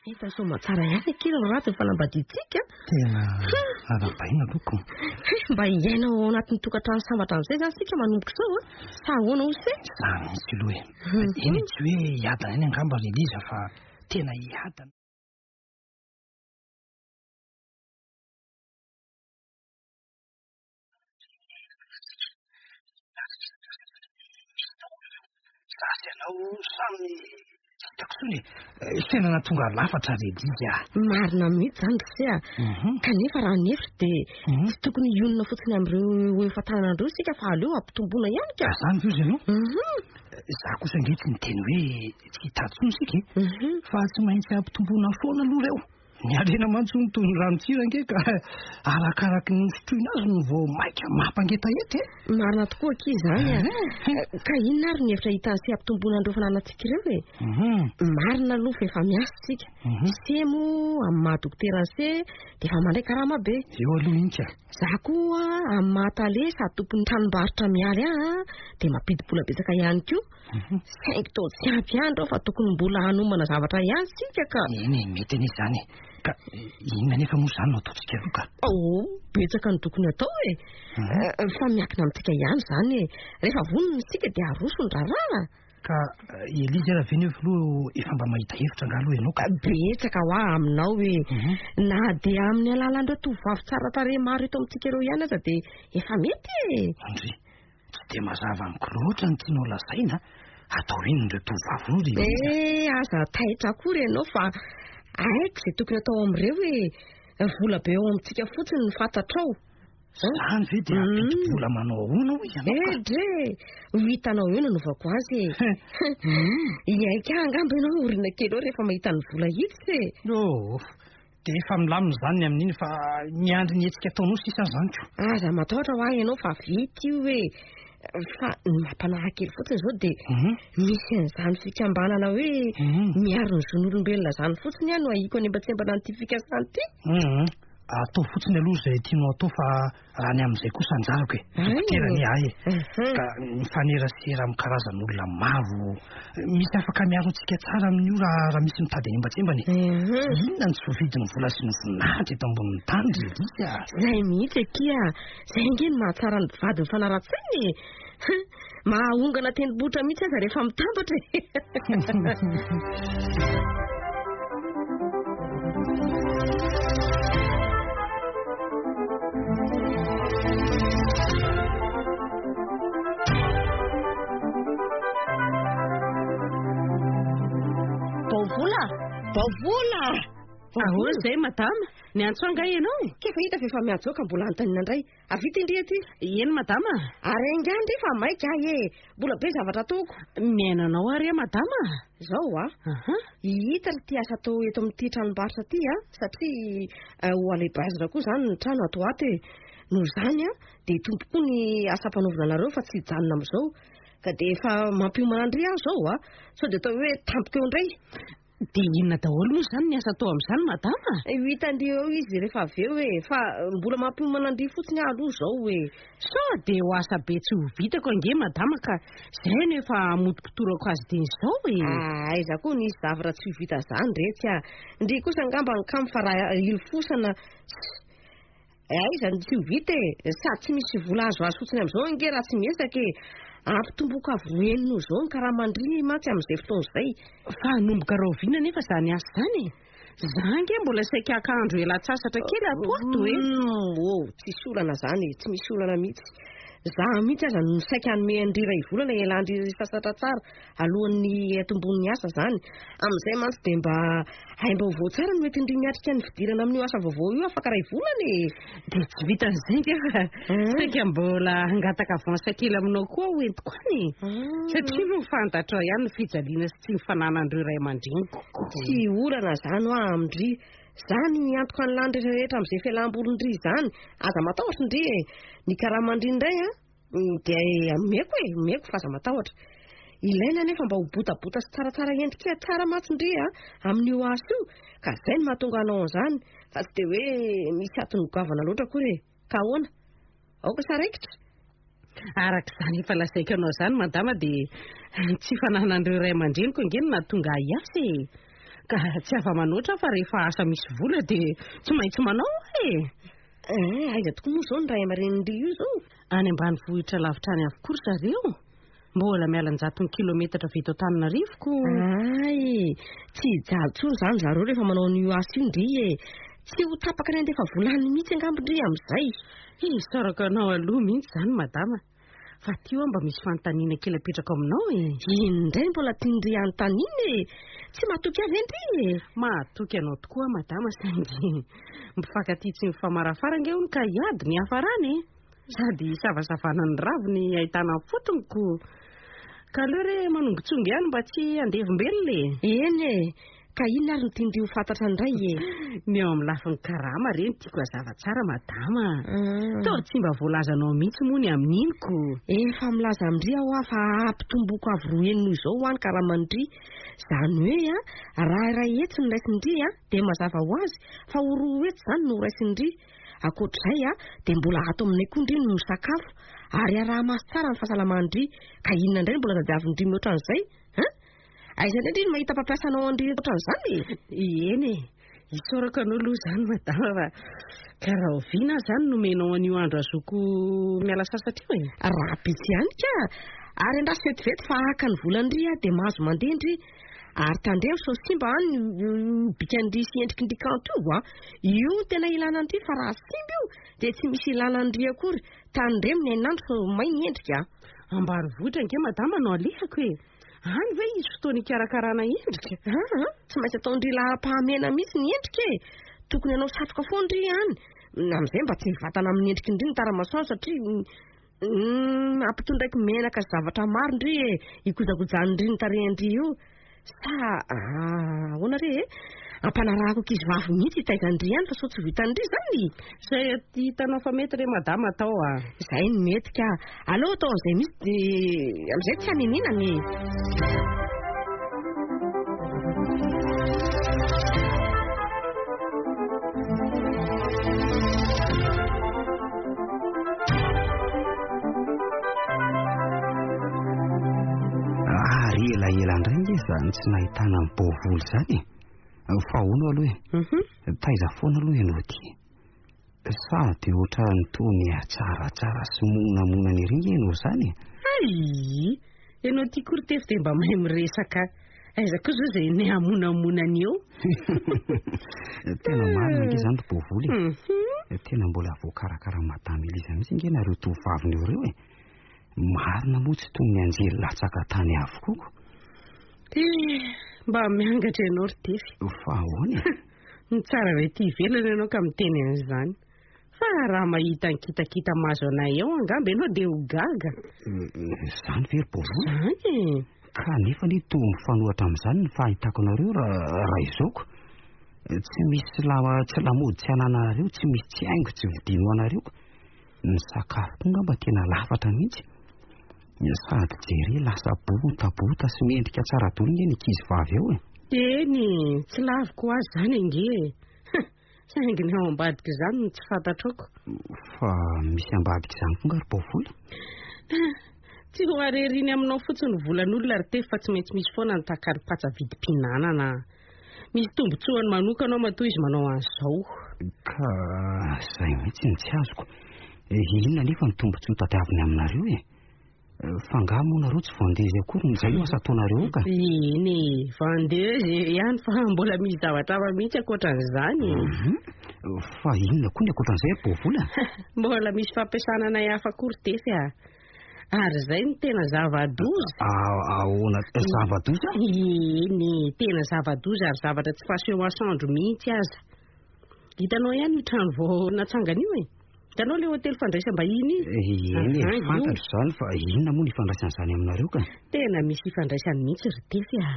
Vita soamatsara ihany akia ry ratsy ny fanambadiantsika. Tena arahabaina aloha ko. Mba hiaina ao anatin'ny tokantrano sambatra amin'izay izany isika manomboka izao a. Sa ahoana hoy se? Za mihitsy aloha e. Eny e, tsy hoe hiadana ihany angamba ry Eliza fa tena hiadana. Za sy ianao samy tsy hitako intsony e. Fiainana tonga lafatra ry Eliza a. Marina mihitsy izany ry se a. Kanefa raha ny hevitro dia tsy tokony hionona fotsiny amin'ireo efa tanana ireo isika fa aleo ampitomboina ihany ka. Izany ve ozy ianao? Za kosa ange tsy niteny hoe tsy hitady intsony isika e. Fa tsy maintsy ampitomboina foana aloha ireo. Ny harena mantsy hono toy ny ranon-tsira ange ka arakaraky ny hosotroina azy no vao maika mampangetaheta e. Marina tokoa akia izany a. Ka inona ary ny hevitra hitan'i se hampitomboana an'ireo fananantsika ireo e? Marina aloha fa efa miasa isika. Se moa amin'ny maha dokotera an'i se dia efa mandray karama be. Eo aloha iny ka. Za koa amin'ny maha tale sady tompon'ny tranombarotra mialy ahy dia mampidi-bola betsaka ihany koa. Saingy toa tsy ampy ihany ireo fa tokony mbola hanomana zavatra ihany isika ka. Eny e, mety anie izany e. Ka inona anefa moa izany no ataontsika aloha ka? Oh, betsaka no tokony atao e. Fa miankina amintsika ihany izany e. Rehefa vonona isika dia aroso ny raharaha. Ka i Eliza ary ve nefa aloha efa mba mahita hevitra angaha aloha ianao ka? Betsaka hoa aminao e. Na dia amin'ny alalan'ireo tovovavy tsara tarehy maro eto amintsika ireo ihany aza dia efa mety e. Andry, Tsy dia mazava amiko loatra ny tianao lazaina. Atao inona ireo tovovavy ireo ry Eliza? Eh, aza taitra akory ianao fa haiko izay tokony atao amin'ireo e. Vola be ao amintsika fotsiny no fantatrao. Izany ve dia hampidi-bola manao ahoana hoy ianao ka? Eh, dre, ho hitanao eo ny anaovako azy e. Hiaiky ahy angamba ianao orina kely eo rehefa mahita ny vola hiditra e. Oh, Dia efa milamina izany ny amin'iny fa miandry ny hetsika ataonao sisa aho izany ko. Aza matahotra hoa ianao fa vita io e. Fa ny mampanahy kely fotsiny izao dia misy an'izany fikambanana hoe miaro ny zon'olombelona izany fotsiny aho no ahiako hanembantsembana an'ity fikasana ity. Atao fotsiny aloha izay tianao atao fa Raha ny amin'izay kosa anjarako e, dokotera anie ahy e. Ka mifanerasera amin'ny karazan'olona maro. Misy afaka miaro antsika tsara amin'io raha raha misy mitady hanembatsembana e. Inona no tsy voavidin'ny vola sy ny voninahitra eto ambonin'ny tany ry Elise a? Izay mihitsy akia, izay ange no mahatsara ny mpivady mifanara-tsaina e. Mahaongana tendrombohitra mihitsy aza rehefa mitambatra e. Baovola! Baovola! Ahoana izay madama? Niantso angaha ianao? K'efa hita fa efa miantso aho ka mbola anontaniana indray. Avia ty ndry aty. Eny madama. Ary haingano ndry fa maika ahy e. Mbola be zavatra ataoko. Mihaino anao ary aho madama. Zao a. Hita ry ty asa atao eto amin'ity tranombarotra ity a, satria ho alehibeazina koa izany ny trano ato ho ato e. Noho izany a, dia hitombo koa ny asa ampanaovina anareo fa tsy hijanona amin'izao. Ka dia efa mampiomana an-dry aho izao a. Sao dia atao hoe tampoka eo indray. Dia inona daholo moa izany ny asa atao amin'izany madama? Ho hitan-dry eo izy rehefa avy eo e! Fa mbola mampiomana an-dry fotsiny aho aloha izao e! Sao dia ho asa be tsy ho vitako ange madama ka izay no efa hamotopotorako azy dieny izao e! Aiza koa nisy zavatra tsy ho vita izany retsy a! Ndry kosa angamba ny kamo fa raha hilofosana Aiza no tsy ho vita e! Sady tsy misy vola azo azo fotsiny amin'izao ange raha tsy miezaka e! Ampitomboko avo heny noho izao ny karaman-dry mantsy amin'izay fotoana izay. Fa hanomboka rahoviana anefa izany asa izany e? Za ange mbola saika haka andro hialan-tsasatra kely ato ato e! Oh, tsisy olana izany e, tsy misy olana mihitsy. Za mihitsy aza no saika hanome an-dry iray volana hialan-dry sasatra tsara. Alohan'ny hiatombohan'ny asa izany. Amin'izay mantsy dia mba aim-baovao tsara no entin-dry miatrika ny fidirana amin'io asa vaovao io afaka iray volana e! Dia tsy vitan'izay ange fa saika mbola hangataka avance kely aminao koa aho entiko any e! Satria moa fantatrao ihany ny fijaliana sy tsy ny fananan'ireo ray aman-dreniko. Tsy olana izany hoa amin-dry. Izany miantoka ny lany rehetra rehetra amin'izay fialam-bolon-dry izany. Aza matahotra ndry e! Ny karaman-dry indray an! Dia omeko e, omeko fa aza matahotra. Ilaina anefa mba ho botabota sy tsaratsara endrika tsara mantsy ndry a, amin'io asa io, ka izay no mahatonga anao an'izany, fa tsy dia hoe misy antony goavana loatra akory e. Ka ahoana? Aoka sa raikitra? Araka izany efa lazaiko anao izany madama dia tsy fananan'ireo ray aman-dreniko ange no nahatonga ahy hiasa e. Ka tsy afa-manoatra aho fa rehefa asa misy vola dia tsy maintsy manao aho e. Eh, aiza tokoa moa izao ny ray aman-drenin-dry io izao? Any ambanivohitra lavitra any avokoa ry zareo. Mbola miala an-jatony kilometatra avy eto Antananarivo ko. Hay, tsy hijaly intsony izany zareo rehefa manao an'io asa io ndry e. Tsy ho tapaka ny handefa vola any mihitsy angamba ndry amin'izay. Isaorako anao aloha mihitsy izany madama. Fa aty hoa mba misy fanontaniana kely apetrako aminao e. Inona indray no mbola tian-dry hanontaniana e? Tsy matoky ahy ve ndry e? Mahatoky anao tokoa aho madama saingy mifankatia tsy mifamarafara ange hono ka hiady ny hiafarany e. Sady hisavasavana ny raviny ahitana ny fotony ko. Ka aleo re manongotsongo ihany mba tsy handevombelona e. Eny e. Ka inona ary no tian-dry ho fantatra indray e? Ny eo amin'ny lafiny karama re no tiako hazava tsara madama a. Toa tsy mba voalazanao mihitsy moa ny amin'iny ko. Efa milaza amin-dry aho hoa fa hampitomboko avo roa heny noho izao hoa ny karaman-dry. Izany hoe a, raha iray hetsy no raisin-dry a, dia mazava ho azy fa ho roa hetsy izany no ho raisin-dry. Ankoatr'izay a, dia mbola ato aminay koa ndry no misakafo, ary araha-maso tsara ny fahasalaman-dry. Ka inona indray no mbola tadiavin-dry mihoatra an'izay? Hein? Aiza indray ndry no mahita mpampiasa anao an-dry ohatran'izany e? Eny e, isaorako anao aloha izany madama fa ka rahoviana aho izany no omenao an'io andro ahazoako miala sasatra io e? Rahampitso ihany ka! Ary andraso vetivety fa haka ny volan-dry aho dia mahazo mandeha ndry. Ary tandremo sao simba an io bikan-dry sy endriky-ndry kanto io an! Io no tena ilana an-dry fa raha simba io dia tsy misy ilana an-dry akory. Tandremo ny hainandro sao may ny endrika an! Ambanivohitra ange madama no alehako e! Any ve hisy fotoana hikarakarana endrika? Aa, tsy maintsy ataon-dry laharam-pahamehana mihitsy ny endrika e! Tokony hanao satroka foana ndry any, amin'izay mba tsy hivatana amin'ny endriky ndry ny tara-masoandro satria ampitondraiko menaka sy zavatra maro ndry e, hikojakojan'ny ndry ny tarehin-dry io. Sa ahoana re e? Ampanarahako ankizivavy mihitsy hitaiza an-dry any fa sao tsy ho vitan-dry izany? Izay hitanao fa mety re madama atao a! Izay no mety ka! Aleo atao an'izay mihitsy dia amin'izay tsy haneninana e! Ary elaela indray nge izany tsy nahitana an'i Bôvoly izany e. Fa hono aloha e. Mhm. Taiza foana aloha ianao ity? Sa dia ohatran'ny toa mihatsaratsara sy monamonana ery nge ianao izany e? Hay! Ianao ity koa ry Tefy dia mba mahay miresaka. Aiza koa izao izay nihamonamonany eo? Tena marina ange izany ry Bôvoly e. Mhm. Tena mbola voakarakara Madame Elisa mihitsy ange nareo tovovaviny eo ireo e. Marina moa tsy toy ny anjely latsaka tany avokoa ko. Eh, mba miangatra ianao ry Tefy. Fa ahoana e? Ny tsara avy aty ivelany ianao ka miteny an'izany. Fa raha mahita ny kitakita mahazo anay eo angamba ianao dia ho gaga. Izany ve ry Bôvoly? Izany e. Ka nefa anie toa mifanohitra amin'izany ny fahitako anareo raha izao ko. Tsy misy tsy lamaody tsy anananareo, tsy misy tsy haingo tsy vidiany ho anareo ko. Ny sakafo koa angamba tena lafatra mihitsy. Sady jere lasa botabota sy mendrika tsara daholo nge ny ankizy vavy ao e. Eny e, tsy laviko ho azy izany ange e. Saingy ny ao ambadik'izany no tsy fantatroko. Fa misy ambadik'izany koa nga ry Baovola? Tsy ho areriny aminao fotsiny ny volan'olona ry Tefy fa tsy maintsy misy foana ny takalo patsa vidim-pihinanana. Misy tombotsoany manokana ao matoa izy manao an'izao. Ka izay mihitsy no tsy azoko. Inona anefa ny tombotsoa tadiaviny aminareo e? Fa angaha moa nareo tsy vendeuse akory no izay no asa ataonareo ao ka? Eny e, vendeuse ihany fa mbola misy zavatra hafa mihitsy ankoatran'izany e. Mhm. Fa inona koa ny ankoatran'izay ry Bovola? Mbola misy fampiasana anay hafa koa ry Tefy a. Ary izay no tena zava-doza. Ahoana zava-doza? Eny e, tena zava-doza ary zavatra tsy faseho masoandro mihitsy aza. Hitanao ihany io trano vao natsangana io e? Hitanao ilay hotely fandraisam-bahiny io? Eny e, fantatro izany fa inona moa ny ifandraisan'izany aminareo ka? Tena misy ifandraisany mihitsy ry Tefy a!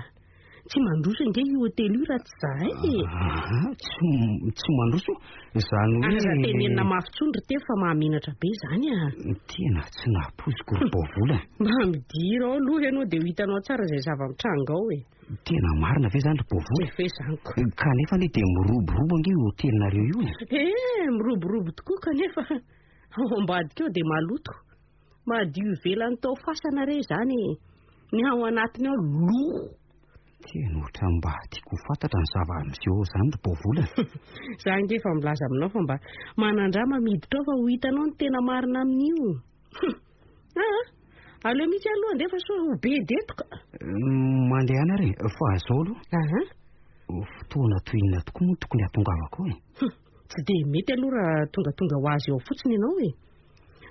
Tsy mandroso ange io hotely io raha tsy izahay e! Aha, tsy, tsy mandroso? Izany hoe... Aza tenenina mafy intsony ry Tefy fa mahamenatra be izany a! Tena tsy nampoiziko ry Baovola. Mba midira ao aloha ianao dia ho hitanao tsara izay zava-mitranga ao e! Tena marina ve izany ry Bovola? Ve izany ko. Kanefa anie dia miroborobo ange io hotelinareo io e. Eh, miroborobo tokoa kanefa ao ambadika ao dia maloto. Madio ivelan'ny tao fasana re izany e. Ny ao anatiny ao lo. Tena ohatran'ny mba tiako ho fantatra ny zava-miseho ao izany ry Baovola. Za ange efa milaza aminao fa mba manandrama miditra ao fa ho hitanao ny tena marina amin'io. Hum. Aa, aleo mihitsy aloha andeha fa sao ho bedy eto ka. Mandehana ary e, fa zao aloha. Aha. Fotoana toy inona tokoa moa tokony hahatongavako ao e? Hum, tsy dia mety aloha raha tongatonga ho azy ao fotsiny ianao e.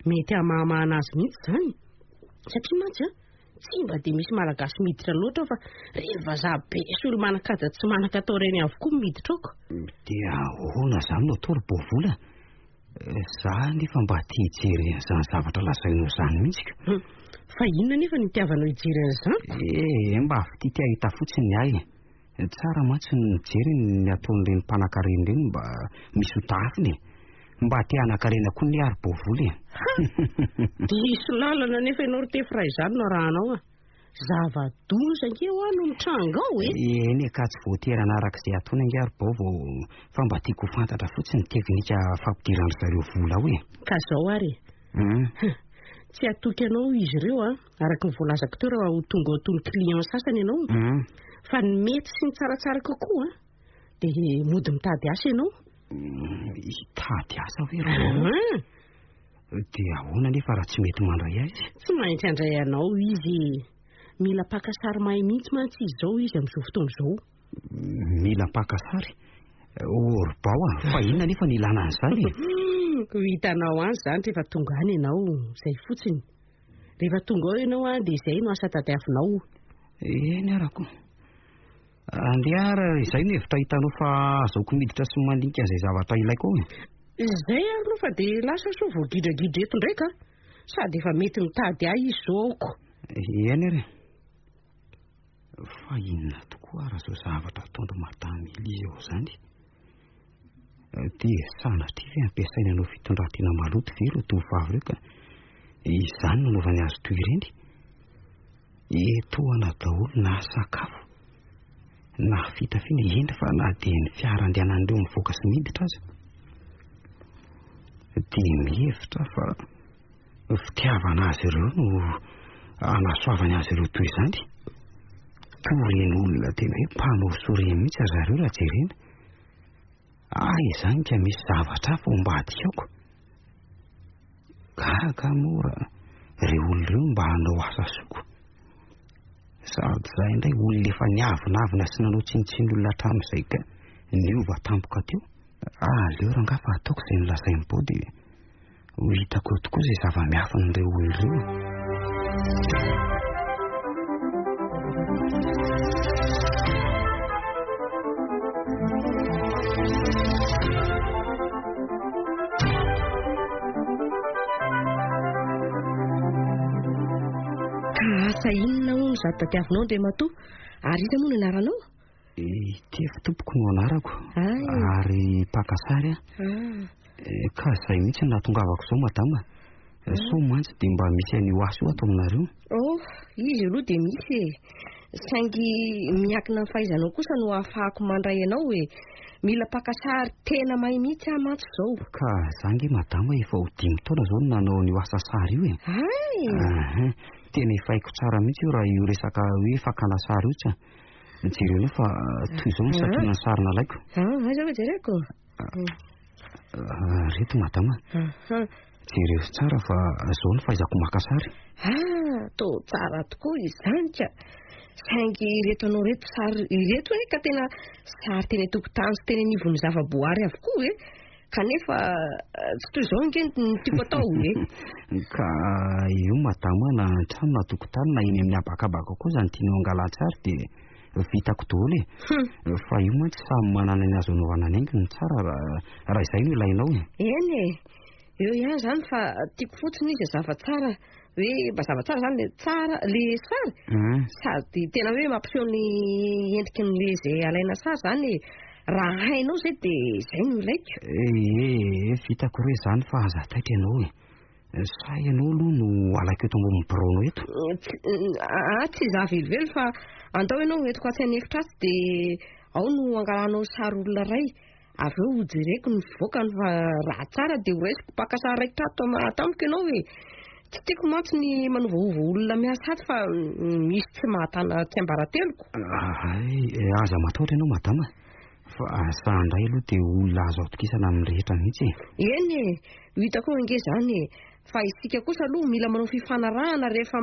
Mety hamahamahana azy mihitsy izany. Satria mantsy an, tsy mba dia misy malagasy miditra loatra ao fa ireny vazaha be sy olo-manan-kaja tsy manan-katao ireny avokoa no miditra ao ka. Dia ahoana izany no atao ry Bovola? Za anefa mba te hijery an'izany zavatra lazainao izany mihitsy ka. Fa inona anefa no itiavanao hijery an'izany? Eh, mba fitia te hahita fotsiny ny ahy e. Tsara mantsy ny mijery ny ataon'ireny mpanankarena ireny mba misy ho tahafina e. Mba te hanan-karena koa anie ary Bovola e. Ha! Diso lalana anefa ianao ry Tefy raha izany no arahanao a. Zava-doza ange hoa no mitranga ao e! Eny e, ka tsy voatery hanaraka izay ataony ange ary Bao vao fa mba tiako ho fantatra fotsiny ny teknika fampidiran-dry zareo vola ao e. Ka zao ary e. Tsy hatoky anao izy ireo a, araka ny voalazako teo raha ho tonga ao toy ny client sasany ianao. Fa ny mety sy ny tsaratsara kokoa a, dia mody mitady asa ianao. Hitady asa ve ry Bao? Dia ahoana anefa raha tsy mety mandray ahy izy? Tsy maintsy handray anao izy e. Mila mpaka sary mahay mihitsy mantsy izy izao izy amin'izao fotoana izao. Mila mpaka sary? Oh ry Bao a, fa inona anefa no ilana an'izany e? Ho hitanao any izany rehefa tonga any ianao, izay fotsiny. Rehefa tonga ao ianao an, dia izay no asa tadiavinao. Eny arako. Andeha ary izay no hevitra hitanao fa azahoako miditra sy mandinika an'izay zavatra ilaiko ao e. Izay ary aloha fa dia lasa soa vao gidragidra eto indray ka. Sady efa mety mitady ahy izy izao aoko. Eny ary e. Fa inona tokoa ary izao zavatra ataon-dry Madame Elise ao izany? Dia sanatria ve ampiasaina hanao fitondran-tena maloto ve ireo tovovavy ireo ka izany no anaovany azy toy ireny? Etoana daholo na sakafo na fitafiana, eny fa na dia ny fiara andehanan'ireo mivoaka sy miditra aza. Dia mihevitra aho fa fitiavana azy ireo no anasoavany azy ireo toy izany. Toa ireny olona tena hoe mpanao soa ireny mihitsy ry zareo raha jerena. Hay izany ka misy zavatra hafa ao ambadika ao ko. Gaga moa raha ireo olona ireo mba hanao asa soa ko. Sady izaho indray olona efa niavonavona sy nanao tsinontsinona olona hatramin'izay ka niova tampoka teo. Aleo rangahy fa ataoko izay nolazain'i Bao dia ho hitako eo tokoa izay zava-miafin'ireo olona ireo. Ka asa inona hono izato tadiavinao Andriamatoa? Ary iza moa no anaranao? Itefy tompoko no anarako ary mpaka sary aho. Ah. Eh, ka izay mihitsy no nahatongavako izao madama. Eh, sao mantsy dia mba misy an'io asa io ato aminareo. Oh, izy aloha dia misy e. Saingy miankina amin'ny fahaizanao kosa no ahafahako mandray anao e. Mila mpaka sary tena mahay mihitsy aho mantsy izao. Ka za nge madama efa ho dimy taona izao no nanao an'io asa sary io e. Hay! Tena efa haiko tsara mihitsy io raha io resaka hoe fakana sary io tsa. Jereo aloha fa toy izao ny santionan'ny sary nalaiko. Ah, aiza hoe jereko? Ah, reto madama. Jereo tsara fa izao ny fahaizako maka sary. Ah, toa tsara tokoa izany ka. Saingy ireto anao ireto sary ireto anie ka tena sary teny an-tokotany sy teny anivon'ny zava-boary avokoa e. Kanefa tsy toy izao ange ny tiako atao e. Ka io madama na an-trano na tokotany na eny amin'ny habakabaka koa izany tianao hangalan-tsary dia vitako daholo e. Fa io mantsy samy manana ny azo anaovana ny haingony tsara raha izay no ilainao e. Eny e. Eo ihany izany fa tiako fotsiny izy hazava tsara hoe mba zava tsara izany le tsara le sary. Sady tena hoe mampiseho ny endriky ny le izay alaina sary izany e. Raha hainao izay dia izay no ilaiko. Ee, vitako re izany fa aza taitra ianao e. Sa ianao aloha no alaiko eto ambonin'ny biraonao eto? Aa, tsy izaho velively fa andao ianao ho entiko atsy an'efitra atsy dia ao no hangalanao sary olona iray. Avy eo hojereko ny fivoakany fa raha tsara dia horaisiko mpaka sary raikitra ato tamiko ianao e. Tsy tiako mantsy ny manovaova olona miasa ato fa misy tsy mahatana tsiambarateloko. Ay, aza matahotra ianao madama. Fa za indray aloha dia olona azo atokisana amin'ny rehetra mihitsy e. Eny e, ho hitako eo ange izany e. Fa isika kosa aloha mila manao fifanarahana rehefa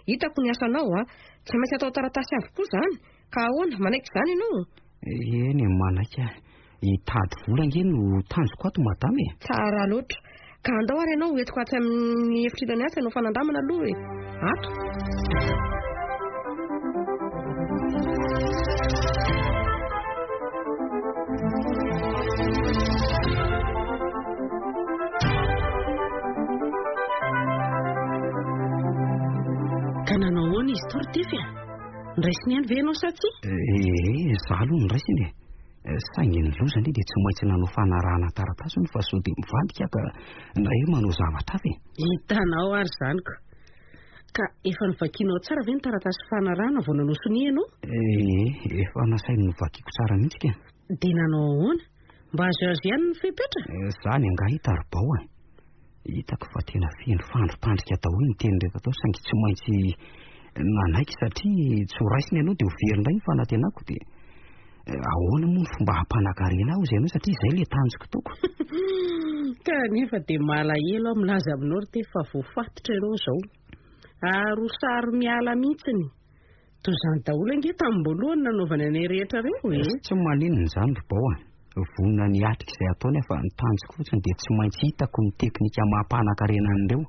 hitako ny asanao a. Tsy maintsy atao taratasy avokoa izany. Ka ahoana, manaiky izany ianao? Eny e, manaiky aho. Hitady vola ange no tanjoko ato madama e. Tsara loatra. Ka andao ary ianao hoentiko atsy amin'ny efitr'ilany atsy hanao fanandramana aloha e. Ato. Ka nanao ahoana izy ity ry Tefy a? Noraisiny ihany ve ianao sa tsia? Ee, izaho aloha noraisiny e. Saingy ny loza anie dia tsy maintsy nanao fanarahana taratasy hono fa sao dia mivadika ka indray hoe manao zavatra hafa e. Hitanao ary izany ko. Ka efa novakianao tsara ve ny taratasy fanarahana vao nanao sonia ianao? Ee, efa nasainy novakiako tsara mihitsy ka. Dia nanao ahoana? Mba azoazo ihany ny fepetra? Izany angaha hita ry Bao a. Hitako fa tena feno fandripandrika daholo ny teny rehetra tao saingy tsy maintsy nanaiky satria tsy ho raisina ianao dia ho very indray ny fanantenako dia ahoana moa ny fomba hampanakarena aho izay ianao satria izay ilay tanjoko taoko. Kanefa dia malahelo aho milaza aminao ry Tefy fa voafatotra ianao izao. Ary ho sary miala mihitsiny. Toy izany daholo ange tamim-boalohany nanaovany anay rehetra ireo e! Tsy maninona izany ry Bao a! Vonona ny hiatrika izay ataony aho fa ny tanjoko fotsiny dia tsy maintsy hitako ny teknika maha-mpanan-karena an'ireo.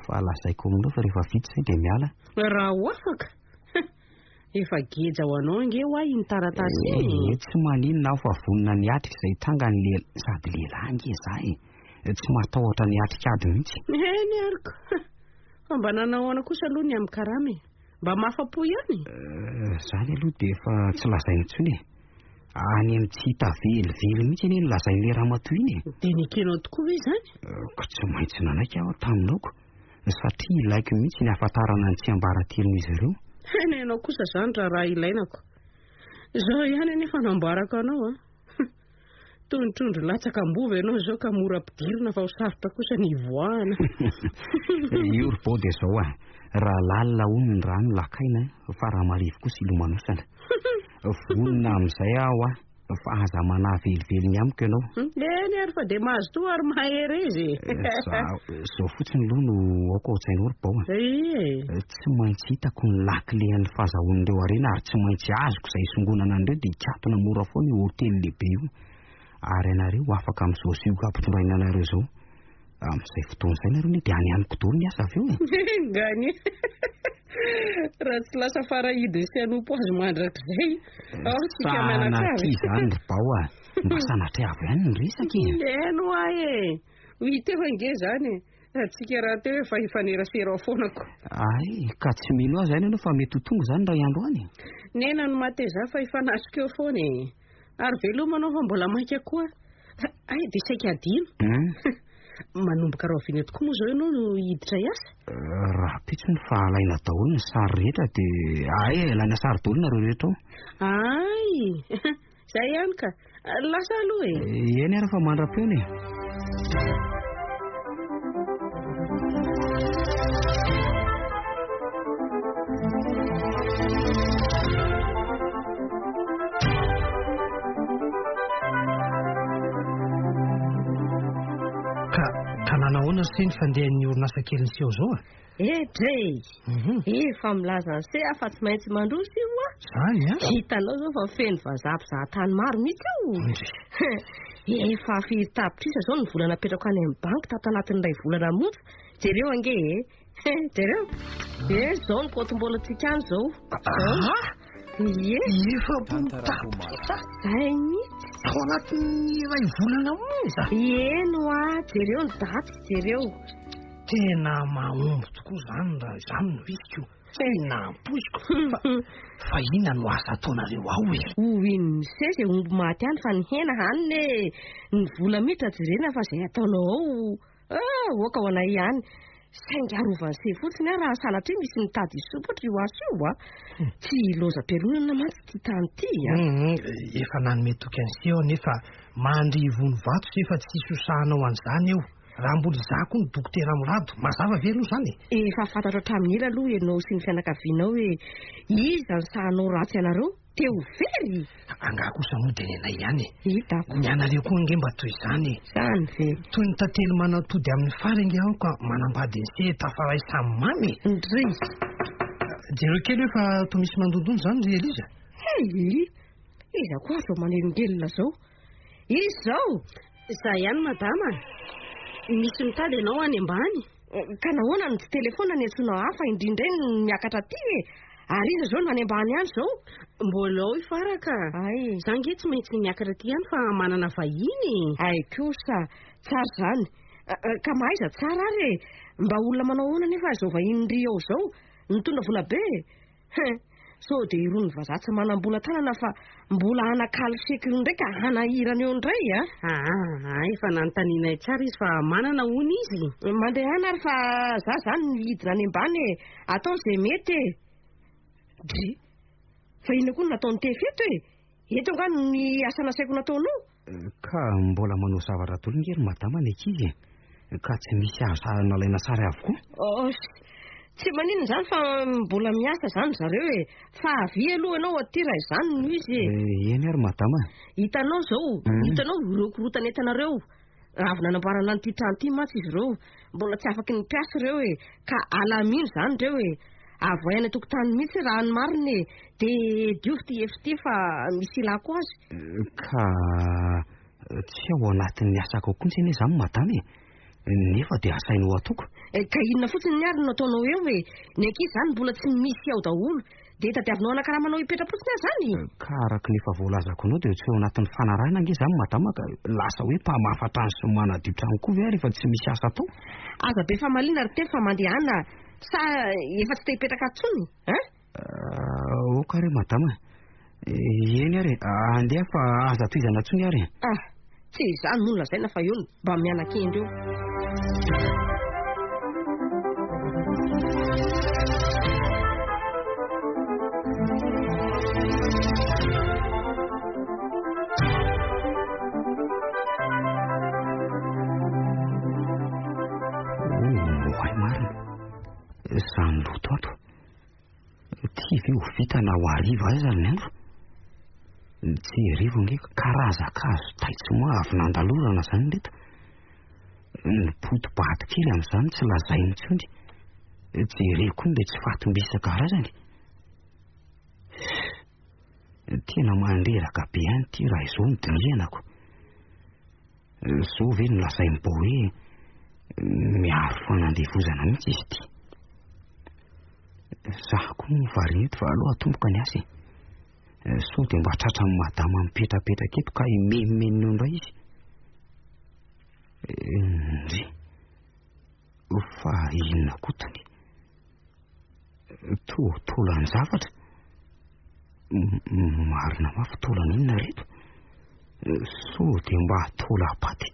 Fa lazaiko aminao fa rehefa vita izay dia miala. Raha ho afaka? Efa geja ho anao ange hoa iny taratasy iny e! Tsy maninona aho fa vonona ny hiatrika izay hitranga ny lehilahy, sady lehilahy ange izaho e! Tsy matahotra ny hiatrika ady mihitsy. Eny ary ko! Fa mba nanao ahoana kosa aloha ny amin'ny karama e? Mba mahafa-po ihany? Izany aloha dia efa tsy lazaina intsony e. Any amin'ny tsy hita velively mihitsy anie no lazain'ilay ramatoa iny e. Dia nekenao tokoa ve izany? Ko tsy maintsy nanaiky aho taminao ko. Satria ilaiko mihitsy ny hahafantarana ny tsiambaratelon'izy ireo. Haina ianao kosa izany raharaha ilaina ko. Izao ihany anefa no ambarako anao an. Toy ny trondro latsaka am-bova ianao izao ka mora ampidirina fa ho sarotra kosa ny hivoahana. Io ry Bao dia izao a, raha lalina hono ny rano lakaina fa raha marivo kosa ilomanosana. Vonona amin'izay aho a, fa aza manahy velively ny amiko ianao. Eny ary fa dia mazotoa ary mahereza e. Izao fotsiny aloha no aoka ao an-tsainao ry Bao a. Ie. Tsy maintsy hitako ny lakilen'ny fahazahoan'ireo harena ary tsy maintsy azoko izay hisongonana an'ireo dia hikatona mora foana io hotely lehibe io. Ary ianareo afaka amin'izao sioka ampitondraina anareo izao. Amin'izay fotoana izay nareo anie dia any amiko daholo ny asa avy eo e. Ngany. Raha tsy lasa farahidiny sy hanompo azy mandrakizay ao tsika mianakavy. Sanatria izany ry Bao a. Mba sanatria avy ihany ny resaka e. Eny hoa e. Ho hita eo ange izany e. Antsika rahateo efa hifanerasera ao foana ko. Ay, ka tsy mino ahy izany ianao fa mety ho tonga izany indray andro any e. Nena no matezà fa hifanasiko eo foana e. Ary veloma anao fa mbola maika koa. Ay, dia saika adino. Manomboka rahoviana tokoa moa izao ianao no hiditra hiasa? Rahampitso ny fa alaina daholo ny sary rehetra dia ay, alaina sary daholo nareo rehetra ao. Ay, Zay ihany ka. Lasa aloha e. Eny ary fa mandra-peony e. Ka, ka nanahoana ry se ny fandehan'ny orinasa kely niseho izao e? Edrey! Efa milaza an'i se aho fa tsy maintsy mandroso io a! Zany a? Hitanao zao fa feno vazaha mpizahatany maro mihitsy io. Efa firy tapitrisa zao ny vola napetrako any amin'ny banky tato anatin'ny iray volana monja. Jereo ange e! Jereo! E, zao ny kaontim-bolantsika any zao. Zao. Ie. 40 tapitrisa? Zay mihitsy. Tao anatin'ny iray volana monja? Eny hoa, jereo ny daty, jereo. Tena mahomby tokoa izany raha izany no izy ko. Tena ampoiziko. Fa, fa inona no asa ataonareo ao e? Ho inon'ny se izay omby maty any fa ny hena hanina e. Ny vola miditra jerena fa izay ataonao ao, ah, oka ho anay ihany. Saingy arovan'ny se fotsiny aho raha sanatria misy mitady hisompatra io asa io a. Tsy ilaozam-pialonana mantsy ity tany ity a. Efa nanome toky an'i se aho nefa mandrivony vato se fa tsy hisosahanao an'izany eo. Raha mbola izaho koa no dokotera Mirado, mazava ve aloha izany e? Efa fantatro hatramin'ny ela aloha ianao sy ny fianakavianao hoe iza no sahy hanao ratsy anareo. Te ho very? Angaha kosa moa dia nenay ihany e. Hitako. Ny anareo koa ange mba toy izany e. Izany ve? Toy ny tantely manatody amin'ny fary ange aho ka manambady ny se tafaray samy mamy e. Ndry. Jereo kely hoe fa toa misy mandondona izany ry Eliza. Hey! Iza koa izao manelingelina izao? Iza izao? Izaho ihany madama. Misy mitady ianao any ambany. Ka nahoana no tsy telefaonina ny antsoinao hafa indrindra indray no miakatra aty e? Ary iza izao no any ambany any izao? Mbola ao i Fara ka. Hay. Izaho ange tsy maintsy miakatra aty ihany fa manana vahiny e. Hay kosa. Tsara izany. Ka mahaiza tsara ary e. Mba olona manao ahoana anefa izao vahinin-dry ao izao? Nitondra vola be e. Hein! Sao dia irony vazaha tsy manam-bola tanana fa mbola hanakalo seky irony indray ka hanahirana eo indray a! Aa, efa nanontanianay tsara izy fa manana hono izy. Mandehana ary fa za zany hidina any ambany e! Atao izay mety e! Dry! Fa inona koa no nataon'i Tefy eto e? Eto angaha ny asa nasaiko nataonao? Ka mbola manao zavatra daholo nge ry madama ny ankizy e! Ka tsy misy azo nalaina sary avokoa. Oss! Tsy maninona izany fa mbola miasa izany zareo e! Fa avia aloha ianao aty raha izany no izy e! Eny ary madama. Hitanao izao, hitanao ireo korotan'entana ireo. Avy nanamboarana an'ity trano ity mantsy izy ireo. Mbola tsy afaky ny mpiasa ireo e! Ka alamino izany ireo e! Avoay any an-tokotany mihitsy raha ny marina e! Dia diovy ity efitra ity fa misy ilako azy. Ka tsy ao anatin'ny asako ao kontsy anie izany madama e! Nefa dia asainao ataoko. Ka inona fotsiny ary no ataonao eo e? Ny ankizy izany mbola tsy misy ao daholo. Dia tadiavinao hanakaramanao hipetra-potsiny aho izany? Ka araka ny efa voalazako anao dia tsy ao anatin'ny fanarahana ange izany madama ka lasa hoe mpamafa trano sy manadio trano koa ve aho rehefa tsy misy asa atao? Aza be famaliana ry Tefy fa mandehana sa efa tsy te hipetraka ato intsony hein? Ok ary madama e. Eny ary e, andeha fa aza tohizana intsony ary e. Ah, tsy izany no lazaina fa eo no mba miana-kendry eo. Oh, hay marina. Izany loto ato. Ty ve ho vita na ho hariva aiza ny andro? Jerevo ange karazan-kazo taitsy moa avy nandalorana izany reto. Ny poti-bato kely amin'izany tsy lazaina intsony. Jereo koa ny tsy fatim-by isan-karazany. Tena mandreraka be ihany ity raha izao no dinihana ko. Izao ve no lazain'i Bao hoe miaro fanandevozana mihitsy izy ity? Za koa moa variana eto fa aleo atomboka ny asa e. Sao dia mba tratran'i madama mipetrapetraka eto ka himenomenona eo indray izy. Ndry. Fa inona koa tony? Toa taolan-javatra. Marina mafy taolana inona reto? Sao dia mba taolam-paty?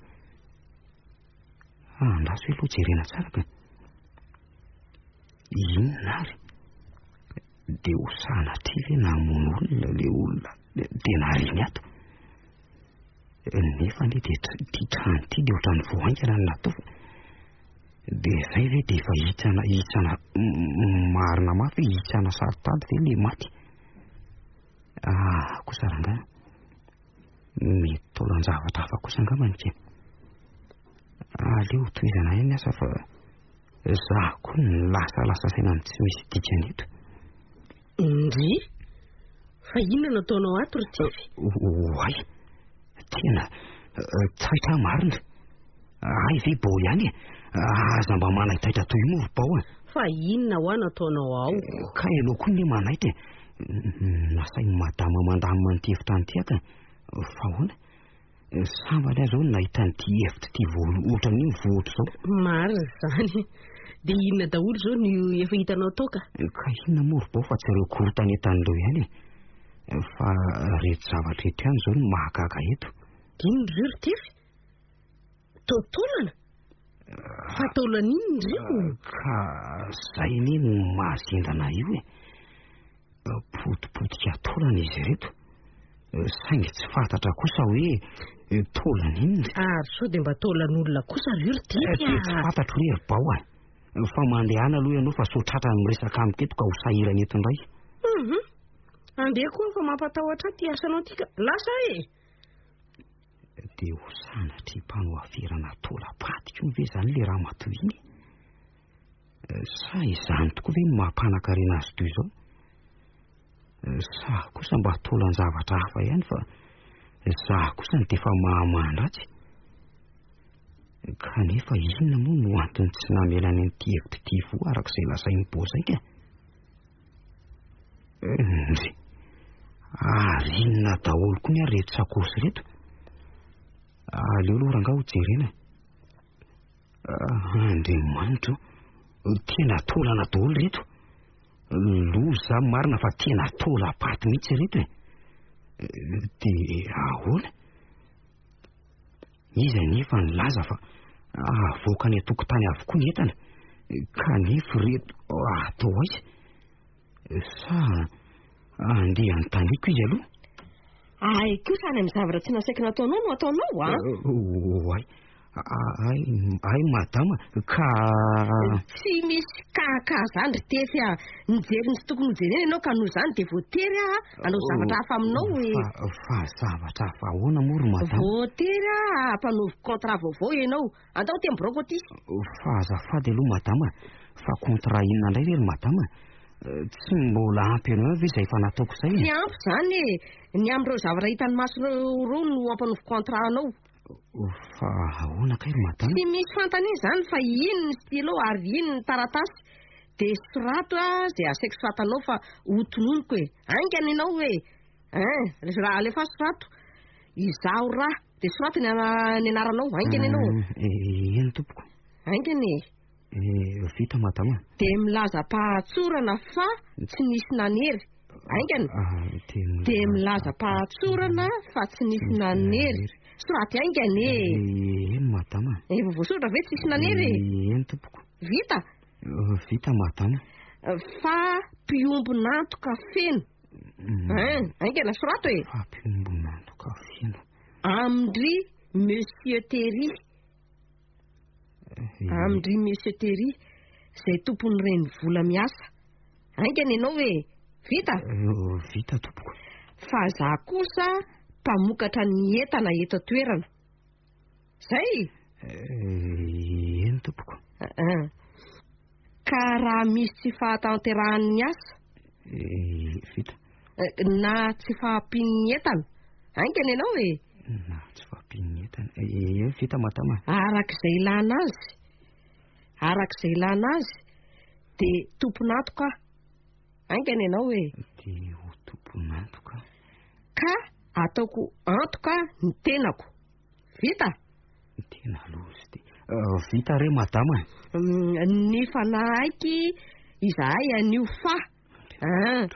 Andraso aloha jerena tsara ka. Inona ary? Dia ho sanatria ve namono olona ilay olona dia nariany ato? Nefa anie dia ity trano ity dia ohatran'ny vao haingana no natao fa dia izay ve dia efa hitsana hitsana marina mafy hoe hitsana saro-tady ve ilay maty? Ah kosa rangahy, mety taolan-javatra hafa kosa angamba ny ke. Aleo tohizana ihany ny asa fa za koa no lasalasa saina amin'ny tsy misy dikany eto. Ndry! Fa inona no ataonao ato ry Tify? Oay! Tena taitra aho marina. Hay ve Bao ihany e? Aza mba manaitaitra toy io moa ry Bao a! Fa inona hoa no ataonao ao? Ka ianao koa anie manaitra e! Nasain'i madama mandamina an'ity efitrano ity aho ka. Fa ahoana? Sambany aho izao no nahita an'ity efitra ity voalohany ohatran'io mivoatra izao. Marina izany. Dia inona daholo izao no efa hitanao tao ka? Ka inona moa ry Bao fa tsy ireo korotan'entana ireo ihany e. Fa ireto zavatra ireto ihany izao no mahagaga eto. Inona ireo ry Tefy? Toa taolana? Fa taolana inona ireo? Ka izay anie no mahazendana io e. Potipotika taolana izy ireto. Saingy tsy fantatra kosa hoe. Taolana inona? Ary sao dia mba taolan'olona kosa ry io ry Tefy Dia tsy a! fantatro re ry Bao a! Fa mandehana aloha ianao fa sao tratra ny miresaka amiko eto ka ho sahirana eto indray. Mhm. Andeha koa fa mampatahotra ahy ity asanao ity ka. Lasa aho e! Dia ho sanatria mpanao aferana taolam-paty koa ve izany ilay ramatoa iny e? Sa izany tokoa ve no maha-mpanankarena azy toy izao? Sa kosa mba taolan-javatra hafa ihany fa izaho kosa no dia efa mahamandra-dratsy. Kanefa inona moa no antony tsy namelany an'ity hevitra ity voa araka izay lazain'i Bozaika? Ndry! Ary inona daholo koa ny ary ireto sakaosy ireto? Aleo aloha rangahy ho jerena e. Andriamanitra o, tena taolana daholo ireto. Loza izany marina fa tena taolam-paty mihitsy ireto e. Dia ahoana? Izy anefa nilaza fa avoaka any an-tokotany avokoa ny entana, kanefa ireto atao aiza? Sa andeha hanontaniako izy aloha? Ay kosa any amin'ny zavatra tsy nasaiko nataonao no ataonao a! Oay, ay, ay madama, ka... Tsy misy ka zany ry Tefy a! Nijery ny tsy tokony hojerena ianao ka noho izany dia voatery aho hanao zavatra hafa aminao e! Fa zavatra hafa ahoana moa ry madama? Voatery aho hampanaoviko contrat vaovao ianao. Andao aty amin'ny biraoko aty. Fa azafady aloha madama, fa contrat inona indray re ry madama? Tsy mbola ampy anao ve izay efa nataoko izay e? Tsy ampy izany e! Ny amin'ireo zavatra hitan'ny masonao ireo no hampanaoviko contrat anao. Fa ahoana kay ry madama? Tsy misy fanontaniana izany fa iny ny stylo ary iny ny taratasy. Dia sorato izay asaiko soratanao fa ho tononiko e! Haingana ianao e! Hein, raha alefaso sorato. Izaho raha. Dia soraty ny ny anaranao, haingana ianao. Eny tompoko. Haingana e. Vita madama. Dia milaza am-pahatsorana fa tsy nisy nanery. Haingana. Dia milaza am-pahatsorana fa tsy nisy nanery. Soraty haingana e. Eny madama. Efa voasoratra ve tsisy nanery e? Eny tompoko. Vita? Vita madama. Fa mpiombon'antoka feno. Hein, haingana sorato e. Fa mpiombon'antoka feno. Amin-dry Monsieur Terry. Amin-dry Monsieur Terry, izay tompon'ny renivola miasa. Haingana ianao e. Vita? Vita tompoko. Fa za kosa mpamokatra ny entana eto an-toerana. Zay? Eny tompoko. Ka raha misy tsy fahatanterahan'ny asa? Vita. Na tsy fahampian'ny entana? Haingana ianao e. Na tsy fahampian'ny entana. Eny vita madama. Araka izay ilana azy. Araka izay ilana azy dia tompon'antoka aho. Haingana ianao e. Dia ho tompon'antoka aho. Ka ataoko antoka ny tenako. Vita? Tena loza ity. Vita re madama e. Ny fanahaiky izahay anio fa. Ah,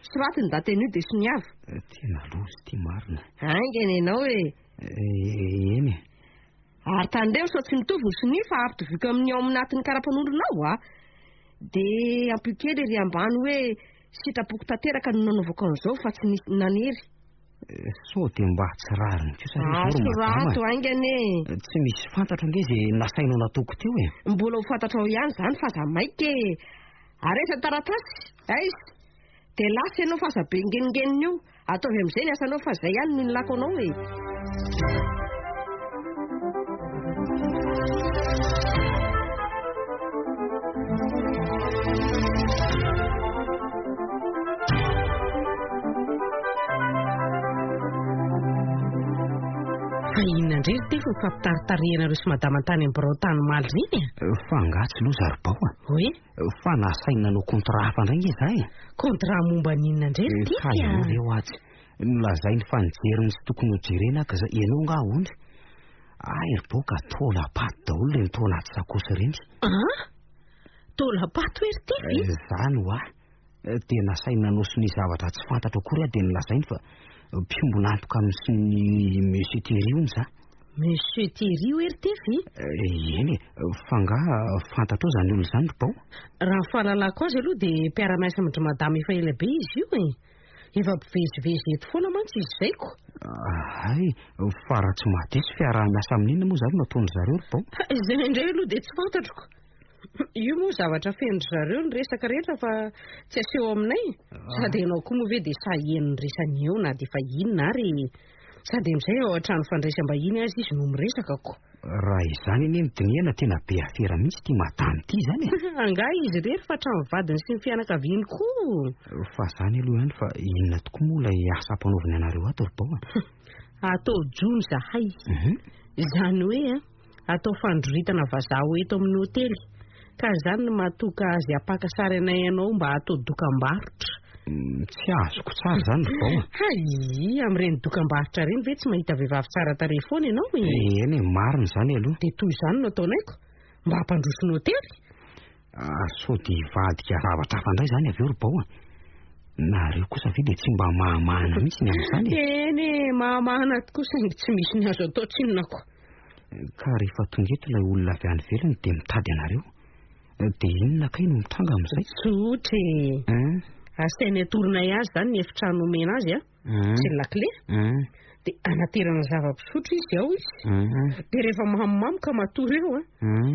soraty ny daty anio dia soniavo. Tena loza ity marina. Haingana ianao e. Eny e. Ary tandremo sao tsy mitovy ny sonia fa ampitoviako amin'ny ao anatin'ny kara-panondronao a. Dia ampio kely ery ambany hoe sitrapoko tanteraka no nanaovako an'izao fa tsy nisy nanery. Sao dia mba tsy rariny kosa re izao ry madama Sorato haingana e. Tsy misy fantatro ange izay nasainao nataoko teo e. Mbola ho fantatrao ihany izany fa aza maika e. Ary aiza ny taratasy? Aiza? Dia lasa ianao fa aza be ngeningenina eo. Ataovy amin'izay ny asanao fa izay ihany no nilako anao e. Fa inona indray ry Tefy ny fampitaritarihanareo sy madama tany amin'ny birao tany omaly ireny e? Fa angaha tsy loza ry Bao a? Hoe? Fa nasainy nanao contrat hafa indray nge za e. Contrat momba ny inona indray ry Tefy a? Ka ianao ve hoa tsy nolazainy fa nijery ny tsy tokony hojerena ka za ianao angaha ahoana? Ay ry Bao ka taolam-paty daholo ireny tao anaty sakaosy ireny. An? Taolam-paty hoe ry Tefy? Izany hoa. Dia nasainy nanao sonia zavatra tsy fantatro akory aho dia nolazainy fa mpiombon'antoka amin'ny sonia Monsieur Thierry hono za. Monsieur Thierry hoe ry Tefy? Eny e, fa angaha fantatrao izany olona izany ry Bao? Raha ny fahalalako azy aloha dia mpiara-miasa amin-dry Madama efa ela be izy io e. Efa mpivezivezy eto foana mantsy izy izay ko. Hay, fa raha tsy mahadiso fiaraha-miasa amin'inona moa izany no ataon-dry zareo ry Bao? Izay indray aloha dia tsy fantatro ko. Io moa zavatra feno-dry zareo ny resaka rehetra fa tsy aseho aminay. Sady ianao koa moa ve dia sahy heno ny resany eo na dia efa inona ary e. Sady amin'izay ao an-trano fandraisam-bahiny aza izy no miresaka ko. Raha izany anie no dinihana tena be afera mihitsy ity madame ity izany e. Angaha izy irery fa hatramin'ny vadiny sy ny fianakaviany koa. Fa izany aloha ihany fa inona tokoa moa ilay asa ampanaoviny anareo ato ry Bao a? Atao jono izahay. Izany hoe atao fandroritana vazaha ho eto amin'ny hotely. Ka izany no mahatoka azy hampaka sary anay anao mba hatao dokam-barotra. Tsy azoko tsara izany ry Bao a. Hay, amin'ireny dokam-barotra ireny ve tsy mahita vehivavy tsara tarehy foana ianao e? Eny e, marina izany aloha. Dia toy izany no ataonay ko, mba hampandroso ny hotely. Ah, sao dia hivadika zavatra hafa indray izany avy eo ry Bao a. Nareo kosa ve dia tsy mba mahamahana mihitsy ny amin'izany e? Eny e, mahamahana tokoa saingy tsy misy ny azo atao tsinona ko. Ka rehefa tonga eto ilay olona avy any ivelany dia mitady anareo. Dia inona kay no mitranga amin'izay? Tsotra e. Asainy atoronay azy izany ny efitrano omena azy a, sy ny lakile. Dia anaterana zava-pisotro izy ao izy. Dia rehefa mamomamo ka matory eo a,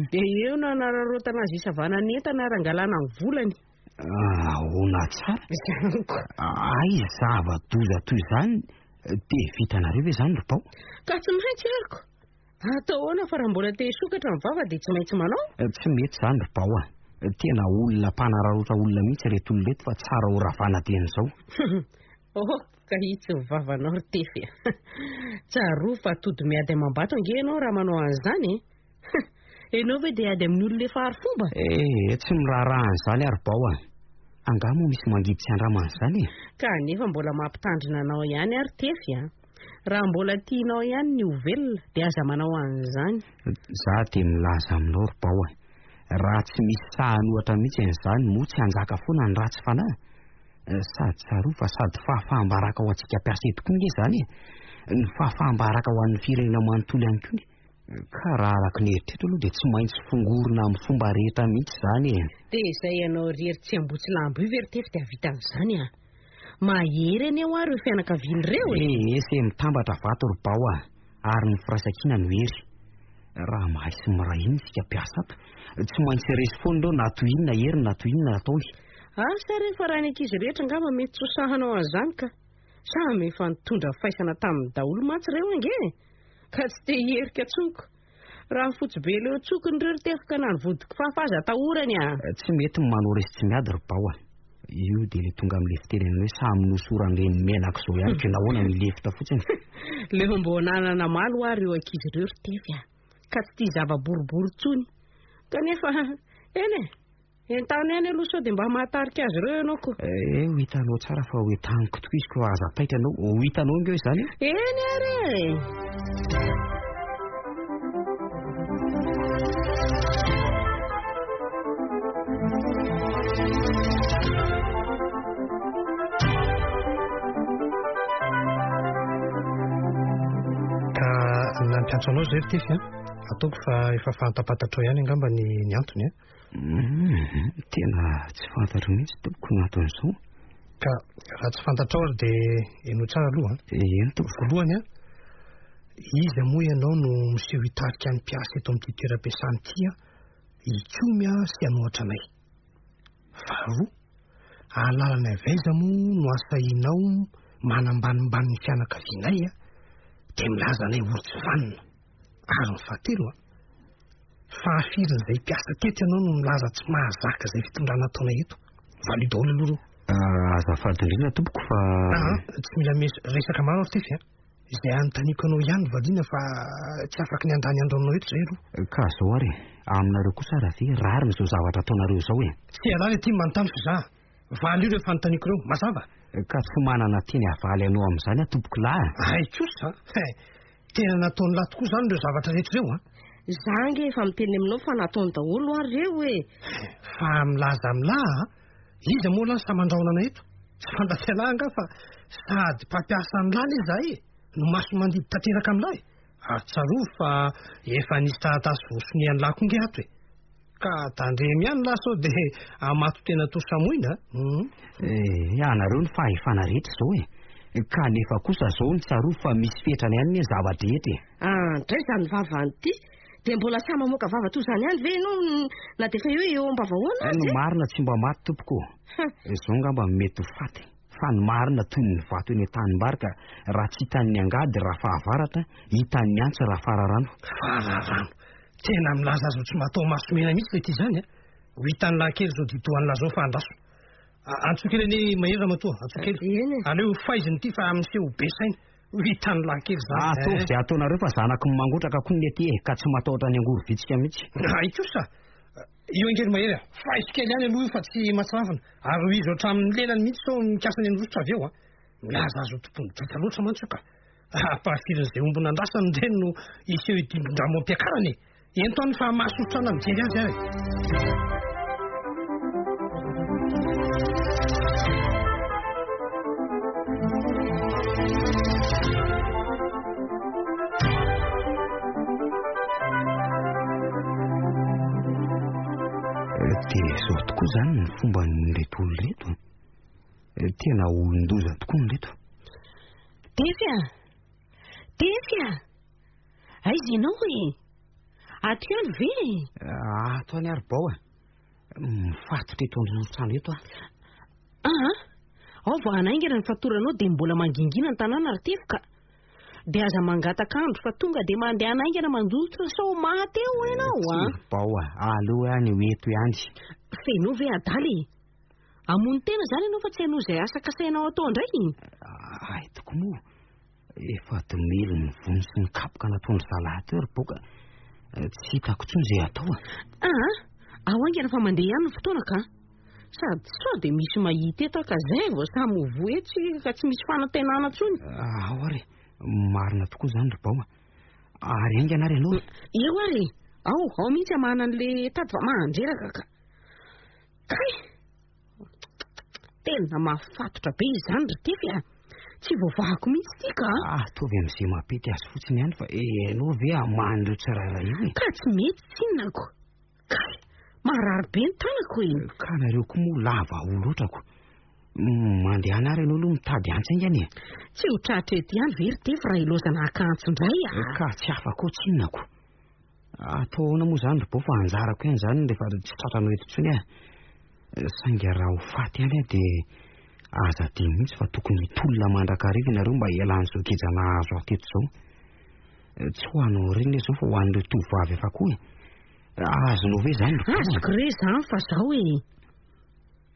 dia eo no anararaotana azy hisavana ny entana ary angalana ny volany. Ahoana tsara? Izany ko. Hay zava-doza toy izany dia vitanareo ve izany ry Bao? Ka tsy maintsy ary ko. Atao ahoana fa raha mbola te hisokatra ny vava dia tsy maintsy manao? Tsy mety izany ry Bao a. Tena olona mpanararaotra olona mihitsy ireto olona ireto fa tsara ho ravana dieny izao. Oh, ka hitsy ny vavanao ry Tefy a. Tsarovy fa tody miady amam-bato ange ianao raha manao an'izany e. Ianao ve dia hiady amin'ny olona efa ary fomba? Eh, tsy miraharaha an'izany aho ry Bao a. Angaha moa misy mangidy tsy andrama an'izany e? Ka nefa mbola mampitandrina anao ihany aho ry Tefy a. Raha mbola tianao ihany ny ho velona dia aza manao an'izany. Za dia milaza aminao ry Bao a. Raha tsy misy sahy hanohatra mihitsy an'izany moa tsy hanjaka foana ny ratsy fanahy? Sady tsarovy fa sady fahafaham-baraka ho antsika mpiasa eto koa nge izany e. Ny fahafaham-baraka ho an'ny firenena manontolo ihany koa nge. Ka raha araka ny eritreritro aloha dia tsy maintsy fongorina amin'ny fomba rehetra mihitsy izany e. Dia izay ianao irery tsy ambotsilambo io ve ry Tefy dia hahavita an'izany a? Mahery anie hoa ireo fianakaviana ireo e! Ee, se mitambatra vato ry Bao a! Ary ny firaisankina no hery. Raha mahay sy miray hina isika mpiasa ato, tsy maintsy resy foana ireo na toy inona heriny na toy inona ataony. Asa re fa raha ny ankizy rehetra angamba mety tsy ho sahanao an'izany ka! Samy efa nitondra faisana taminy daholo mantsy ireo ange e! Ka tsy te hiherika intsony ko! Raha fotsy be leo tsokiny ireo ry Tefy ka na ny vodi-kifafa aza atahorany a! Tsy mety ny manao resy tsy miady ry Bao a! Io dia ilay tonga amin'ilay fitenenana hoe samy nosoran-dreny menaka izao ihany ko nahoana no hilefitra fotsiny? Leo mbô nanana namaly hoa ireo ankizy ireo ry Tefy a! Ka tsy tia zava-boribory intsony. Kanefa, eny e! Entano ihany aloha sao dia mba mahatarika azy ireo ianao ko. Eh, ho hitanao tsara fa ho entaniko tokoa izy ko aza taitra ianao. Ho hitanao ange izany e. Eny ary e. Ka nampiantso anao izay ry Tefy a. Ataoko fa efa fantapantatrao ihany angamba ny ny antony a. Hum, tena tsy fantatro mihitsy tompoko ny anton'izao. Ka raha tsy fantatrao ary dia henoy tsara aloha an. Eny tompoko. Voalohany an, iza moa ianao no miseho hitarika ny mpiasa eto amin'ity toeram-piasana ity an, hikomy an sy hanohatra anay. Faharoa, ahalalana avy aiza moa no asahianao manambanimbany ny fianakavianay an, dia milaza anay olo-tsy vanona. Ary ny fahatelo an, Fahafirin'izay mpiasa teto ianao no milaza tsy mahazaka izay fitondrana ataonay eto? Valio daholo aloha ireo. Azafady indrindra tompoko fa. Aa, tsy mila resaka maro aho Tefy a. Izay anontaniako anao ihany no valiana fa tsy afaky ny handany andro aminao eto izay aloha. Ka zao ary e, aminareo kosa ary ve rariny izao zavatra ataonareo izao e? Tsy ialahy ilay tia manontany fa izaho. Valio ireo fanontaniako ireo, mazava? Ka tsy manana teny havaly anao amin'izany aho tompokolahy a. Hay kosa a! Tena nataon'i lahy tokoa izany ireo zavatra rehetra ireo an! Za ange efa miteny aminao fa nataony daholo hoa reo e! Fa milaza amin'lah a! Iza moa lah sa mandrahona anay eto? Tsy fantatr'ialahy angaha fa sady mpampiasa an'lah anie izahay e! No maso mandidy tanteraka amin'lah e! Ary tsarovy fa efa nisy taratasy voasonian'lah koa nge ato e! Ka tandremo ihany lahy sao dia hamato tena toa samoina a! Eh, anareo ny fahefana rehetra izao e! Kanefa kosa izao no tsarovy fa misy fetrany ihany ny zava-drehetra e! Ah, ndray izany vavany ity! Dia mbola sahy mamoaka vava toy izany ihany ve ianao na dia efa eo eo am-bavahoana aza Ny e? marina tsy mba maty tompoko ô! Izao angamba mety ho faty, fa ny marina toy ny vato eny an-tanimbary ka raha tsy hitan'ny angady raha fahavaratra, hitan'ny antsy raha fararano. Fararano! Tena milaza azy ho tsy matao maso mena mihitsy ilay ty izany a! Ho hitan'ny lahy kely izao didohan'ny lahy izao fa andraso. Antsoy kely anie Mahery ramatoa, antsoy kely. Eny e. Aleo ho faiziny ity fa miseho ho be saina. Ho hitan'ny lahy kely izany. Ataovy izay ataonareo fa zanaky ny mangotraka koa ny aty e, ka tsy matahotra ny angory vitsika mihitsy. Hay kosa! Io ange ry Mahery a! Faizo kely ihany aloha io fa tsy mahatsiravina. Ary ho izy hatramin'ny lelany mihitsy sao mikasa ny handositra avy eo a! Milaza azy ho tompon'ny ditra loatra mantsy io ka. Ampahafirin'izay omby nandrasany ireny no hiseho hidimbin-drano am-piakarana e! Ento any fa mahasosotra ana mijery azy aho e! Dia izao tokoa izany ny fomban'ireto olona ireto. Tena olon-doza tokoa ireto. Tefy a! Tefy a! Aiza ianao e? Ato ihany ve e? Ato ihany ary Bao a. Mifatotra eto an-trano eto aho. Aa! Ao vao hanaingana ny fatoranao dia mbola mangingina ny tanàna ry Tefy ka. Dia aza mangataka andro fa tonga dia mandehana haingana mandositra sao maty eo ianao a! Tsia ry Bao a, aleo ihany ho eto ihany. Feno ve adala e? Hamono tena izany ianao fa tsy hainao izay asa kasainao atao indray? Hay tokoa moa, efa domeliny ny vono sy ny kapoka nataon-dry zalahy teo ry boka. Tsy hitako intsony izay atao e. Aa, ao haingana fa mandeha ihany ny fotoana ka. Sady sao dia misy mahita eto aho ka izay vao samy ho voa eto isika ka tsy misy fanantenana intsony. Ao ary, marina tokoa izany ry Bao a. Ary haingana ary ianao e. Eo ary e, ao, ao mihitsy hamahana an'ilay tady fa mandreraka ka. Kay! Tena mahafatotra be izany ry Tefy a! Tsy voavahako mihitsy ity ka! Ataovy amin'izay mampety azy fotsiny ihany fa ianao ve hamaha an'ireo tsirairay io e? Ka tsy mety tsinona ko! Kay! Marary be ny tanako e! Ka nareo koa moa lava ho loatra ko! Mandehana ary ianao aloha mitady antsy haingana e! Tsy ho tratra eto ihany ve ry Tefy raha ilaozana haka antsy indray a! Ka tsy afaka ao tsinona ko! Atao ahoana moa izany ry Bao fa anjarako ihany izany rehefa tsy tratranao eto intsony aho. Saingy raha ho faty ihany aho dia aza adino mihitsy fa tokony hitolona mandrakariva ianareo mba hialan'izao geja nahazo ahy teto izao. Tsy ho anao irery anie izao fa ho an'ireo tovovavy hafa koa e. Azonao ve izany ry Bao? Azoko re izany fa izao e.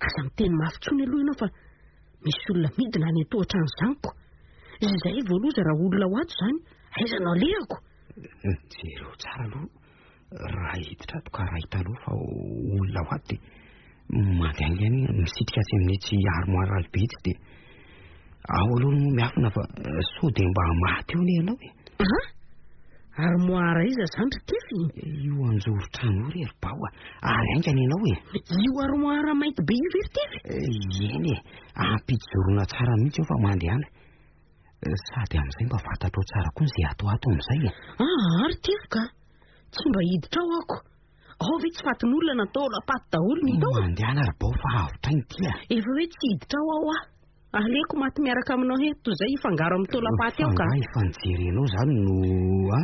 Aza miteny mafy intsony aloha ianao fa misy olona midina any an-tohatrano izany ko. Izay vao loza raha olona ho ato izany, aiza no alehako? Jereo tsara aloha raha hiditra ato ka raha hitanao fa olona ho ato dia mandeha ihany misitrika atsy amin'itsy armoire lehibe itsy dia ao aloha no miafina fa sao dia mba maty eo anie ianao e. Aha! Armoire iza izany ry Tefy? Io anjoron-trano io re ry Bao a! Ary haingana ianao e! Io armoire mainty be io ve ry Tefy? Eny e! Ampijoroana tsara mihitsy eo fa mandehana. Sady amin'izay mba fantatrao tsara koa izay ato ato amin'izay e. Ah, ry Tefy ka! Tsy mba hiditra ao aho ko! Ao ve tsy fatin'olona natao lapaty daholo ny hita ao? Mandehana ry Bao fa avotra iny ity a! Efa hoe tsy hiditra ao aho ah! Aleoko maty miaraka aminao eto toy izay hifangaro amin'ny taolam-paty ao ka! Fa angaha efa nijery anao izany no a?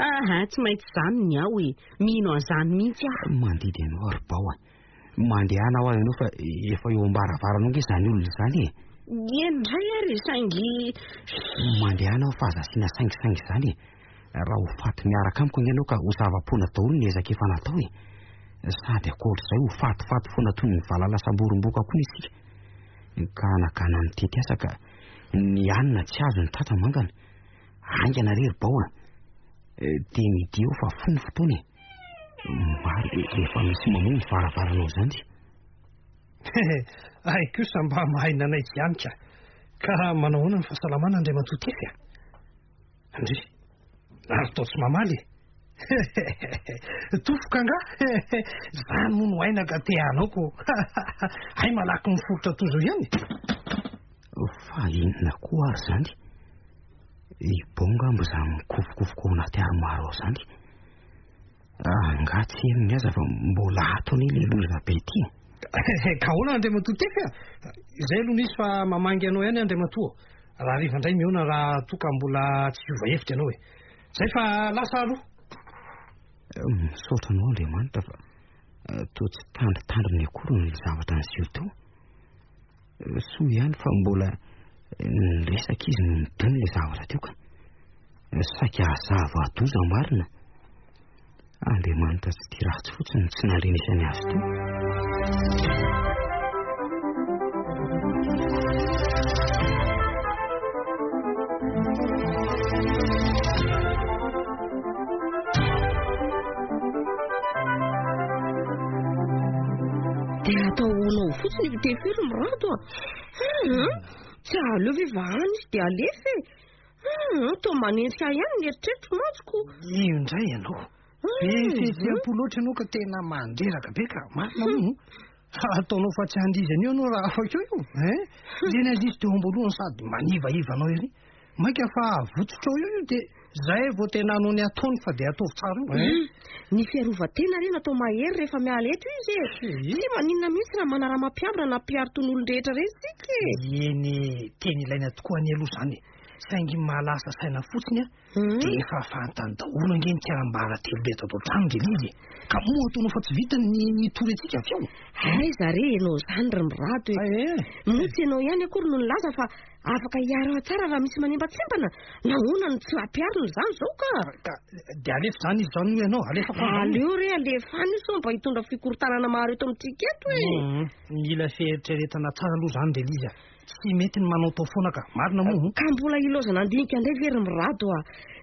Aha, tsy maintsy izany ny ao e! Mino an'izany mihitsy aho! Mandidy anao ry Bao a! Mandehana hoa ianao fa efa eo am-baravaranao ange izany olona izany e! Eny indray ary e, saingy. Mandehana hoa fa aza asiana saingisaingy izany e! Raha ho faty miaraka amiko ange ianao ka ho zava-poana daholo ny ezaka efa natao e! Sady ankoatr'izay ho fatifaty foana toy ny valala samborim-boka koa isika. Ganagana mitety asa ka ny hanina tsy azo ny tratra mangana. Haingana re ry Bao a! Dia midia eo fa fohy ny fotoana e! Maro efa misy mamoha ny varavaranao izany. Hay kosa mba mahay nanaiky ihany ka. Ka manao ahoana ny fahasalamana Andriamatoa Tefy a? Ndry, ary toa tsy mamaly e. Tofoka angaha? Izany moa no aina ka te hanao ko. Hay malaky miforitra toy izao ihany. Fa inona koa ary izany? I Bao angamba izany mikofokofoka ao anaty armoire ao izany. Angaha tsy henony aza fa mbola ato anie ilay loza be ity e. Ka ahoana Andriamatoa Tefy a? Izay aloha no izy fa mamangy anao ihany Andriamatoa. Rahariva indray mihaona raha toa ka mbola tsy hiova hevitra ianao e. Izay fa lasa aloha. Misaotra anao Andriamanitra fa toa tsy tandrintandriny akory ny zavatra niseho teo. Soa ihany fa mbola niresaka izy no nidona ilay zavatra teo ka. Saika zava-doza marina. Andriamanitra tsy tia ratsy fotsiny no tsy nandrenesany azy teo. Dia atao ahoana ao fotsiny io tefy io ry Mirado a? Hum, tsy aleo ve vahana izy dia alefa e? Hum, toa manenjika ahy ihany ny eritreritro mantsy ko. Io indray ianao. Be fihetseham-po loatra ianao ka tena mandreraka be ka. Marina moa. Fa ataonao fa tsy handiza an'io ianao raha afaka eo io, hein? Ireny aza izy teo am-boalohany sady manivaiva anao ery. Mainka fa avotsotrao eo io dia zay vao tena hanao ny ataony fa dia ataovy tsara eo, hein? Ny fiarovan-tena re natao mahery rehefa miala eto izy e. Tsy maninona mihitsy raha manarama mpiambina na mpiaro toy ny olon-drehetra ireny isika e. Eny e, tena ilaina tokoa anie aloha izany e. Saingy mahalasa saina fotsiny an. Dia efa fantany daholo ange ny tsiambaratelo reto ato an-trano ry Lizy e! Ka moa ataonao fa tsy vitany ny hitory antsika avy eo? Aiza re ianao izany ry Mirado e! Moa tsy ianao ihany akory no nilaza fa afaka hiaro ahy tsara raha misy manembantsembana? Nahoana no tsy ampiharina izany izao ka? Ka dia alefa izany izy izany hoy ianao? Alefako any izany? Aleo re alefa any io sao mba hitondra fikorontanana maro eto amintsika eto e! Mila fieritreretana tsara aloha izany ry Lizy a! Tsy mety ny manaotao foana ka. Marina moa. Ka mbola ilaozana handinika indray ve ry Mirado a!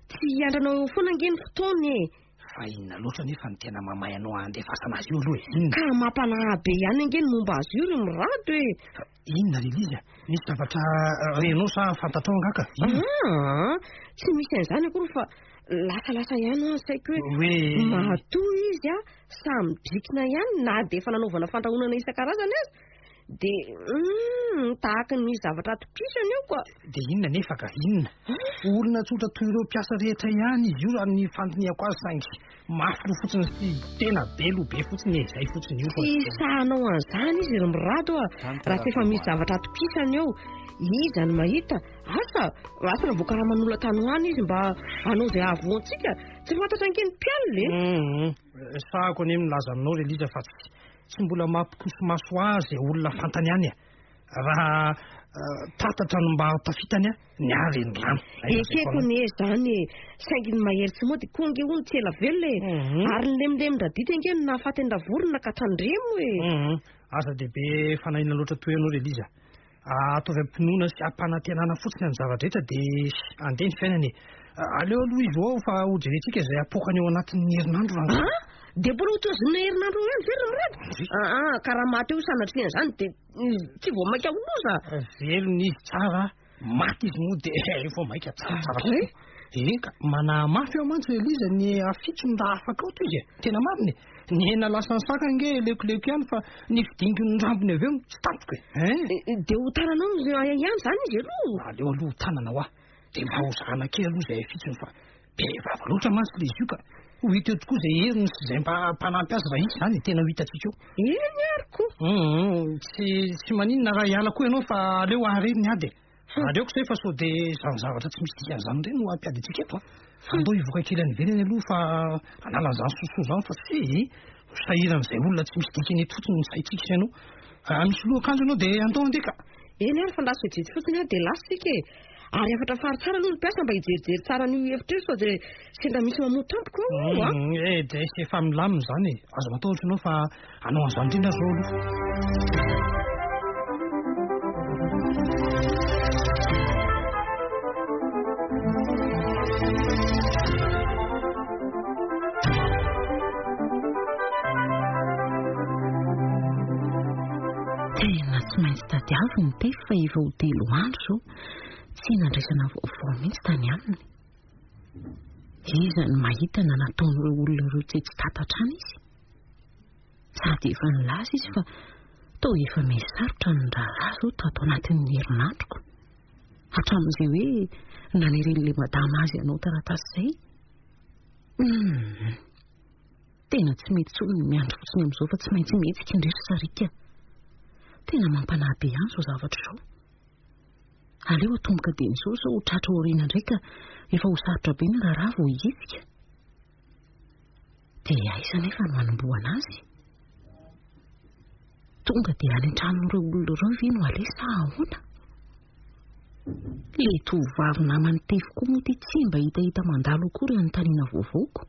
Tsy hiandranao eo foana ange ny fotoana e! Fa inona loatra anefa no tena mamay anao handefasana azy io aloha e? Inona? Ka mampanahy be ihany ange ny momba azy io ry Mirado e! Inona ry Lizy a? Misy zavatra renao sa fantatrao angaha ka? Inona? Aa! Tsy misy an'izany akory fa lasalasa ihany aho ny saiko hoe Hoe. matoa izy a samy drikina ihany na dia efa nanaovana fandrahonana isan-karazany aza. Dia humm tahaka ny misy zavatra atokisana eo ka. Dia inona anefa ka? Inona? Olona tsotra toy ireo mpiasa rehetra ihany izy io raha ny fandinihako azy saingy mafy loha fotsiny sy tena be loha be fotsiny e, izay fotsiny io fa. Tsy sahanao an'izany izy ry Mirado a, raha tsy efa misy zavatra atokisana eo. Iza no mahita? Asa, asa raha voakaraman'olona tany ho any izy mba hanao izay hahavoa antsika. Tsy fantatra ange ny mpialona e. Humm, sahako anie milaza aminao ry Eliza fa tsy Tsy mbola mampikoso-maso ahy izay olona fantany any e! Raha tatatra no mba tafitany ny ahy renirano. Ekeko anie izany e! Saingy ny mahery tsy mody koa ange hono tsy ela velona e! Ary ny lemindremin-dRadity ange no nahafaty an-dRavorona ka tandremo e! Aza dia be fanahiana loatra toy ianao ry Eliza. Ataovy am-pinoana sy am-panantenana fotsiny ny zava-drehetra dia handeha ny fiainana e. Aleo aloha izy ho ao fa hojerentsika izay hapoakany ao anatin'ny herinandro rangahy. Ah! Dia mbola ho tozonina herinandro eo ihany ve ry Mirado? Aa, ka raha maty eo sanatria an'izany dia tsy vao mainka ho loza. Velona izy tsara, maty izy moa dia vao mainka tsaratsara kokoa. Eka, manahy mafy aho mantsy Eliza ny hafitsony raha afaka ao toy izy e. Tena marina e. Ny hena lasan'ny saka ange lekoleko ihany fa ny fidingon'ny rambony avy eo no tsy tantiko e. Hein? Dia ho tananao ihany izany izy aloha? Aleo aloha ho tanana hoa. Dia mba ho zahana kely aloha izay hafitsony fa be vava loatra mantsy ilay izy io ka. Ho hita eo tokoa izay heriny sy izay mba mpanampy azy raha hisy izany e, tena ho hitantsika eo. Eny ary ko. Hum, tsy tsy maninona raha hiala koa ianao fa aleo aho irery ny ady e. Aleoko izay fa sao dia izany zavatra tsy misy dikany izany indray no hampiady antsika eto a. Andao hivoaka kely any ivelany aloha fa hanala an'izany sosoa izany fa tsy ho sahiran'izay olona tsy misy dikany eto fotsiny ny saintsika sy ianao. Raha misy loha akanjo ianao dia andao handeha ka. Eny ary fa lasa vetivety fotsiny aho dia lasa isika e. Ary hafatra fary tsara aloha ny mpiasa mba hijerijery tsara an'io hevitra io sao dia sendra misy mamoa tampoka ao a. Eh, dia efa milamina izany e. Aza matahotra ianao fa hanao an'izany indrindra aho izao aloha. Tena tsy maintsy tadiaviny ny tefy fa efa ho telo andro izao tsy nandraisana vaovao mihitsy tany aminy. Iza no mahita na nataon'ireo olona ireo tsy tsy tatatra any izy? Sady efa nilaza izy fa toa efa miha-sarotra ny raharaha izao tato anatin'ny herinandroko. Hatramin'izay hoe naneren'ilay madama azy hanao taratasy izay. Hum. Tena tsy mety intsony ny miandry fotsiny amin'izao fa tsy maintsy mihetsika indray ry sariaka. Tena mampanahy be ihany izao zavatra izao. Aleo atomboka dieny izao sao ho tratra aoriana indray ka efa ho sarotra be ny raharaha vao hihetsika. Dia aiza anefa no hanombohana azy? Tonga dia any an-tranon'ireo olona ireo ve no aleha sa ahoana? Ilay tovovavy naman'i Tefy koa moa ity tsy mba hitahita mandalo akory hanontaniana vaovaoko.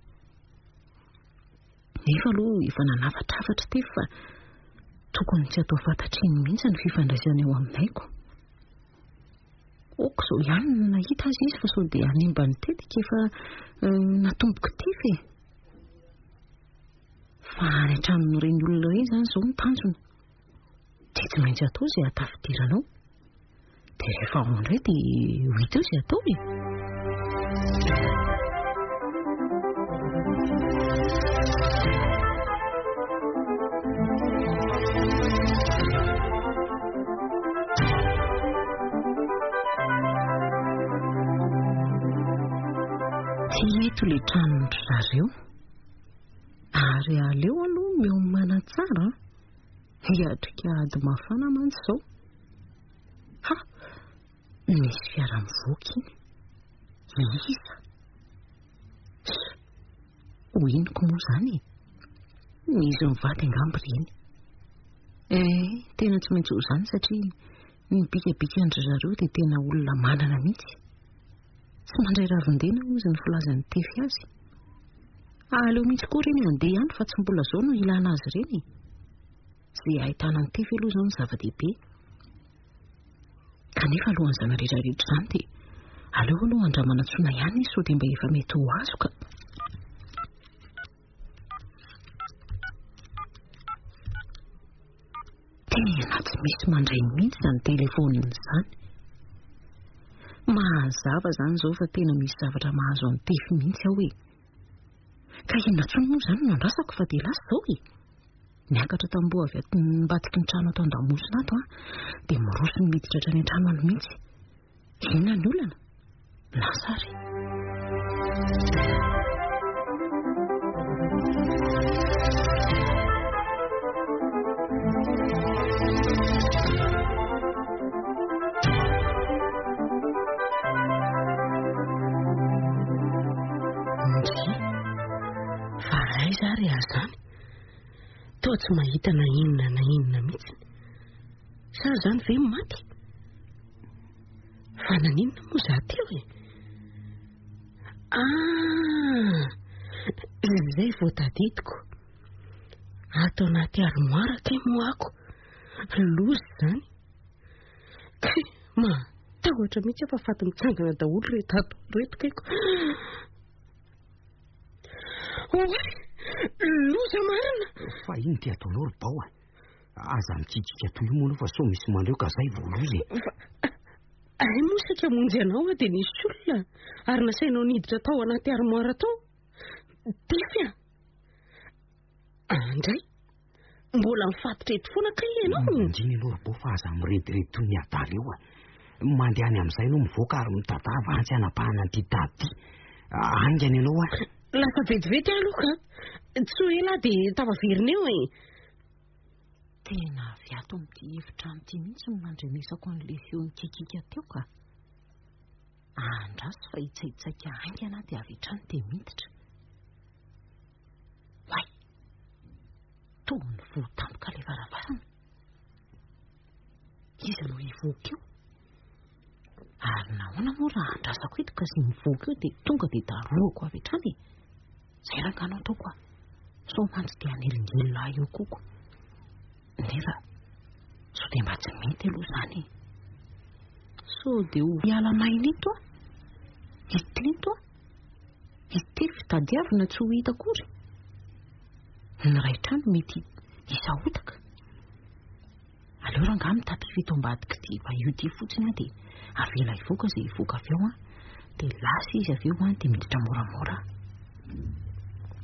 Nefa aloha efa nanafatrafatra Tefy fa tokony tsy atao fantatr'iny mihitsy ny fifandraisana eo aminay ko. Ok izao ihany no nahita azy izy fa sao dia hanimba ny tetika efa natombok'i Tefy e. Fa any an-tranon'ireny olona ireny izany izao no tanjona. Dia tsy maintsy atao izay hahatafidirana ao. Dia rehefa ao indray dia ho hita eo izay atao e. Tsy eto ilay tranon-dry zareo. Ary aleo aloha miomana tsara an! Hiatrika ady mafana mantsy izao. Ha! Misy fiara mivoaka iny. Iza? Ho inoko moa izany e? Izy mivady angamba ireny. Eh, tena tsy maintsy ho izany satria ny bikabikan-dry zareo dia tena olona manana mihitsy. Tsy mandray ravin-dena hozy ny filazan'ny Tefy azy. Aleo mihitsy koa ireny handeha ihany fa tsy mbola izao no ilana azy ireny e. Izay ahitana ny Tefy aloha izao no zava-dehibe. Kanefa alohan'izany rehetra rehetra izany dia aleo aloha andramana antsoina ihany izy sao dia mba efa mety ho azo ka. Tena tsy misy mandray mihitsy izany telefaonina izany. Mazava izany izao fa tena misy zavatra mahazo an'i Tefy mihitsy ao e. Ka inona intsony moa izany no andrasako fa dia lasa izao e. Miakatra tamboho avy ato ambadiky ny trano ato an-damosina ato aho dia miroso miditra hatrany an-trano any mihitsy. Inona ny olana? Lasa ary. Ndry, fa aiza ary aho izany? Toa tsy mahita na inona na inona mihitsy. Sa izany ve maty? Fa naninona moa za teo e? Ah! Izay vao tadidiko. Ato anaty armoire kay moa ako. Loza izany. Kay, mahatahotra mihitsy aho fa faty mitsangana daholo ireto ato ireto kaiko. Oay! Loza marina! Fa inona ity ataonao ry Bao a? Aza mikikika toy io moa aloha fa sao misy mandreo ka zay vao loza e. Fa hay moa saika hamonjy anao aho dia nisy olona ary nasainao niditra tao anaty armoire tao. Tefy a! Andray! Mbola mifatotra eto foana kay ianao? Mangina ianao ry Bao fa aza mirediredy toy ny adala eo a. Mandehana amin'izay ianao mivoaka ary mitadava antsy hanapahana an'ity tady ity. Haingana ianao a. Lasa vetivety aho aloha ka. Tsy ho ela aho dia tafaverina eo e. Tena avy ato amin'ity efitrano ity mihitsy no nandrenesako an'ilay feo nikikika teo ka. Andraso fa hitsaitsaika haingana aho dia avy hatrany dia miditra. Oay! Toa nivoha tampoka ilay varavarana. Iza no hivoaka eo? Ary nahoana moa raha andrasako eto ka izay mivoaka eo dia tonga dia darohako avy hatrany e? Izay rangahy no ataoko a! Sao mantsy dia hanelingelina ahy eo koa ko. Nefa sao dia mba tsy mety aloha izany e! Sao dia ho hiala maina eto aho? Hiteto aho? Hitefy tadiavina tsy ho hita akory? Ny iray trano mety hisahotaka. Aleo rangahy mitapy eto ambadik'ity bahut ity fotsiny aho dia avela hivoaka izay hivoaka avy eo an. Dia lasa izy avy eo an, dia miditra moramora.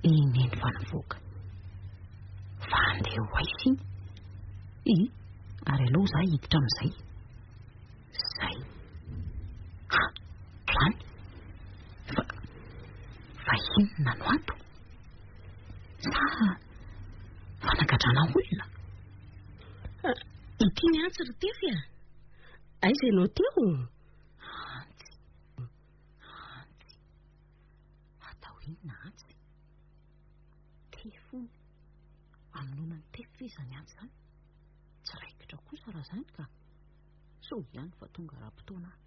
Iny eny fa nivoaka. Fa handeha ho aiza iny? I, ary aleo za hiditra amin'izay. Zay. Ha, zany? Fa, fa inona no ato? Sa. fanagadrana olona? Ity ny antsy ry Tefy a! Aiza ianao teo? Antsy, antsy. Atao inona antsy? Tefy hono. Hamonoana ny tefy ve izany antsy izany? Tsy raikitra kosa raha izany ka. Soa ihany fa tonga ara-potoana aho.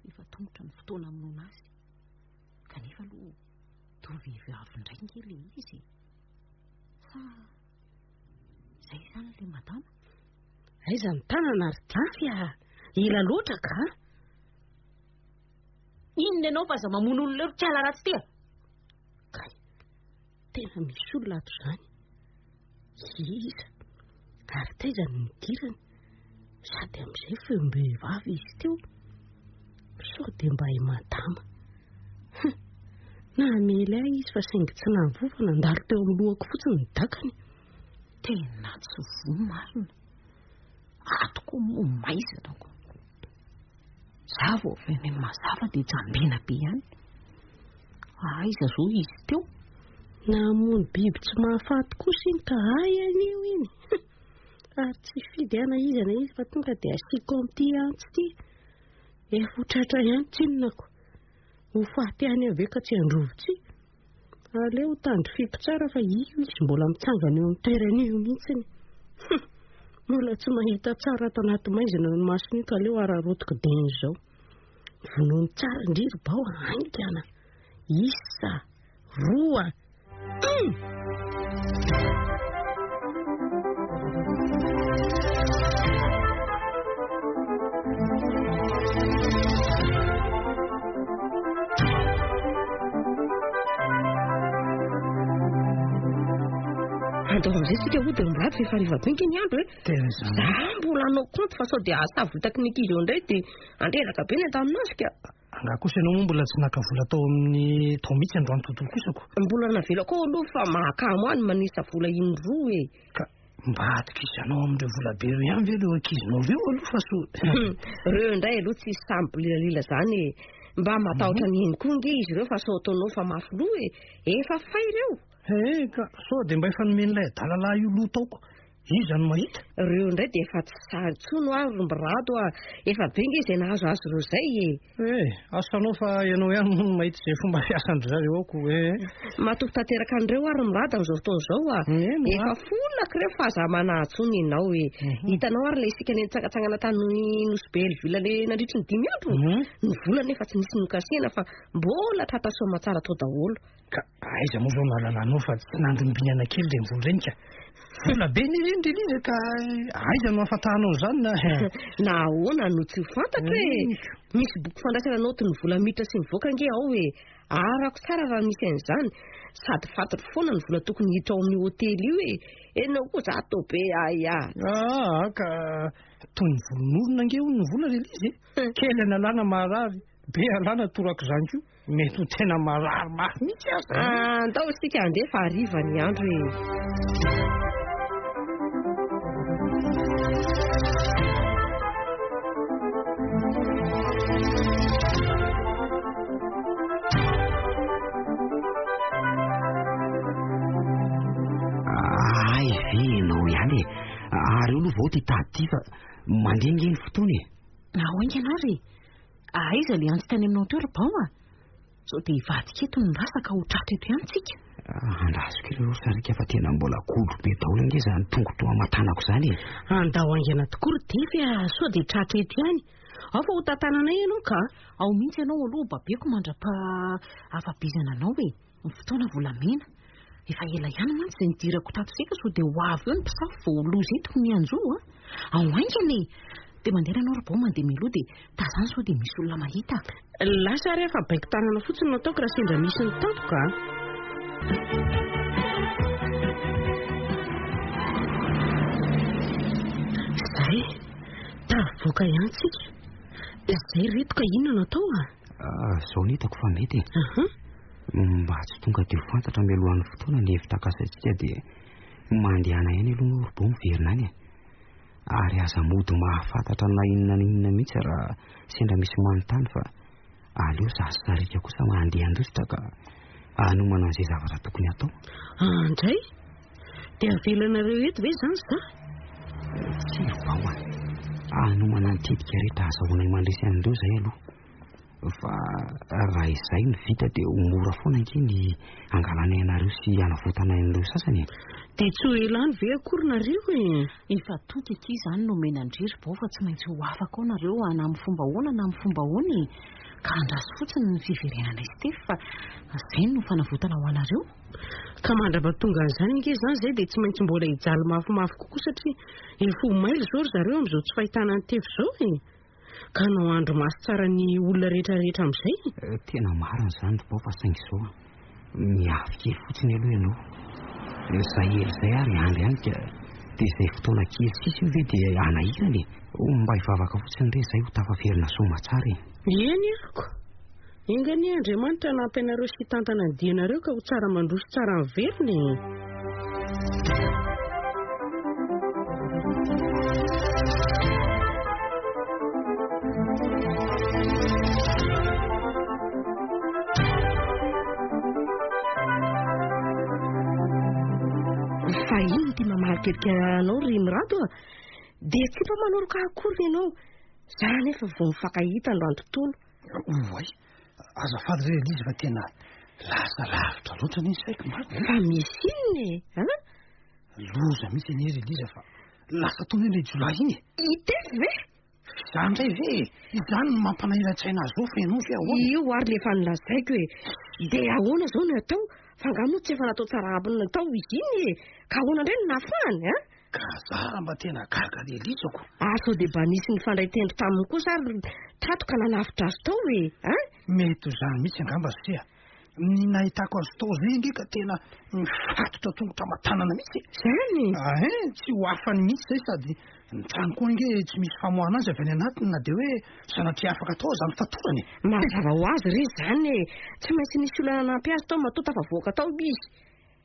Efa tongotra ny fotoana hamonoana azy. Kanefa aloha toa vehivavy indray ange ilay izy e. Sa izay izany ilay madama? Aiza ny tanana ry Tafy a! Ela loatra ka! Inona ianao fa aza mamono olona eo ry kala ratsy ty a! Kay, tena misy olona ato izany. Iza? Ary taiza no nidirany? Sady amin'izay feom-behivavy izy teo. Sao dia mba i madama. Hum, namely ahy izy fa saingy tsy nahavoa fa nandalo teo amin'ny lohako fotsiny ny dakany. Tena tsy voa marina. Ato koa moa maizina ko. Za vao avy any mazava dia jambena be ihany. Aiza zao izy teo? Namono biby tsy mahafaty kosa iny ka hay anio iny. Ary tsy hifidy aho na iza na iza fa tonga dia asiako amin'ity antsy ity. Efa ho tratra ihany tsinona ko. Ho faty ihany avy eo ka tsy handrovi-tsihy. Aleo tandrifiko tsara fa io izy mbola mitsangana eo amin'ny toerany io mihitsiny. Hum! Mbola tsy mahita tsara ato anaty maizina ny masony io ka aleo araraotiko dieny izao. Vonoiny tsara ndry ry bao haingana. Isa, roa, hum! Andao amin'izay isika hody ry Mirado fa efa hariva be ange ny andro e. Tena izany. Za mbola hanao kaonty fa sao dia ahasavoritaka ny ankizy eo indray dia handreraka be ny andanin'azy ka. Angaha kosa ianao moa mbola tsy naka vola tao amin'ny tao mihitsy androany tontolo kosa ko? Mbola navelako ao aloha fa mahakamo ahy ny manisa vola indroa e. Ka mba atokisanao amin'ireo vola be ireo ihany ve ireo ankizinao ireo aloha fa so. Ireo indray aloha tsy samy bililalila izany e. Mba matahotra ny eny koa nge izy ireo fa sao ataonao fa mafy loha e. Efa fay ireo. He ka sao dia mba efa nomen'ilay adala lahy io loha tao ko. Iza no mahita? Ireo indray dia efa tsy sahy intsony hoa ry Mirado a! Efa be nge izay nahazo azy ireo izay e! Eh, asa anao fa ianao ihany moa no mahita izay fomba fiasan-dry zareo ao ko eh! Matoky tanteraka an'ireo ary Mirado amin'izao fotoana izao a! Efa folaka ireo fa aza manahy intsony ianao e! Hitanao ary ilay isika nitsangantsangana tany Nosy Be Hellville ilay nandritry ny dimy andro? Ny vola anefa tsy nisy nokasihana fa mbola tratra soamatsara tao daholo. Ka aiza moa izao no ahalalanao fa tsy nandrombinana kely ireny vola ireny ka. Vola be anie ireny ry Liza ka aiza no ahafantaranao an'izany na. Na ahoana no tsy ho fantatro e! Misy boky fandraisana naoty ny vola miditra sy mivoaka ange ao e! Arako tsara raha misy an'izany. Sady fantatro foana ny vola tokony hiditra ao amin'io hotely io e! Enao koa za tô be aia. Aa ka toy ny volon'orona ange hono ny vola ry Liza e! Kely analana maharary, be alana torak'izany koa. Mety ho tena marary mafy mihitsy aza. Ah, andao isika handeha fa hariva ny andro e. Ay ve ianao ihany e. Ary eo aloha vao ity tady ity fa mandeha ange ny fotoana e. Ao haingana ary e. Aiza ilay antsy tany aminao teo ry Bao a? Sao dia hivadika eto ny rasa ka ho tratra eto ihany tsika? Andraso kely aloha Sarika fa tena mbola kolo be daholo ange izany tongotro aman-tanako izany e. Andao haingana tokoa ry Tefy a, sao dia tratra eto ihany. Ao fa ho tantananay ianao ka. Ao mihitsy ianao aloha babeko mandra-paha-afa-bizana anao e. Ny fotoana volamena. Efa ela ihany mantsy izay nidirako tato izay ka sao dia ho avy eo ny mpisafo vao ho loza eto ny hanjo a! Ao haingana e! Dia mandeha ianao ry Bao mandeha mialoha dia tazano sao dia misy olona mahita. Lasa ary aho fa baiko tanana fotsiny no ataoko raha sendra misy ny tampoka a! Izay, tafavoaka ihany tsika. Izay ry reto ka inona no atao a? Izao no hitako fa mety e. Mba tsy tonga dia ho fantatra mialohan'ny fotoana ny hevitra kasaintsika dia mandehana ihany aloha moa ry Bao miverina any e. Ary aza mody mahafantatra na inona na inona mihitsy raha sendra misy manontany fa aleo za sy Sarika kosa mandeha handositra ka hanomana an'izay zavatra tokony hatao. Andray! Dia avelanareo eto ve izany za? Tsia ry Bao a. Hanomana ny tetika rehetra ahazahoanay mandresy an'ireo izay aloha. Fa raha izay no vita dia ho mora foana ange ny hangalanay anareo sy hanavotanay an'ireo sasany e. Dia tsy ho ela any ve akory nareo e? Efa toky akia izany no omena an-dry ry Bao fa tsy maintsy ho afaka ao nareo na amin'ny fomba ahoana na amin'ny fomba ahoana e. Ka andraso fotsiny ny fiverenanay Steph fa izay no fanavotana ho anareo. Ka mandra-pahatonga an'izany ange izany izay dia tsy maintsy mbola hijaly mafimafy kokoa satria efa ho mailo izao ry zareo amin'izao tsy fahitana an'i Tefy izao e. Ka hanao andro maso tsara ny olona rehetra rehetra amin'izay. Tena marina izany ry Bao fa saingy izao an, miafy kely fotsiny aloha ianao. Izay ela izay ary andry ihany ka dia izay fotoana kely sisa io ve dia hanahirana e. Mba hivavaka fotsiny re izay ho tafaverina soa aman-tsara e. Eny ako. Enga anie Andriamanitra hanampy anareo sy hitantana ny dianareo ka ho tsara mandroso tsara miverina e. Fa inona ity mamaly kelika anao ry Mirado a? Dia tsy mba manoroka akory ianao. Za nefa vao mifankahita androany tontolo. Oay, azafady re Elise fa tena lasa lavitra loatra anie ny saiko marina. Fa misy inona e? An? Loza mihitsy anie ry Elise fa lasa tony ilay jiolahy iny e. I Tefy ve? Izany indray ve e? Izany no mampanahiran-tsaina azy izao fa ianao ve ahoana? Io ary le efa nolazaiko e. Dia ahoana izao no atao? Fa angaha moa tsy efa natao tsara ambiny natao izy iny e? Ka ahoana indray no nahafahany an? Ka za raha mba tena gaga le Elisa ko. Ary sao dia mba nisy nifandray tendro taminy kosa ary tato ka nanavotra azy tao e? An? Mety ho izany mihitsy angamba ry se a. Ny nahitako azy tao izay ange ka tena mifatotra tongotra aman-tanana mihitsy e. Izany? Ahin, tsy ho afany mihitsy izay sady ny trano koa ange tsy misy famoahana azy avy any anatiny na dia hoe sanatria afaka tao aza ny fatorany e. Mazava ho azy re izany e. Tsy maintsy nisy olona nanampy azy tao matoa tafavoaka tao izy.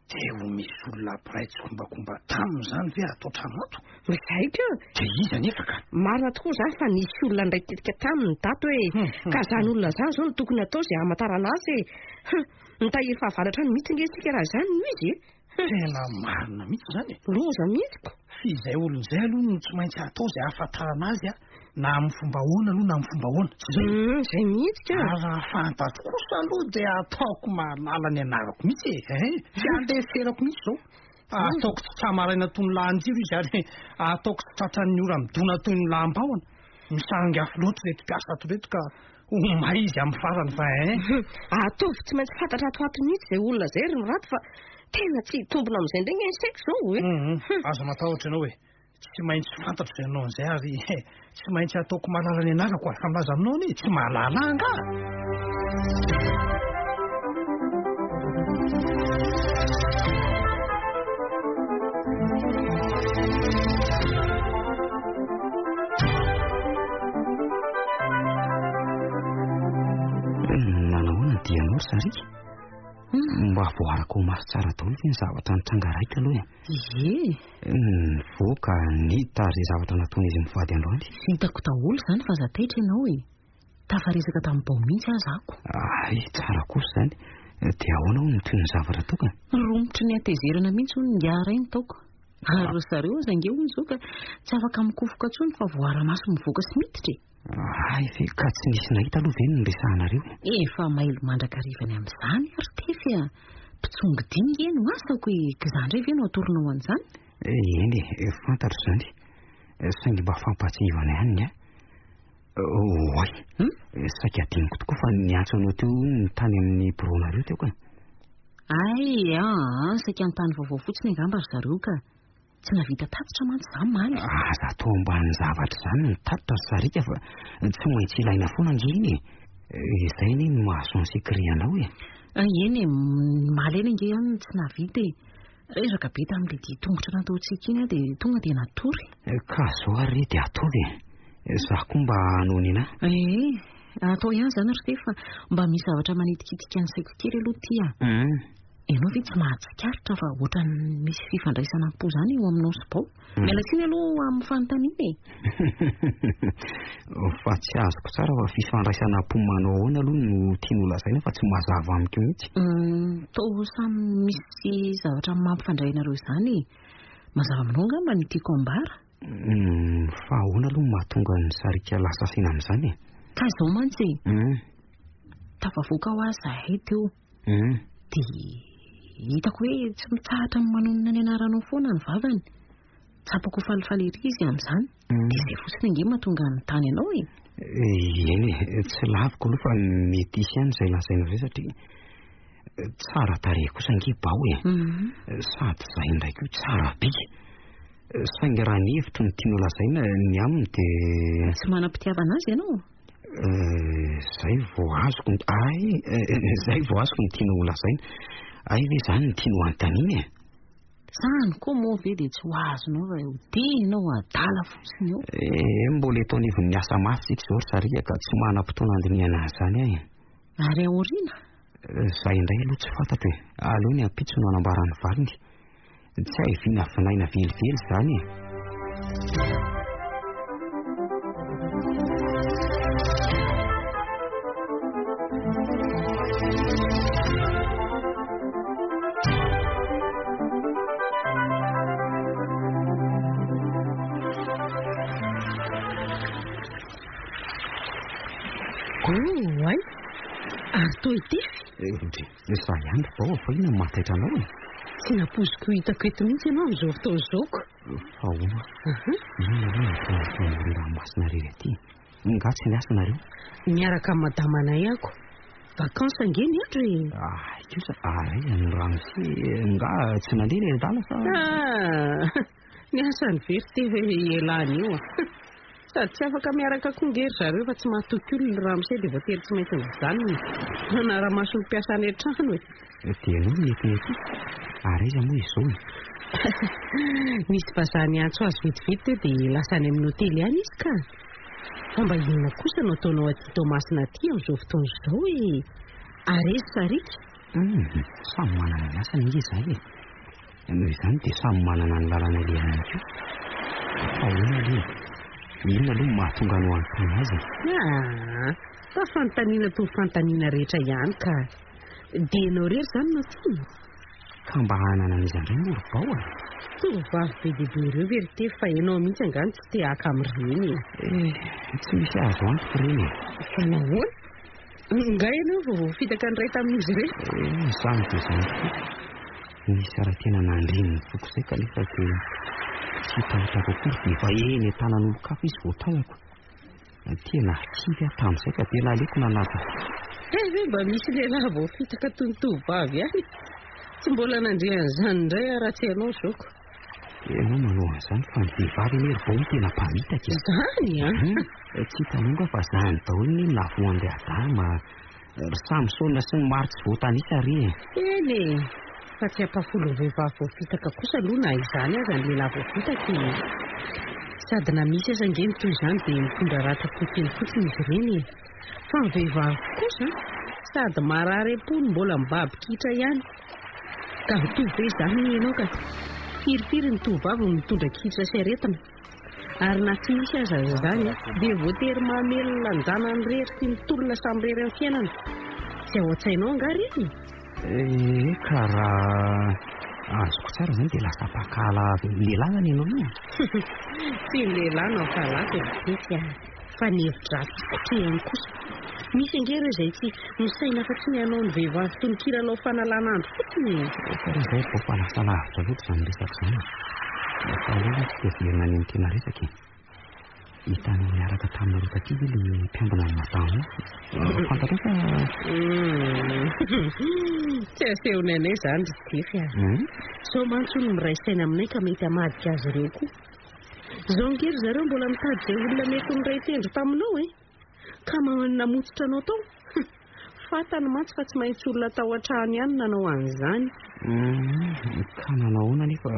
Dia ho misy olona mpiray tsikombakomba taminy izany ve ato an-trano ato? Izay ka! Dia iza anefa ka? Marina tokoa izany fa nisy olona niray tetika taminy tato e! Ka izany olona izany izao no tokony hatao izay hamantarana azy e! Hum! Mitahiry fahavaratra any mihitsy ange isika raha izany no izy e! Hum! Tena marina mihitsy izany e! Loza mihitsy ko! F'izay olona izay aloha no tsy maintsy hatao izay hahafantarana azy a! Na amin'ny fomba ahoana aloha na amin'ny fomba ahoana, tsy izay? Hum, izay mihitsy ka. Ary raha fantatro kosa aloha dia ataoko mahalala ny anarako mihitsy e, hein, tsy andeferako mihitsy izao. Ataoko tsy tra-maraina toy ny lahan-jiro izy ary ataoko tsy tratran'ny ora midona toy ny laham-bahona. Misangy afo loatra ireto mpiasa ato ireto ka ho may izy amin'ny farany fa hein. Ataovy tsy maintsy fantatra ato ho ato mihitsy izay olona izay ry Mirado fa tena tsy hitombina amin'izay indray ny saiko izao e. Hum, aza matahotra ianao e. Tsy maintsy fantatro izay hanao an'izay ary tsy maintsy ataoko mahalala ny anarako ary fa milaza aminao anie tsy mahalala ahy angaha? Nanahoana ny dianao ry Sariaka? Mba voaarako ho maso tsara daholo ve ny zavatra nitranga raika aloha e? Ie. Nivoaka niditra ary izay zavatra nataon'izy mivady androany. Hitako daholo izany fa aza taitra ianao e. Tafaresaka tamin'i Bao mihitsy aza ako. Hay, tsara kosa izany. Dia ahoana hono ny tohin'ny zavatra tokana? Romotry ny hatezerana mihitsy hono ingahy ray ny taoko. Ary ry zareo aza ange hono izao ka tsy afaka mikofoka intsony fa voara-maso mivoaka sy miditra e. Hay ve ka tsy nisy nahita aloha ve ny niresahanareo e? Efa mailo mandrakariva ny amin'izany aho ry Tefy a! Mpitsongodia nge no asako e! K'izaho indray ve no atoronao an'izany? Eny e, fantatro izany. Saingy mba fampahatsiahivana ihany ny ahy. Oay! Saika adinoko tokoa fa niantso anao teo ny tany amin'ny biraonareo teo ka. Hay aa, saika ny tany vaovao fotsiny angamba ry zareo ka. Tsy nahavita tatitra mantsy za omaly. Aza atao ambanin-javatra izany ny tatitra ry Sariaka fa tsy maintsy ilaina foana ange iny e. Izay anie no maha agent secret anao e. Eny e, omaly eny ange aho no tsy nahavita e. Reraka be tamin'ilay dia tongotra nataontsika iny aho dia tonga dia natory. Ka zao ary re dia ataovy e. Izaho koa mba hanao ny anahy. Ee, atao ihany izany ry Tefy fa mba misy zavatra manitikitika ny saiko kely aloha ity a. Ianao ve tsy mahatsikaritra fa ohatran'ny misy fifandraisana am-po izany eo aminao sy Bao? Miala tsiny aloha amin'ny fanontaniana e. Fa tsy azoko tsara fa fifandraisana am-po manao ahoana aloha no tiany holazaina fa tsy mazava amiko mihitsy. Toa samy misy zavatra mampifandray anareo izany e. Mazava aminao angamba ny tiako ambara? Fa ahoana aloha no mahatonga an'i Sariaka lasa saina amin'izany e? Ka izao mantsy e. Tafavoaka hoa izahay teo. Dia hitako hoe tsy mitsahatra ny manonona ny anaranao foana ny vavany. Tsapako ho falifaly ery izy amin'izany. Dia izay fotsiny ange mahatonga hanontany anao e. Eny e, tsy laviko aloha fa mety hisy ihany izay lazainao izay satria tsara tarehy kosa ange Bao e. Sady izay indray koa tsara bika. Saingy raha ny hevitro no tianao lazaina ny aminy dia... Tsy manam-pitiavana azy ianao? Zay vao azoko ny ay zay vao azoko ny tianao ho lazaina. Ay ve izany no tianao hanontaniana e? Zany koa moa ve dia tsy ho azonao fa ho tena ho adala fotsiny eo. Eh, mbola eto anivon'ny asa mafy isika izao ry Sariaka ka tsy manam-potoana handinihana an'izany aho e. Ary aoriana? Izay indray aloha tsy fantatro e. Aleo ny ampitso no hanambara ny valiny. Tsy hay vinavinaina velively izany e. Oh, ay! Ary toa i Tefy? Izaho ihany ry Bao fa inona no mahataitra anao e? Tsy nampoiziko ho hitako eto mihitsy ianao amin'izao fotoana izao ko. Fa ahoana? Inona aloha no ataonao aty amoron-dranomasina irery aty? Nga tsy miasa nareo? Miaraka amin'ny madamanay ako. Vacances ange ny andro e. Ay kosa, ary aiza ny ramose? Nga tsy nandeha ilay adala sa? Ah! Ny asany very te ialany io a. Sady tsy afaka miaraka koa nge ry zareo fa tsy mahatoky olona ry ramose dia voatery tsy maintsy mijanona manara-maso ny mpiasa any an-trano e. Dia ianao no nentina ety? Ary aiza moa izy izao e? Nisy vazaha niantso azy vetivety teo dia lasa any amin'ny hotely any izy ka. Fa mba inona kosa no ataonao aty Toamasina aty amin'izao fotoana izao e? Ary aiza Sariaka? Hum, samy manana ny asany ange izahay e. Noho izany dia samy manana ny lalana alehany ihany koa. Fa ahoana aloha e? Inona aloha no mahatonga anao hanontany azy e? Ah, fa fanontaniana toy ny fanontaniana rehetra ihany ka. Dia ianao irery izany no tiany? Ka mba hanana an'iza indray moa ry Bao a? Tovovavy be dia be ireo ve ry Tefy fa ianao mihitsy angaha no tsy te haka amin'ireny e? Eh, tsy misy azo antoka ireny e. Fa nahoana? Nga ianao vao voafitaka niray tamin'izy ireny? Eh, izany dia izany tokoa. Nisy raha tena nandreny ny foko izay kanefa dia tsy hitahitako akory dia efa eny an-tanan'olon-kafa izy vao tazako. Tena kivy aho tamin'izay ka dia naleoko nanaja. Hay ve mba misy lehilahy voafitaka toy ny tovovavy ihany? Tsy mbola nandre an'izany indray aho raha tsy ianao zoko. Ianao manao an'izany fa ny vehivavy anie ry Bao no tena mpamitaka e. Izany an? Tsy hitanao angaha fa izany daholo anie no nahavoa an-dry Adama, ry Samsona sy ny maro tsy voatanisa re e. Eny e! Fa tsy ampahafolon'ny vehivavy voafitaka kosa aloha na izany aza ny lehilahy voafitaka e! Sady na misy aza ange ny toy izany dia mitondra ratram-po kely fotsiny izy ireny e! Fa ny vehivavy kosa sady marary am-po no mbola mibaby kitra ihany. Ka mitovy ve izany hoy ianao ka? Firifiry ny tovovavy no mitondra kitra sy aretina? Ary na tsy misy aza izany dia voatery mamelona an-janany irery sy mitolona samirery amin'ny fiainana. Tsy ao an-tsainao angaha ireny? Eh, ka raha azoko tsara izany dia lasa mpakala lehilahy izany ianao io? Tsy ny lehilahy no ankahalako ry Tefy a, fa ny hevi-dratsy kotrehiny kosa. Misy ange ireo izay tsy misaina afa-tsy ny hanao ny vehivavy toy ny kilalao fanalana andro fotsiny e. Efa re izay vao fa lasa lavitra loatra izany resaka izany e. Fa aleo aloha tsika hiverina any amin'ny tena resaka e. Hitanao niaraka taminareo taty ve le mpiambina ny madame io? Fantatrao fa... Tsy asehony anay izany ry Tefy a. Sao mantsy hono miray saina aminay ka mety hamadika azy ireo koa. Izao ange ry zareo mbola mitady izay olona mety ho niray tendro taminao e. Ka namotsitra anao tao? Fantany mantsy fa tsy maintsy olona tao an-trano ihany nanao an'izany. Ka nanao ahoana anefa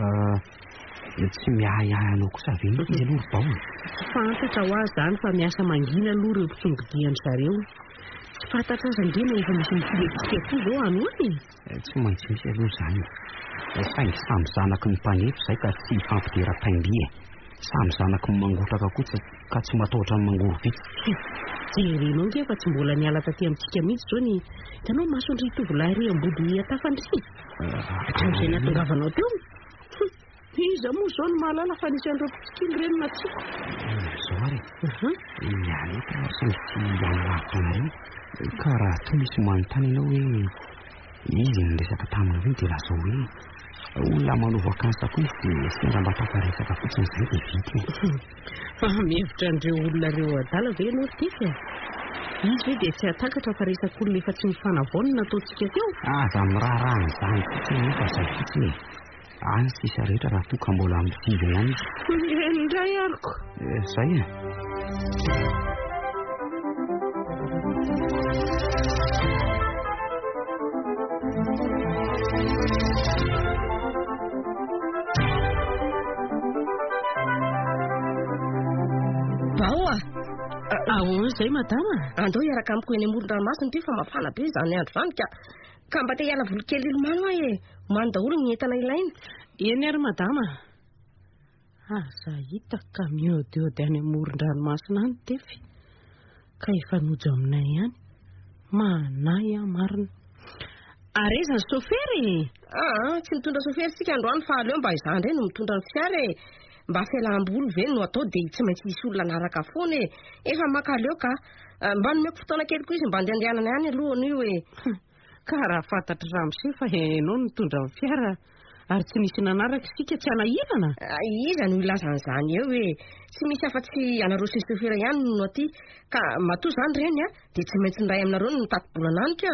tsy miahiahy anao kosa ve nefa izy aloha ry Bao e? Tsy fantatra ho azy izany fa miasa mangina aloha ireo mpitsongodian-dry zareo. Tsy fantatra aza ange na efa misy mifiletika koa izao any ho any e. Tsy maintsy misy aloha izany e. Saingy samy zanaky ny mpanefy izay ka tsy hifampidera taim-by e. Samy zanaky ny mangotraka koa ka tsy matahotra ny mangorovitsy. Jerenao ange fa tsy mbola niala taty amintsika mihitsy izao ny hitanao mason'ry tovolahy ry ambody atafan-dry. Hatramin'izay nahatongavanao teo. Iza moa izao no mahalala fa nisy an'ireo mpitsikilo ireny na tsia? Izao ary e. Miala eto aho saingy tsy hanalavitra anareo. Ka raha toa misy manontany ianao hoe iza iny niresaka taminao iny dia lazao hoe olona manao vacances koa izy dia sendra mba tafaresaka fotsiny izay dia vita e. Fa mihevitra an'ireo olona ireo adala ve ianao ry Tefy a? Izy ve dia tsy hahatakatra fa resak'olona efa tsy mifanavao no nataontsika teo? Aza miraharaha an'izany fotsiny ianao fa izay fotsiny e. Any sisa rehetra raha toa ka mbola mifidy ihany izy. Eny indray aroko. Zay e. Bao a! Ahoana izay madama? Andao hiaraka amiko eny amoron-dranomasina ity fa mafana be izany andro izany ka. Ka mba te hiala voly kely hilomano aho e! Omano daholo ny entana ilaina. Eny ary madama. Aza hita ka miodiody any amoron-dranomasina any Tefy. Ka efa nojo aminay ihany. Manahy aho marina. Ary aiza ny sofera e? Aa, tsy mitondra sofera isika androany fa aleo mba izaho indray no mitondra ny fiara e! Mba fialam-boly ve no atao dia tsy maintsy hisy olona hanaraka foana e! Efa mankaleo ka! Mba nomeko fotoana kely koa izy mba andehandehanany any aloha anio e! Ka raha fantatr'i ramose fa ianao no nitondra ny fiara ary tsy nisy nanaraka isika tsy hanahirana? Iza no hilaza an'izany eo e! Tsy misy afa-tsy ianareo sy ny sofera ihany no aty ka matoa izany ireny a, dia tsy maintsy ny iray aminareo no mitati-bolana any ka!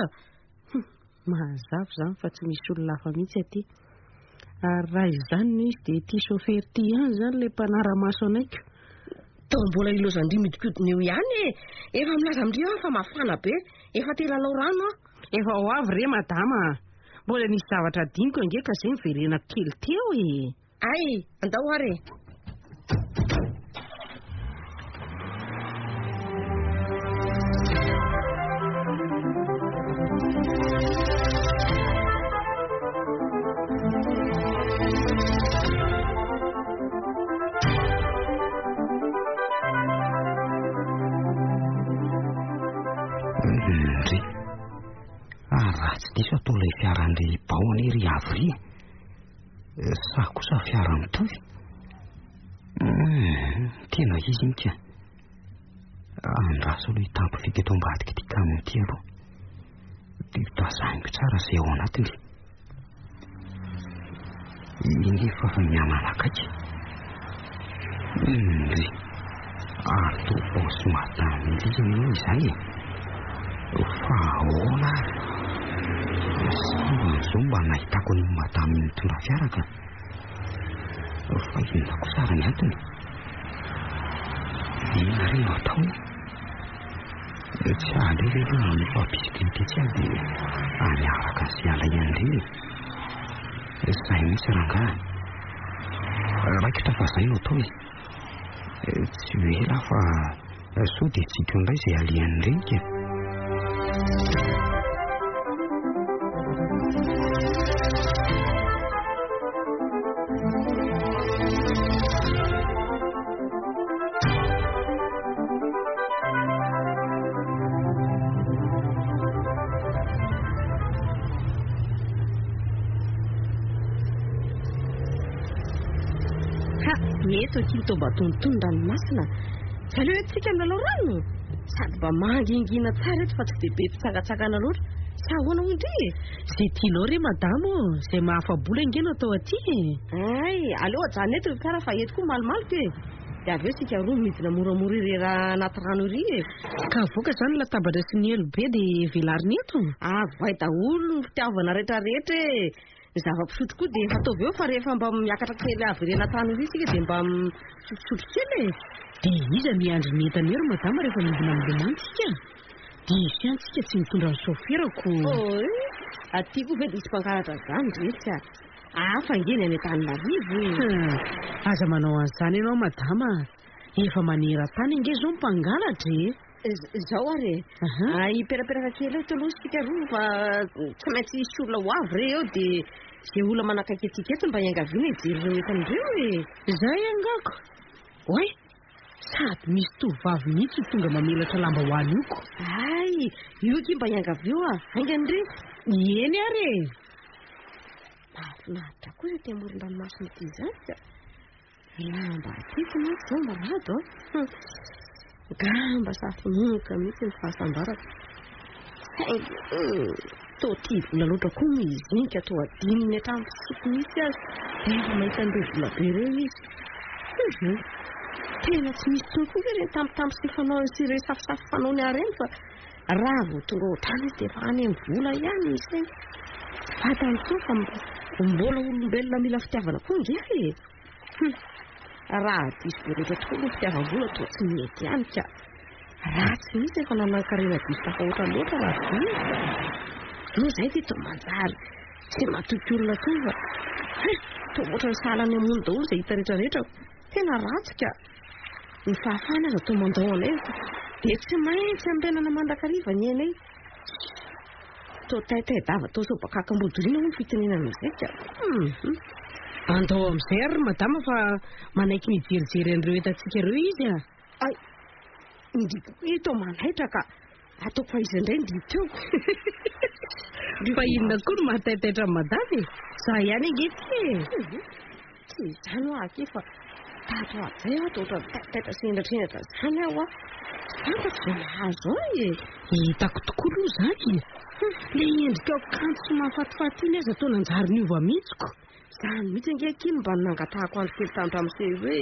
Hum, mazava izany fa tsy misy olona hafa mihitsy aty. Ary raha izany no izy dia ity chauffeur ity ihany izany ilay mpanara-maso anay ko. Toa mbola ilaozan-dry mihodinkodina eo ihany e! Efa milaza amin-dry aho fa mafana be, efa te hilalao rano aho. Efa ho avy re madama a! Mbola nisy zavatra adinoko ange ka izay niverenako kely teo e! Ay, andao ary e! Ndry. Ah, raha tsy diso ato ilay fiaran'ry Bao anie ry Avo ry e. Sa kosa fiara mitovy? Tena izy iny ka. Andraso aloha hitampifika eto ambadika ity camion ity aloha. Dia tazaniko tsara izay ao anatiny. Iny efa fa mihamanakaiky. Ndry. Ary toa boss madame Elise anie izany e. Fa ahoana ary? Sambany izao mba nahitako an'iny madame iny nitondra fiara ka. Fa inona kosa ary ny antony? Inona re no atao e? Tsy aleo ve aloha manofa bisikileta etsy aho dia any araka izay alain'ireny e? Izay mihitsy rangahy. Raikitra fa izay no atao e. Tsy ho ela aho fa sao dia tsy hita eo indray izay alehan'ireny ka. Ha, eto akia toa mba tonitony ranomasina. Tsy aleo eto tsika milalao rano? Sady mba mangingina tsara eto fa tsy dia be mpitsangatsangana loatra. Sa ahoana hoy ndry e? Izay tianao re madama ô, izay mahafa-bola ange no atao aty e. Hay, aleo ajanona eto ny fiara fa eto koa malomaloka e. Dia avy eo isika roa midina moramora irery anaty rano ery e. Ka avoaka izany ny latabatra sy ny elo be dia velarina eto? Avoay daholo ny fitiavana rehetrarehetra e. Ny zava-pisotro koa dia efa ataovy eo fa rehefa mba miakatra kely avy ery anaty rano ery isika dia mba misotrosotro kely e. Dia iza no hiandry ny entana eo ry madama rehefa midina milomano isika? Diso ihany tsika tsy mitondra ny saoferako. Oi! Aty koa ve dia hisy mpangalatra izany ry etsy a! Hafa ange ny any Antananarivo e! Hum! Aza manao an'izany ianao madama a! Efa maneran-tany ange izao ny mpangalatra e! Izao ary e. Hiperaperaka kely eto aloha isika roa fa tsy maintsy hisy olona ho avy re eo dia izay olona manakaiky antsika eto mba hiangaviana hijery ireo entana ireo e. Izay angako. Oay, sady misy tovovavy mihitsy no tonga mamelatra lambahoany io ko. Hay, io akia mba hiangavio ah. Haingana re. Eny ary e. Mahafinaritra koa ity amoron-dranomasina ity izany ka. Raha mba tiako mantsy izao mirado an. Ngamba safononoka mihitsy ny fahasambarako. Saingy toa tia vola loatra koa moa izy iny ka toa adinony hatramin'ny fisiako mihitsy aza rehefa mahita an'ireo vola be ireo izy. Tena tsy misy intsony koa ve ireny tambitamby sy fanaony sy ireny safosafo fanaony ahy ireny fa raha vao tonga ao an-trano izy dia efa any amin'ny vola ihany ny sainy. Tsy fantany intsony fa mbola olombelona mila fitiavana koa ange e! Hum! Raha diso be loatra tokoa aloha fitiavam-bola toa tsy mety ihany ka. Ratsy mihitsy efa nanan-karena diso tafahoatra loatra raha vita. Zao izay ity toa manjary tsy matoky olona intsony fa hein! Toa ohatran'ny sahala any hamono daholo izay hita rehetra rehetra. Tena ratsy ka. Ny fahafahana aza toa mandao anay fa dia tsy maintsy ambenana mandrakariva ny ainay. Toa taitaidava toa sobakakam-bodorina hono fitenenana izay ka. Hum. Andao amin'izay ary ry madama fa manaiky ny hijerijery an'ireo entantsika ireo izy a. Ay, ndry koa toa manaitra ka. Ataoko fa izy indray ndry teo. Fa inona koa no mahataitaitra an'i madama e? Za ihany ange ity e. Tsy izany hoa akia fa tato ho ato izay aho toa ohatran'ny taitaitra sy hendratrhendratra izany aho a. Tsy fantatro izay mahazo ahy e. Hitako tokoa aloha izany e. Ilay endrikao kanto sy mahafatifaty iny aza toa nanjary niova mihitsy ko. Izany mihitsy ange akia no mba nangatahako andro kely tamin'ny ramose hoe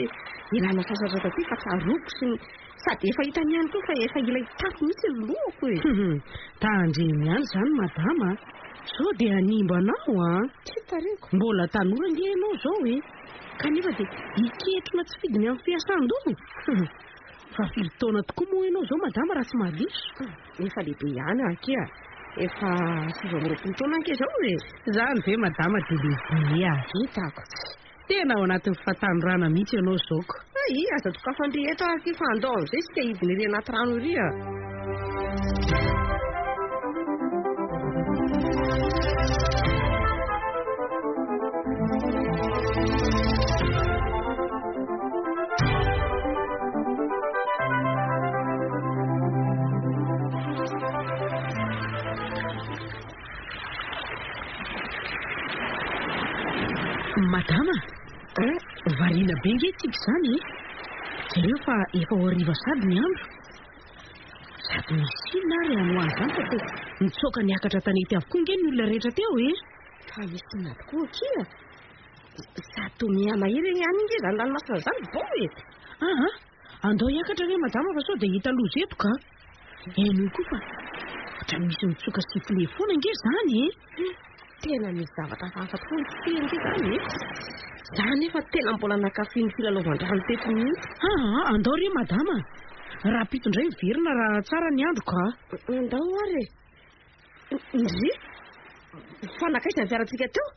hialana sasatra taty fa tsaroako sy ny sady efa hitany ihany koa fa efa hila hitafy mihitsy ny lohako e. Tandremo ihany izany madama a. Sao dia hanimba anao a. Tsy tareko. Mbola tanora ange ianao izao e. Kanefa dia hiketrona tsy fidiny amin'ny fiasan-doha. Fa firy taona tokoa moa ianao izao madama raha tsy mahadiso? Efa lehibe ihany aho akia. Efa 29 taona ange izao e. Izany ve madama dia lehibe a. Hitako. Tena ao anatin'ny fahatanorana mihitsy ianao izao ko. Hay, aza dokafan-dry eto aho akia fa andao amin'izay isika hidina ery anaty rano ery a. Madama, variana be nge tsika izany e. Jereo fa efa ho hariva sady ny andro. Sady misy inona ary any ho any izany fa toa nitsoaka niakatra tanety avokoa nge ny olona rehetra teo e. Fa misy inona tokoa akia? Sady toa miha-mahery ihany nge izany ranomasina izany vao e. Aa, andao hiakatra re madama fa sao dia hita loza eto ka. Henoy koa fa ohatran'ny misy mitsoka sifflet foana ange izany e. Tena misy zavatra hafahafa tokoa ny tsihy ange izany e. Za nefa tena mbola nankafy ny filalaovan-drano teto mihitsy. Aa, andao re madama. Rahampitso indray miverina raha tsara ny andro ka. Andao ary e. Ndry! Fa nankaiza ny fiarantsika teo?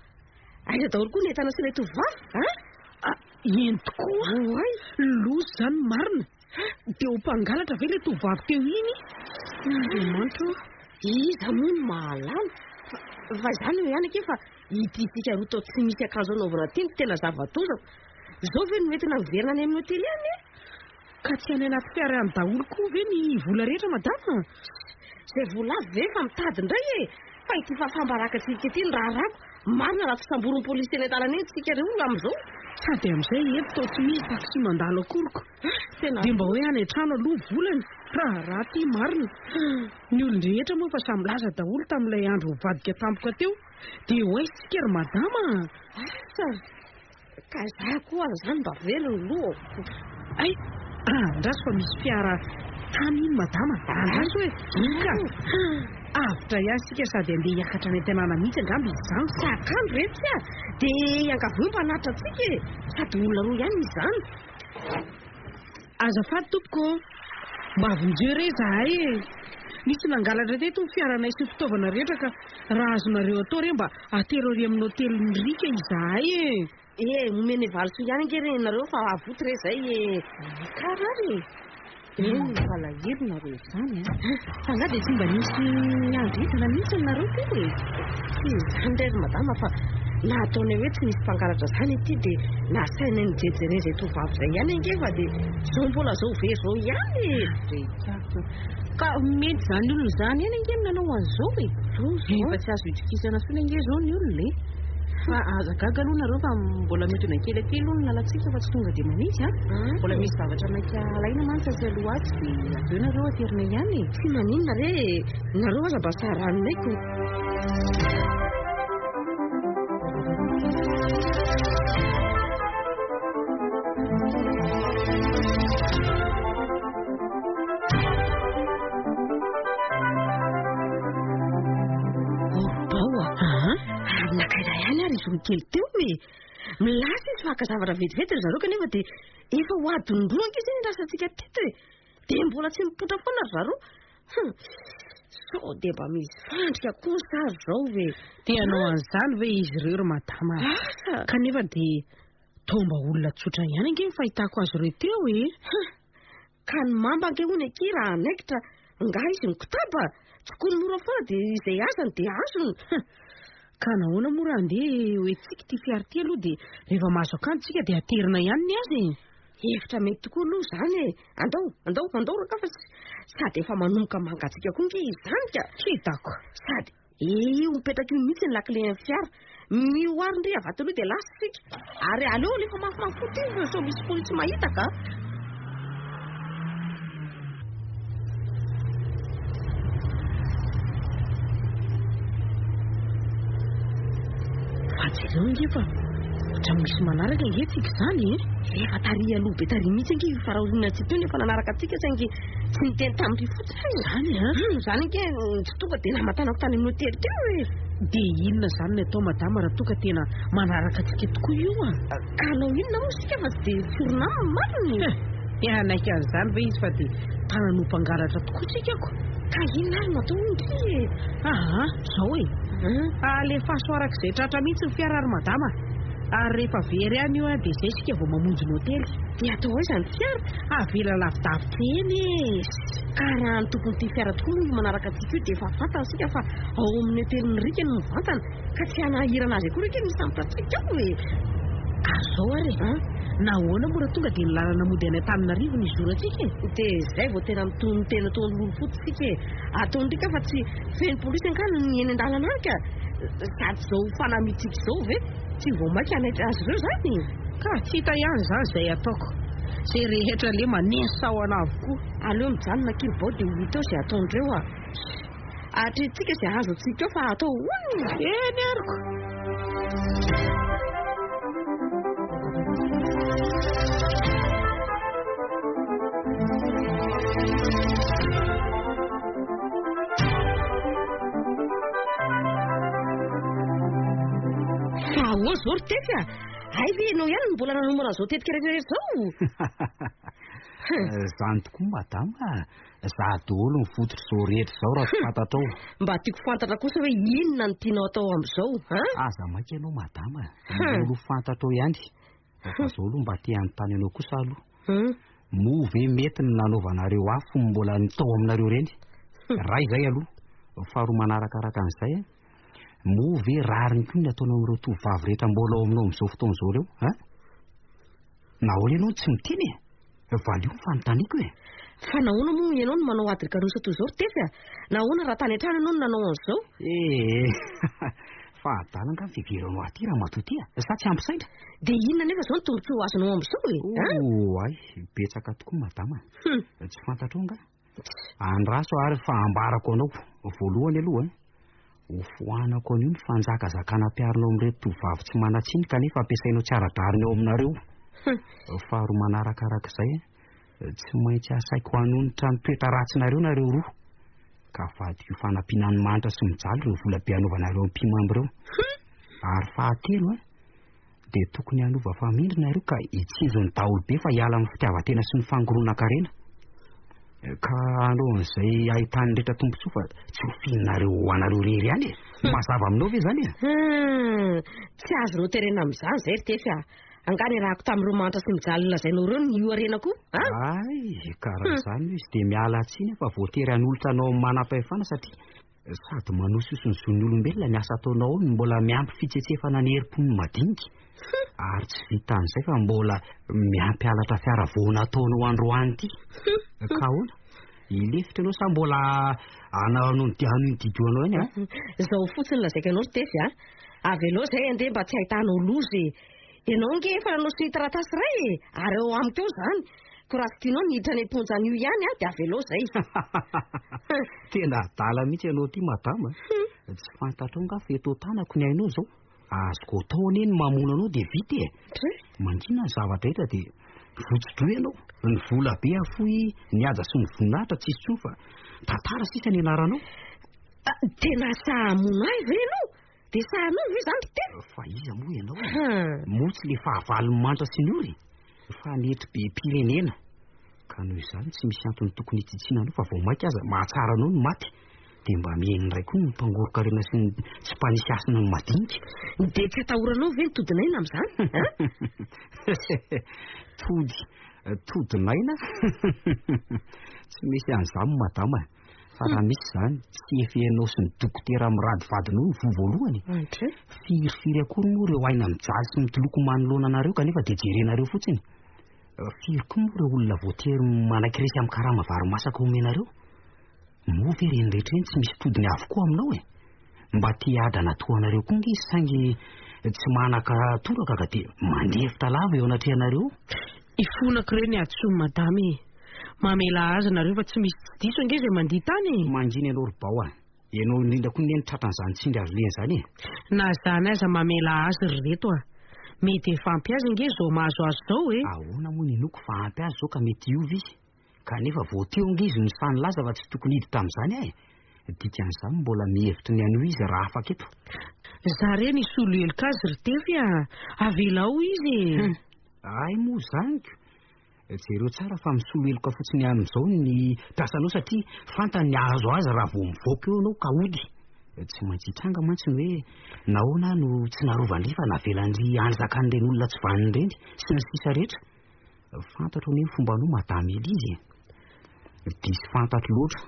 Aiza daholo koa ny entana sy ilay tovovavy, a? Ah, eny tokoa. Oay! Loza izany marina. Dia ho mpangalatra ve ilay tovovavy teo iny? Andriamanitra ô! Iza moa no mahalala? Fa izany eo ihany akia fa ity isika roa toa tsy misy akanjo anaovana ity no tena zava-doza. Izao ve no entina miverina any amin'ny hotely any e? Ka tsy any anaty fiara any daholo koa ve ny vola rehetra madama? Izay vola avy ve efa mitady indray e! Fa ity fahafaham-baraka tsika ity no raharahako. Marina raha tsy samborin'ny polisy eny an-dalana eny tsika ireo olona amin'izao. Sady amin'izay eto toa tsy misy taxi mandalo akory ko. Tena Dia mba hoe any an-trano aloha volany. Raharaha ity marina. Ny olon-drehetra moa efa samy milaza daholo tamin'ilay andro nivadika tampoka teo. Dia ho aiza tsika ry madama a! Asa! Ka za koa aza zany mba very ny lohako. Hay! Andraso fa misy fiara tany iny madama. Andraso e! Iny ka! Avotra ihany isika sady andeha hiakatra any an-tanàna mihitsy angamba izy izany. Sakandro re tsia! Dia iangavio mba hanatitra antsika e! Sady olona roa ihany izy izany. Azafady tompoko ô! Mba vonjeo re izahay e! Nisy nangalatra teto ny fiaranay sy ny fitaovana rehetra ka raha azonareo atao re mba atero ary amin'ny hotelin'ny Rika izahay e! E, omena valisoa ihany ange re nareo fa avoty re izay e! Kara ary e! Eny, mampalahelo nareo izany an. Fa angaha dia tsy mba nisy niandry entana mihitsy nareo teo e? Tsy izany indray ry madama fa na ataonay hoe tsy misy mpangalatra izany ity dia nasainay nijerijerena izay tovovavy izay ihany ange fa dia izao mbola izao very izao ihany e. Rekako. Ka mety izany olona izany ihany ange no nanao an'izao e. Efa tsy azo itokisana intsony ange izao ny olona e. Fa aza gaga aloha nareo fa mbola mihodina kely aty aloha ny lalantsika fa tsy tonga dia manitsy an. Mbola misy zavatra maika alaina mantsy atsy aloha atsy dia avy eo nareo aterina ihany e. Tsy maninona re e, nareo aza mba saraninay ko. Bao a! Ary naka iray ihany ary izy roa kely teo e! Milaza izy fa haka zavatra vetivety ry zareo kanefa dia efa ho adiny roa ange izay niandrasantsika teto e! Dia mbola tsy mipoitra foana ry zareo. Hum! Sao dia mba misy fandrika kosa ary izao ve? Te hanao an'izany ve izy ireo ry madama? Asa! Kanefa dia toa mba olona tsotra ihany ange ny fahitako azy ireo teo e! Hum! Ka ny mamba ange hono akia raha hanaikitra ngaha izy mikotaba, tsikony mora foana dia izay azany dia azony. Hum! Ka nahoana moa raha andeha hoentintsika ity fiara ity aloha dia rehefa mahazo akanjo tsika dia aterina ihany ny azy e! Hevitra mety tokoa aloha izany e! Andao, andao, andao rangaha fa sady efa manomboka mangatsiaka koa ange izany ka! Hitako. Sady io mipetraka io mihitsy ny lakilen'ny fiara. Mihoary ndry avy ato aloha dia lasa isika. Ary aleo alefa mafimafy koa ity fa sao misy polisy mahita ka! Fa jereo ange fa ohatran'ny misy manaraka ange tsika izany e! Efa tary aloha be tary mihitsy ange io faraoriana antsika io nefa nanaraka antsika saingy tsy niteny tamin-dry fotsiny e! Izany an! Izany ange tsy tonga dia namatanako tany amin'ny hotely teo e! Dia inona izany ny atao madama raha toa ka tena manaraka antsika tokoa io an? Ka hanao inona moa isika fa tsy dia tsorina aminy marina e! Te hanaiky an'izany ve izy fa dia tanan'o mpangalatra tokoa tsika ko! Ka inona ary no atao hono ry e? Aa, izao e! Alefaso araka izay tratra mihitsy ny fiara ry madama a! Ary rehefa very any io dia izay isika vao mamonjy ny hotely. Dia atao aiza ny fiara? Avela lavidavitra eny e! Ka raha ny tompon'ity fiara tokoa moa io manaraka antsika io dia efa fantany isika fa ao amin'ny hotelin'i Rika no mivantana. Ka tsy hanahirana azy akory ange ny misambotra antsika ao e! Ary izao ary e! Nahoana moa raha tonga dia ny lalana mody any Antananarivo no hizorantsika e? Dia izay vao tena mitonon-tena toa ny lolo-fotsy isika e! Ataon'i Rika fa tsy feno polisy angaha ny eny an-dalana any ka! Sady izao fanamiantsika izao ve tsy vao mainka hanaitra azy ireo izany e? Ka tsy hita ihany izany izay ataoko. Izay rehetra aleha maneno sahona avokoa. Aleo mijanona akia ry Bao dia ho hita eo izay ataon'ireo a! Atrehintsika izay azo antsika eo fa atao ahoana e? Eny ary ko! Fa ahoana izao ry Tefy a? Hay ve ianao ihany no mbola nanomana an'izao tetika rehetra rehetra izao? Izany tokoa madama a! Za daholo ny fototr'izao rehetra izao raha tsy fantatrao. Mba tiako fantatra kosa hoe inona no tianao atao amin'izao, an? Aza maika ianao madama a! Mbola ho fantatrao ihany. Fa zao aloha mba te hanontany anao kosa aloha. Moa ve mety ny nanaovanareo ahy fony mbola ny tao aminareo ireny? Iray izay aloha. Faharoa manarakaraka an'izay, moa ve rariny koa ny ataonao amin'ireo tovovavy rehetra mbola ao aminao amin'izao fotoana izao ireo, an? Nahoana ianao no tsy miteny e? Valio ny fanontaniako e! Fa nahoana moa ianao no manao ady karosa toy izao ry Tefy a? Nahoana raha tany an-trano ianao no nanao an'izao? Ee, fa adala angaha ny fiheveranao ahy ity ramatoa ity a? Sa tsy ampy saina? Dia inona anefa izao ny tombontsoa ho azonao amin'izao e? Oh, ay, betsaka tokoa madama. Tsy fantatrao angaha? Andraso ary fa ambarako anao. Voalohany aloha, hofoanako an'io ny fanjakazakana ampiharinao amin'ireto tovovavy tsy manan-tsiny kanefa ampiasainao tsy ara-drariny ao aminareo. Faharoa manarakarak'izay, tsy maintsy asaiko hanonitra ny toetra ratsinareo nareo roa. Ka avadiko ho fanampiana ny mahantra sy mijaly ireo vola be anaovanareo ampihimamba ireo. Ary fahatelo, dia tokony hanova famindra nareo ka hitsinjo ny daholobe fa hiala amin'ny fitiavan-tena sy ny fangoronan-karena. Ka hanao an'izay ahitan'ny rehetra tombontsoa fa tsy ho fihinanareo ho anareo irery ihany e. Mazava aminao ve izany e? Hum, tsy azonao terena amin'izany izay ry Tefy a. Angaha niarahako tamin'ireo mahantra sy mijaly nolazainao ireo ny io harena koa? A? Ay, ka raha izany izy dia miala tsiny fa voatery hanolotra anao amin'ny manam-pahefana satria sady manososy ny zon'ny olombelona ny asa ataonao ao no mbola miampy fitsetsefana ny herim-pon'ny madinika. Ary tsy vitan'izay fa mbola miampy halatra fiara vao nataonao androany ity. Ka ahoana? Hilefitra ianao sa mbola hanao ny hanao ny didio anao ihany a? Izao fotsiny lazaiko anao ry Tefy a. Avelao izay andeha mba tsy ahitanao loza e. Ianao ange efa nanao sonia taratasy iray e, ary eo amiko eo izany. Koa raha tsy tianao ny hiditra any am-ponja anio ihany a, dia avelao izay. Tena adala mihitsy ianao ity madama. Tsy fantatrao angaha fa eto an-tanako ny ainao izao. Azoko atao anie ny mamono anao dia vita e. Mangina ny zava-drehetra dia votso-droa ianao. Ny vola be afoy, ny haja sy ny voninahitra tsisy intsony fa tantara sisa ny anaranao. Tena sahy hamono ahy ve ianao? Dia sahy hamono ve izany ry Tefy? Fa iza moa ianao e? Moa tsy ilay fahavalon'ny mantra sy ny ory? Fa netry be pirenena. Ka noho izany tsy misy antony tokony hitsitsiana anao fa vao mainka aza mahatsara anao ny maty. Dia mba mihaino indray koa ny mpangoro-karena sy ny tsy mpanisy hasina ny madinika. Dia tsy atahoranao ve ny todin'aina amin'izany? Tody, todin'aina? Tsy misy an'izany madama. Fa raha misy izany, tsy efenao sy ny dokotera mirady vadinao ny voa voalohany. Firifiry akory moa ireo aina mijaly sy mitoloko manoloana anareo kanefa dia jerenareo fotsiny. Firy koa moa ireo olona voatery manaiky resy amin'ny karama vary masaka omenareo? Moa ve ireny rehetra ireny tsy misy todiny avokoa aminao e? Mba te hiadana toa anareo koa ange izy saingy tsy manan-katoraka ka dia mandefitra lava eo anatrehanareo. Ifonako re ny hadisoan'i madama e! Mamelà azy nareo fa tsy misy tsy diso ange izay mandia tany e! Mangina ianao ry Bao a! Ianao indrindra koa anie no tratran'izany tsindry hazo lena izany e! Na izany aza mamelà azy ry reto a! Mety efa ampy azy ange izao mahazo azy izao e! Ahoana moa no inoako fa ampy azy izao ka mety hiova izy? Kanefa vao teo ange izy no sahy nilaza fa tsy tokony hiditra amin'izany aho e! Dikan'izany mbola mihevitra ny hanohy izy raha afaka eto. Za re nisolo heloka azy ry Tefy a! Avelao izy e! Hum! Hay moa izany ko! Jereo tsara fa misolo heloka fotsiny amin'izao ny mpiasanao satria fantany ny hahazo azy raha vao mivoaka eo ianao ka hody. Tsy maintsy hitranga mantsy ny hoe nahoana aho no tsy narovan'dry fa navelan-dry hanjakan'ireny olona tsy vanona ireny sy ny sisa rehetra. Fantatro anie ny fombanao Madame Elise e! Diso fantatro loatra,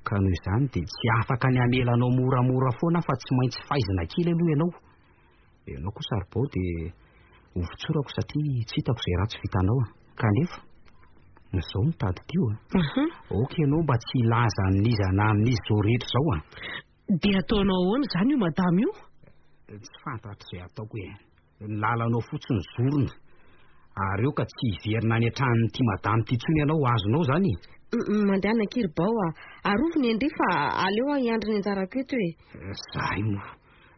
ka noho izany dia tsy afaka ny hamela anao moramora foana aho fa tsy maintsy faizina kely aloha ianao. Ianao kosa ry Bao dia hovotsorako satria tsy hitako izay ratsy vitanao. Kanefa, izao no tadidio a! Aoka ianao mba tsy hilaza amin'iza na amin'iza izao rehetra izao a! Dia ataonao ahoana izany io Madame io? Tsy fantatro izay ataoko e! Ny lalanao fotsiny zorona. Ary eo ka tsy hiverina any an-tranon'ity madame ity intsony ianao, azonao izany e? Mandehana akia ry Bao a! Arovy ny an-dry fa aleo aho hiandry ny anjarako eto e! Zahay moa,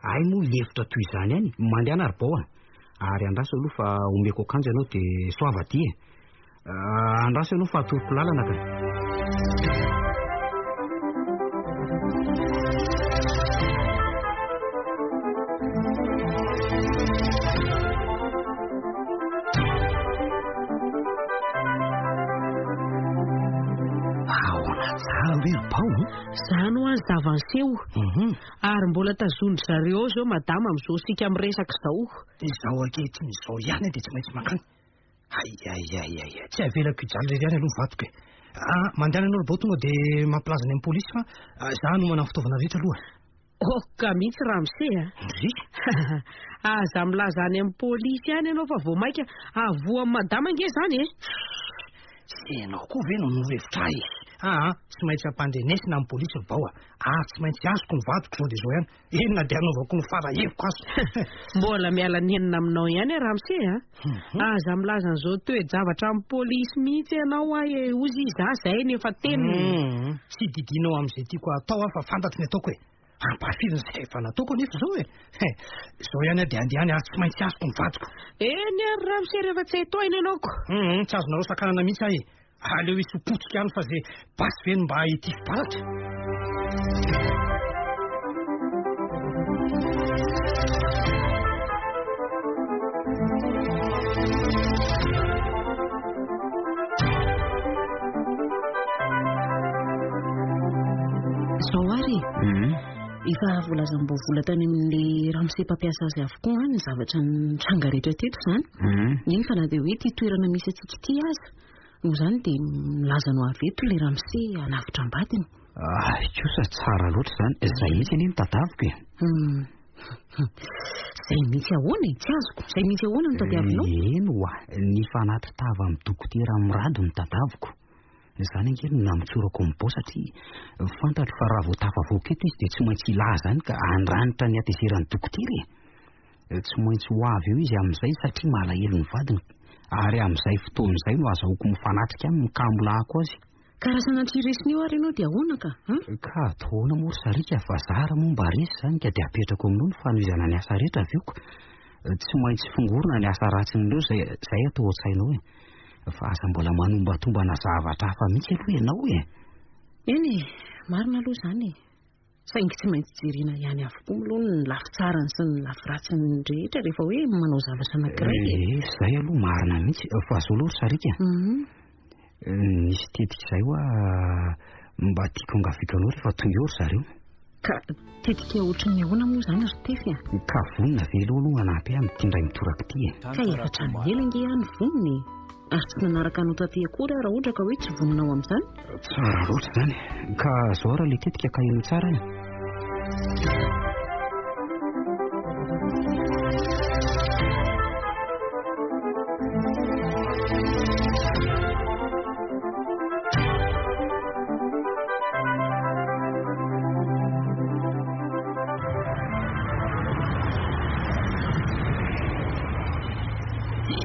hay moa hihevitra toy izany ihany. Mandehana ry Bao a! Ary andraso aloha fa omeko akanjo ianao dia soava aty e! Andraso ianao fa atoroko lalana ka. Ahoana tsara ve ry Bao? Izany hoa ny zava-niseho. Ary mbola tazonin-dry zareo ao izao madama amin'izao isika miresaka izao. Izao ankehitriny izao ihany dia tsy maintsy mankany. Hay hay hay hay, tsy avelako hijaly irery ihany aloha ny vadiko e. Ah, mandehana ianao ry Bao tonga dia mampilaza any amin'ny polisy fa izaho hanomana ny fitaovana rehetra aloha. Ok mihitsy ramose a. Ndry. Aza milaza any amin'ny polisy any ianao fa vao mainka hahavoa an'i madama ange izany e. Tsy ianao koa ve no norohevitra ahy e? Aa, tsy maintsy ampandrenesina amin'ny polisy ry Bao a. Ary tsy maintsy azoko ny vadiko izao dia izao ihany. Eny na dia hanaovako ny fara heriko aza. Mbola miala nenina aminao ihany aho ramose a. Aza milaza an'izao toe-javatra amin'ny polisy mihitsy ianao ahy e, hozy izy za zay no efa teniny. Tsy didianao amin'izay tiako hatao aho fa fantatro ny ataoko e. Ampahafirin'izay efa nataoko anefa izao e. Izao ihany aho dia handeha any ary tsy maintsy azoko ny vadiko. Eny ary ramose rehefa tsy hay tohaina ianao ko. Tsy azonareo sakanana mihitsy aho e. Aleo hisy ho potika any fa ze basy ve no mba hitify-baratra? Izao ary e. Efa voalazan'i Bovola tany amin'ilay ramose mpampiasa azy avokoa ny zavatra nitranga rehetra teto izany. Eny fa na dia hoe ity toerana misy antsika ity aza. Noho izany dia milaza no avy eto ilay ramose hanavotra am-badiny. Ay kosa tsara loatra izany. Izay mihitsy anie no tadiaviko e. Izay mihitsy ahoana e? Tsy azoko. Izay mihitsy ahoana no tadiavinao? Eny oa, ny fanatri-tava amin'ny dokotera Mirado no tadiaviko. Izany ange no namotsorako an'i Bao satria fantatro fa raha vao tafavoaka eto izy dia tsy maintsy hilaza any ka handranitra ny hatezeran'ny dokotera e. Tsy maintsy ho avy eo izy amin'izay satria malahelo ny vadiny ary amin'izay fotoana izay no azahoako mifanatrika aminy ka hamolahako azy. Ka raha sanatria resiny eo ary ianao dia ahoana ka? An? Ka atao ahoana moa ry Sariaka fa zara moa mba resy izany ka dia apetrako aminao ny fanohizana ny asa rehetra avy eo ko. Tsy maintsy fongorina ny asa ratsin'ireo izay izay atao an-tsainao e. Fa aza mbola manombatombana zavatra hafa mihitsy aloha ianao e. Eny e, marina aloha izany e. Saingy tsy maintsy jerena ihany avokoa aloha ny lafy tsarany sy ny lafy ratsiny rehetra rehefa hoe manao zavatra anankiray e. Eh, izay aloha marina mihitsy. Fa zao aloha ry Sariaka. Nisy tetika izay hoa mba tiako angaviako anao rehefa tonga eo ry zareo. Ka tetika ohatran'ny ahoana moa izany ry Tefy a? Ka vonona ve aloha aloha hanampy ahy amin'ity indray mitoraka ity e? Ka efa hatramin'ny ela ange aho no vonona e. Ary tsy nanaraka anao taty akory aho raha ohatra ka hoe tsy vonona ho amin'izany. Tsara loatra izany. Ka zao ary ilay tetika ka henoy tsara e.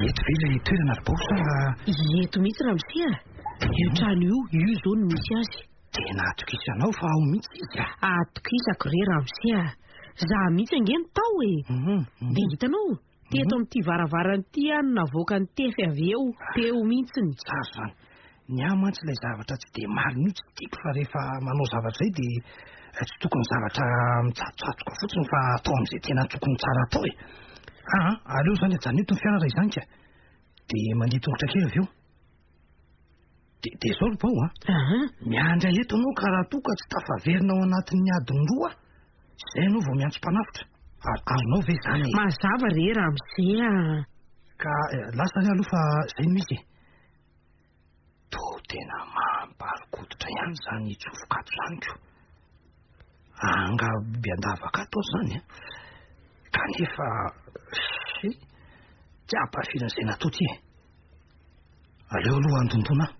Eto ve ilay toerana ry Bao sa? Eto mihitsy ramose a! Io trano io, io izao no misy azy. Tena atokisanao fa ao mihitsy izy a! Atokisako re ramose a! Za mihitsy ange no tao e! Dia hitanao, teto amin'ity varavarana ity aho no navoaka ny tefy avy eo, teo mihitsiny. Tsara izany. Ny ahy mantsy ilay zavatra tsy dia marina io tsy tiako fa rehefa manao zavatra izay dia tsy tokony zavatra mitsatotsatoka fotsiny fa atao amin'izay tena tokony tsara atao e. Aa, aleo izany ajanona eto ny fiara raha izany ka. Dia mandeha tongotra kely avy eo. Dia dia izao ry Bao a. Miandry ahy eto ianao ka raha toa ka tsy tafaverina ao anatin'ny adiny roa aho, izay ianao vao miantso mpanavotra. Ary azonao ve izany e? Mazava re ramose a. Ka lasa ary aloha fa izay no izy e. Toa tena mamparikoditra ihany izany hitsofoka ato izany ko. Angaha biby an-davaka ato aho izany an. Kanefa, sy, tsy ampahafirin'izay natao ity e. Aleo aloha handondona aho.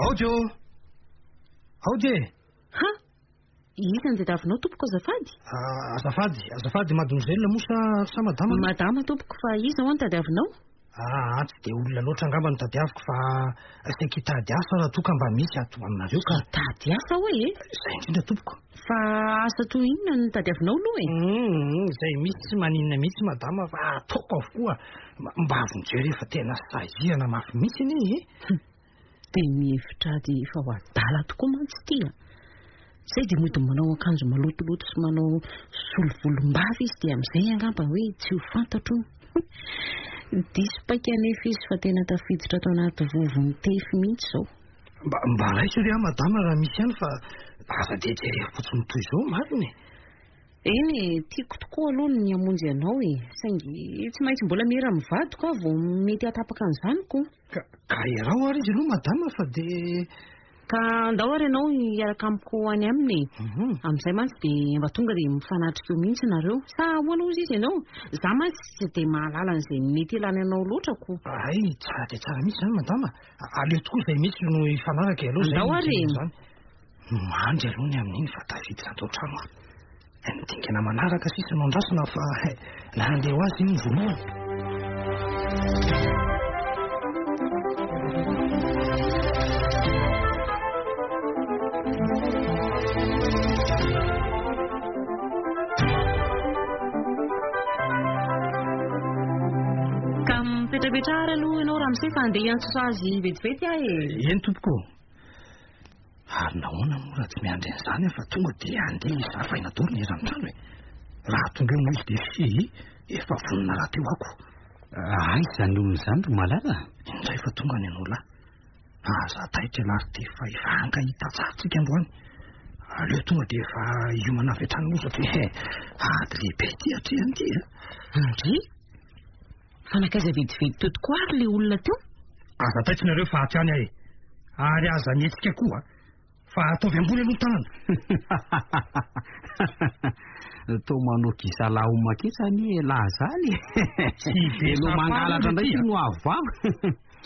Aody ô! Aody e! Ha! Iza no tadiavinao tompoko azafady? Azafady, azafady mademoiselle moa sa sa madama? Madama tompoko fa iza hoa no tadiavinao? Aa tsy dia olona loatra angamba no tadiaviko fa saika hitady asa raha toa ka mba misy ato aminareo ka. Hitady asa hoe e? Izay indrindra tompoko. Fa asa toy inona no tadiavinao aloha e? Hum, izay misy tsy maninona mihitsy madama fa ataoko avokoa. Mba vonjeo re fa tena sahirana mafy mihitsy anie e. Dia mihevitra azy efa ho adala tokoa mantsy ity a! Izay dia mody manao akanjo malotoloto sy manao solovolom-bava izy dia amin'izay angamba hoe tsy ho fantatro hono. Diso paika anefa izy fa tena tafiditra ato anaty vovon'ny tefy mihitsy izao. Mba, mba raiso ry aho madama raha misy ihany fa aza dia jereo fotsiny toy izao marina e! Eny e, tiako tokoa aloha ny hamonjy anao e, saingy tsy maintsy mbola miera amin'ny vadiko aho vao mety hahatapaka an'izany ko. Ka, ka iaraho ary izy aloha madama fa dia. Ka andao ary ianao hiaraka amiko any aminy e. Amin'izay mantsy dia mba tonga dia mifanatrika eo mihitsy nareo. Sa ahoana hozy izy ianao? Za mantsy tsy dia mahalala an'izay mety ilany anao loatra ko. Hay, tsara dia tsara mihitsy izany madama. Aleo tokoa izay mihitsy no hifanaraka e, aleo izay Andao ary e. izany. Mandry aloha ny amin'iny fa tafiditra ato an-trano aho. Ny dingana manaraka sisa no andrasana fa nandeha ho azy iny ny voalohany. Ka mipetrapetraha ary aloha ianao ramose fa andeha hiantso azy vetivety aho e. Eny tompoko. Ary nahoana moa raha tsy miandry an'izany aho fa tonga dia handeha hizaha faina daholo ny eran'ny trano e? Raha tonga eo moa izy dia fy efa vonona rahateo ako. Aiza izany olona izany ry Malala? Indray fa tonga ny anao lahy. Aza taitra ialahy ry Tefy fa efa hankahita tsara tsika androany. Aleo tonga dia efa hiomana avy hatrany aloha satria ady lehibe ity atrehana ity a. Ndry! Fa nankaiza vetivety teo tokoa ary ilay olona teo? Aza taitra nareo fa ato ihany aho e. Ary aza mihetsika koa fa ataovy ambony aloha ny tanana. Toa manao gisalahy ho maketsa anie elah zany e. Tsy be Ianao safary mangalatra indray ity ity no avoavo.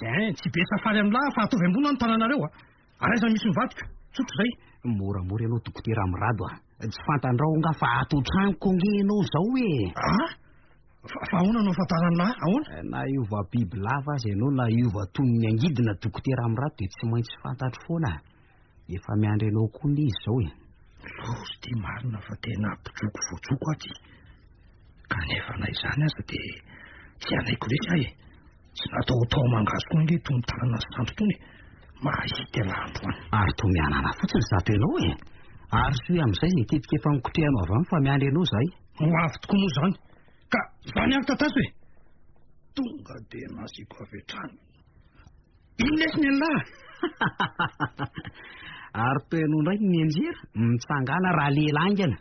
Hein, tsy be safary amin'lah fa ataovy ambony ny tananareo a. Ary aiza misy ny vadiko? Tsotra izay. Moramora ianao dokotera Mirado a. Tsy fantandrao nga fa ato an-tranoko ange ianao izao e. Ah? Fa, fa ahoana no ahafantaran'lah? Ahoana? Na hiova biby lava aza ianao na hiova toy ny angidina dokotera Mirado dia tsy maintsy fantatro foana. Efa miandry anao koa anie izy izao e. Loza ity marina fa tena mpijoko voajoko aho ity. Kanefa na izany aza dia tsy hanaiky resy aho e. Tsy natao ho tao mangahazo koa ange itony tanana sy sandry itony e. Mahita ialahy androany. Ary toa mianana fotsiny izato ianao e. Ary soa amin'izay izay tetika efa nokotrehanao avy any fa miandry anao izahay. Ho avy tokoa moa izany. Ka izany ihany tatazo e. Tonga dia nasiako avy hatrany. Ino lesy ny an'lah? Ary toa ianao indray no mianjera, mitsangàna raha lehilahy haingana.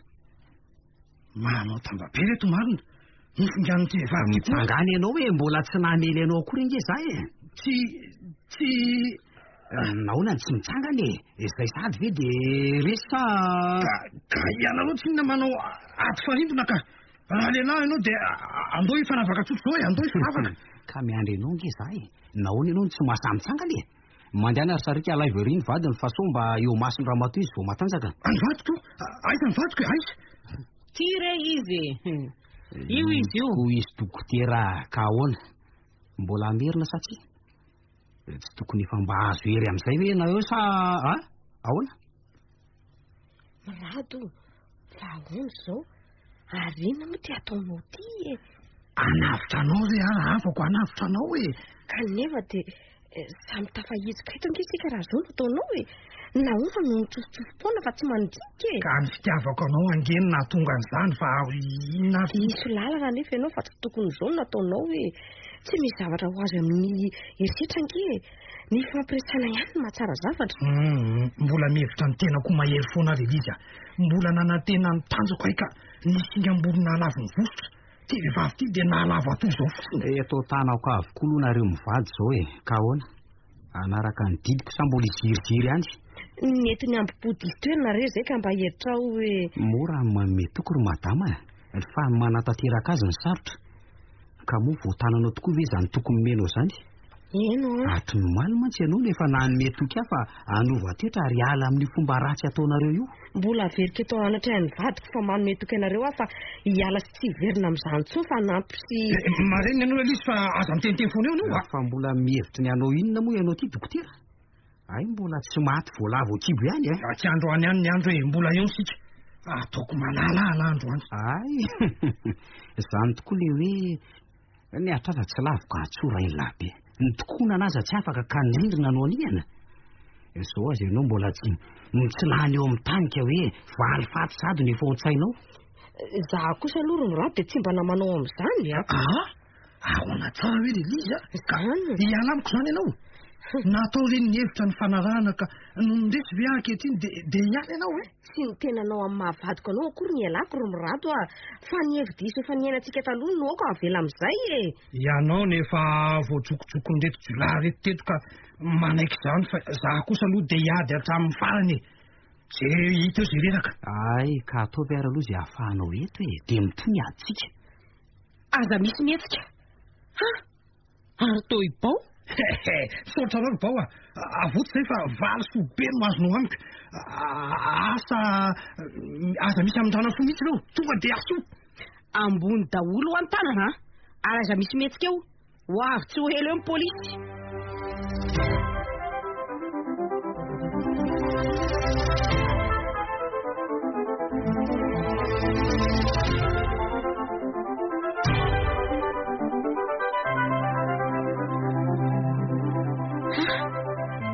Manao tambabe reto marina. Nofinganin'ity vehivavy ity koa. Mitsangàna ianao hoe mbola tsy namely anao akory ange za e. Tsy, tsy... Nahoana no tsy mitsangana e? Izay sady ve dia resy sa... Ka, ka ianareo tsinona manao ady farimbona ka. Raha lehilahy ianao dia andao hifanavaka tsotra izao e, andao hifanavaka. Ka miandry anao ange za e. Nahoana ianao no tsy mahasahy mitsangana e? Mandehana ry sariaka alaivo ery ny vadiny fa sao mba eo mason'ny ramatoa izy vao matanjaka. Ny vadiko? Aiza ny vadiko e, aiza? Ty re izy e. Io izy io. Hoy izy dokotera ka ahoana? Mbola hamerina sa tsia? Tsy tokony efa mba azo hery amin'izay ve ianareo sa a? Ahoana? Mirado, fa ahoana izao? Ary inona moa ty ataonao ty e? Hanavotra anao re aho, havako hanavotra anao e. Kanefa dia samy tafahitsoka eto ange isika raha izao no ataonao e. Nahoana no mitsofotsofopoana fa tsy mandinika e? Ka ny fitiavako anao ange no nahatonga an'izany fa inona ary? Diso lalana anefa ianao fa tsy tokony izao no nataonao e. Tsy misy zavatra ho azo amin'ny herisetra ange e. Ny fampiresahana ihany no mahatsara zavatra. Hum, mbola mihevitra ny tenako ho mahery foana ary Elija. Mbola nanantena ny tanjako ahy ka ny singam-bolo nahalavo ny vositra. Ity vehivavy ity dia nahalavo ahy toy izao fotsiny. Eto an-tanako avokoa aloha nareo mivady izao e. Ka ahoana? Hanaraka ny didiko sa mbola hiziriziry ihany? Nety ny ambo-po diso toerana re izay ka mba heritrao hoe. Mora ny manome toky ry madama a, fa ny manatanteraka azy no sarotra. Ka moa voatananao tokoa ve izany toky nomenao izany? Eny an. Hatry ny omaly mantsy ianao no efa nanome toky ahy fa hanova toetra ary hiala amin'io fomba ratsy ataonareo io. Mbola averiko eto anatrehan'ny vadiko fa manome toky anareo aho fa hiala sy tsy hiverina amin'izany intsony fa hanampy sy. Marina ianao Elise fa aza miteniteny foana eo ianao a. Fa mbola mihevitry ny hanao inona moa ianao ity dokotera? Hay mbola tsy maty voalavo an-kibo ihany e. Tsy androany ihany ny andro e, mbola eo isika. Ataoko malala ahy androany. Hay, izany tokoa le hoe Ny atra aza tsy lavo ka antsoa rainilahy be. Ny tokonana aza tsy afaka ka ny rindrina no anihana. Izao aza ianao mbola tsy mitsilany eo amin'ny tany ka hoe valifaty sady no efa ao an-tsainao. Izaho kosa aloha ry Mirado dia tsy mba namanao amin'izany a. Ah! Ahoana tsara hoe ry Lizy a? Izany. Hiala amiko izany ianao? Natao re ny hevitra nifanarahana ka nony resy ve aho ankehitriny dia dia hiala ianao e? Tsy ny tenanao amin'ny maha vadiko anao akory ny ialako ry Mirado a! Fa ny hevi-diso efa niainantsika taloha no aoka avela amin'izay e! Ianao no efa voajokojokon'ireto jiolahy ireto teto ka manaiky izany fa izaho kosa aloha dia hiady hatramin'ny farany e! Izay hita eo izay reraka. Hay ka ataovy ary aloha izay ahafahanao eto e! Dia mitohy ny adintsika. Aza misy mihetsika! Ha! Ary toa i Bao? Hehe, misaotra anao ry Bao a! Avoty izay fa valisoa be no azonao amiko. Asa, aza misy hamindrana fo mihitsy ireo, tonga dia asio. Ambony daholo ho an-tanana a! Ary aza misy mihetsika eo, ho avy tsy ho ela eo ny polisy.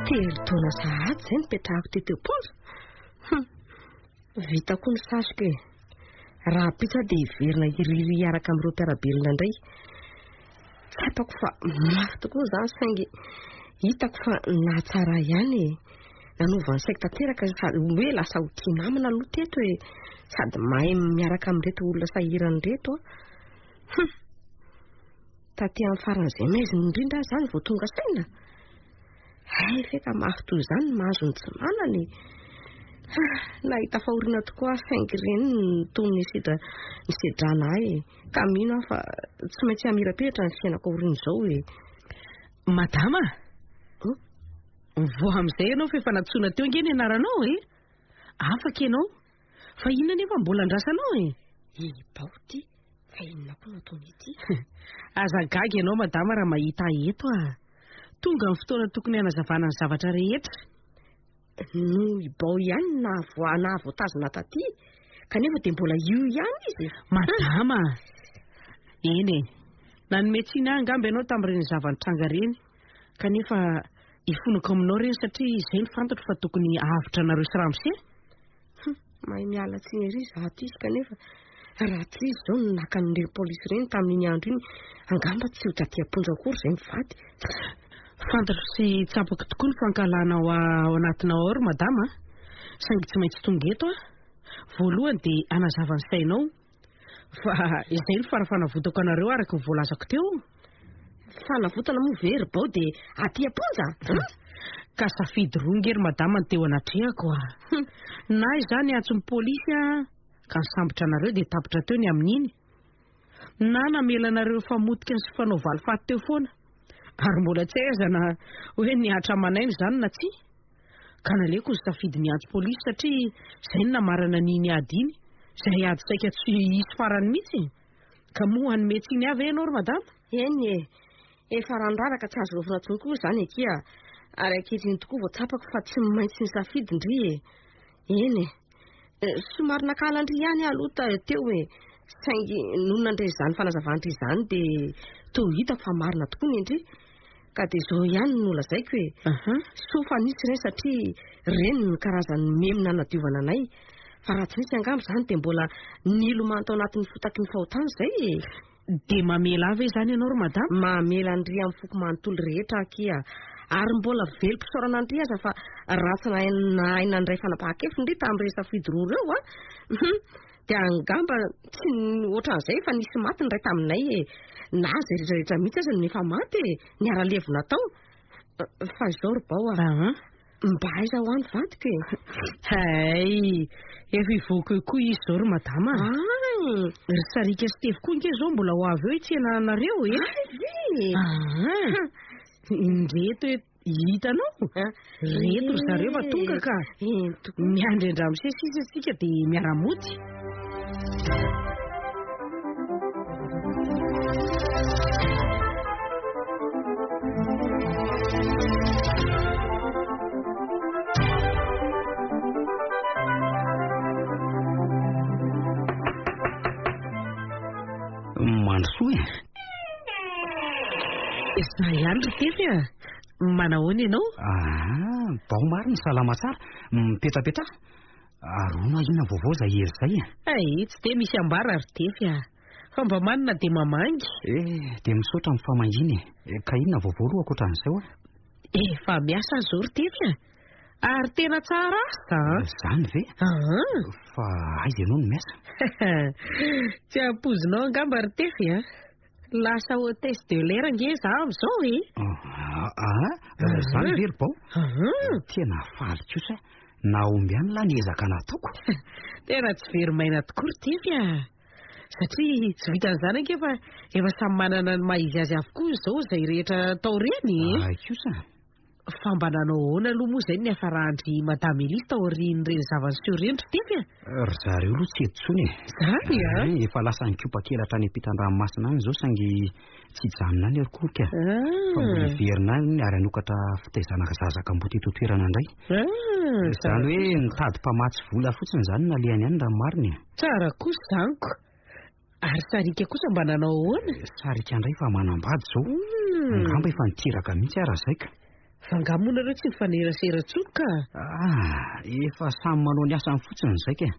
Telo taona sahady izay nipetrahako teto am-ponja. Hum, vita koa ny sasiko e. Rahampitso aho dia hiverina hirihiry hiaraka amin'ireo mpiara-belona indray. Tsapako fa mafy tokoa izany saingy hitako fa nahatsara ahy ihany e. Nanova ny saiko tanteraka sady hoe lasa ho tia namana aloha teto e. Sady mahay miaraka amin'ireto olona sahirana ireto aho. Hum. Taty amin'ny faran'izay maizina indrindra aho izany vao tonga saina. Hay ve ka mafy toy izany ny mahazo ny tsy manana e. Nahita fahoriana tokoa aho saingy ireny no toa nisedra nisedrana ahy e. Ka mino aho fa tsy maintsy hamirapiratra ny fiainako aorian'izao e. Madama! Mivoaha amin'izay ianao fa efa nantsoina teo ange ny anaranao e! Afaka ianao. Fa inona anefa no mbola andrasanao e? I Bao ity, fa inona koa no ataony ity? Aza gaga ianao madama raha mahita ahy eto ah. Tonga ny fotoana tokony hanazavana ny zavatra rehetra. Noho i Bao ihany no nahavoa nahavoatazona taty, kanefa dia mbola io ihany izy. Madama! Eny e, nanome tsiny ahy angamba ianao tamin'ireny zava-nitranga ireny, kanefa ifonako aminao ireny satria izay no fantatro fa tokony hahavotra anareo sy ramose. Hum, mahay miala tsiny ery izaho ity kanefa raha tsy izy izao no naka an'ireny polisy ireny tamin'iny andro iny, angamba tsy ho taty am-ponja akory izay mivady. Fantatro sy tsapako tokoa ny fankahalana ao ao anatinao ao ry madama a! Saingy tsy maintsy tonga eto aho. Voalohany dia hanazava ny sainao fa izay no fara-fanavotako anareo araka ny voalazako teo. Fanavotana moa ve ry Bao dia aty am-ponja? Ka safidy roa nge ry madama no teo anatrehako a! Na izaho niantso ny polisy a, ka nisambotra anareo dia tapitra teo ny amin'iny. Na namela anareo hifamotika sy hifanao valifaty teo foana. Ary mbola tsy hay aza na hoe nihatra aman'aina izany na tsia. Ka naleoko nisafidy niantso polisy satria izay no namarana an'iny ady iny, izay ady saika tsy hisy farany mihitsy e! Ka moa hanome tsiny ahy ve ianao ry madama? Eny e! Efa rano raraka tsy azo lovina intsony koa izany akia! Ary ankehitriny tokoa vao tsapako fa tsy maintsy nisafidy ndry e! Eny e! Somary nankahala an-dry ihany aho aloha teo e! Saingy nony nandre izany fanazavan-dry izany dia toa hitako fa marina tokoa ny an-dry. Ka dia izao ihany no lazaiko e! Soa fa nisy ireny satria ireny no karazan'ny memy nanadiovana anay. Fa raha tsy nisy angamba izany dia mbola nilomano tao anatin'ny fotaky ny fahotana izay e! Dia mamela ahy ve izany ianao ry madama? Mamela an-dry amin'ny foko manontolo rehetra aho akia. Ary mbola velom-pisaorana an-dry aza fa raha tsy nahay nahay nandray fanapahan-kevitra ndry tamin'ireny safidy roa ireo a! Hum! Dia angamba tsy ohatran'izay efa nisy maty ny iray taminay e! Na izay rehetra rehetra mihitsy aza no efa maty e! Niara-levona tao. Fa izao ry Bao a! Mba aiza ho any vadiko e? Hay! Efa hivoaka eo koa izy izao ry madama a! Ay! Ry Sariaka sy Tefy koa ange izao mbola ho avy eo hitsena anareo e! Ay ve? Aa! Indreto e! Hitanao? Reto ry zareo fa tonga ka. Miandry an-dramose sisa isika dia miara-mody. Mandrosoa e. Izaho ihany ry Tefy a! Manahoana ianao? Ah, bao marina, salama tsara. Mipetrapetraha. Ary hono aho inona vaovao izay hery izay e? Hay, tsy dia misy ambara ry Tefy a! Fa mba manina dia mamangy. Eh, dia misaotra amin'ny famangiana e. Ka inona vaovao aloha ankoatran'izay oa? Efa miasa aho izao ry Tefy a! Ary tena tsara asa an! Izany ve? Aa! Fa aiza ianao no miasa? Tsy ampoizinao angamba ry Tefy a! Lasa hôtesse de l'air ange za amin'izao e! Aa! Izany ve ry Bao? Tena faly kosa aho. Nahomby ihany lahy ny ezaka nataoko. Tena tsy very maina tokoa ry Tefy a! Satria tsy vitan'izany ange fa efa samy manana ny maha izy azy avokoa izao izay rehetra atao ireny e! Ay kosa! Fa mba nanao ahoana aloha moa izay ny niafaran-dry Madame Elise taorian'ireny zava-niseho ireny ry Tefy a? Ry zareo aloha tsy eto intsony e! Izany a? Eh, efa lasa nikopa-kelatra any ampitan-dranomasina any izao saingy tsy hijanona any akory ka. Fa mbola hiverina any ary hanokatra fitaizana zaza kamboty eto an-toerana indray. Izany hoe nitady mpamatsy vola fotsiny izany no nalehany any raha ny marina e. Tsara kosa izany ko. Ary Sarika kosa mba nanao ahoana? Sarika indray fa manambady izao. Angamba efa niteraka mihitsy aho raha izay ka. Fa angaha moa nareo tsy mifanerasera intsony ka? Ah, efa samy manao ny asany fotsiny izay ka.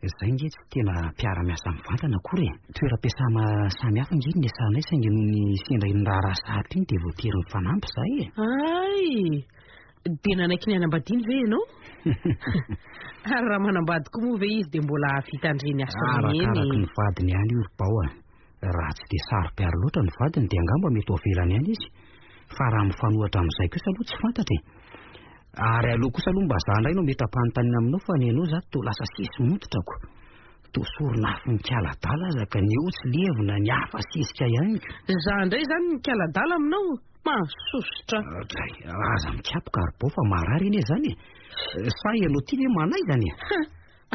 Izay nge tsy tena mpiara-miasa mivantana akory e. Toeram-piasana samy hafa nge ny niasanay saingy nony sendra iny raharaha sarotra iny dia voatery nifanampy izahay e. Hay! Dia nanaiky ny hanambadiany ve ianao? Ary raha manambady koa moa ve izy dia mbola hahavita an'ireny asa ireny? Arakaraky ny vadiny ihany io ry Bao a. Raha tsy dia saro-piaro loatra ny vadiny dia angamba mety ho avelany ihany izy. Fa raha mifanohitra amin'izay kosa aloha tsy fantatra e. Ary aleo kosa aloha mba za indray no metra-panontaniana aminao fa ny anao za toa lasa sesi-mototra ko. Toa soron'afo mikaladala aza ka ny eo tsy levona ny hafa sesika ihany ko. Za indray izany mikaladala aminao? Mahasosotra. Dray, aza mikapoka ry Bao fa marary anie izany e. Sa ianao ity ve manaizana e? Ha!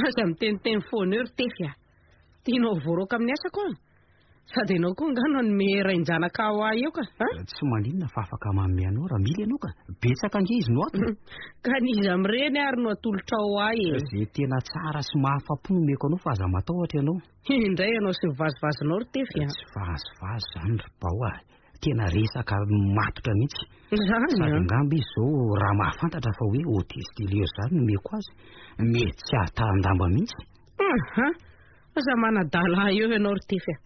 Aza miteniteny foana eo ry Tefy a. Tianao ho voaroaka amin'ny asako aho? Sady ianao koa angaha no hanome rain-janaka ho ahy eo ka, a? Tsy maninona fa afaka manome anao raha mila ianao ka. Betsaka ange izy no ato e. Ka n'iza amin'ireny ary no atolotrao ho ahy e? Izay tena tsara sy mahafa-po no omeko anao fa aza matahotra ianao. Indray ianao sy ny vazivazinao ry Tefy a. Tsy vazivazy izany ry Bao a. Tena resaka matotra mihitsy. Izany Sady an? angamba izy izao raha mahafantatra fa hoe hôtesse de lieu izany no omeko azy, mety tsy hahatahan-damba mihitsy. Aha! Aza manadala ahy eo ianao ry Tefy a!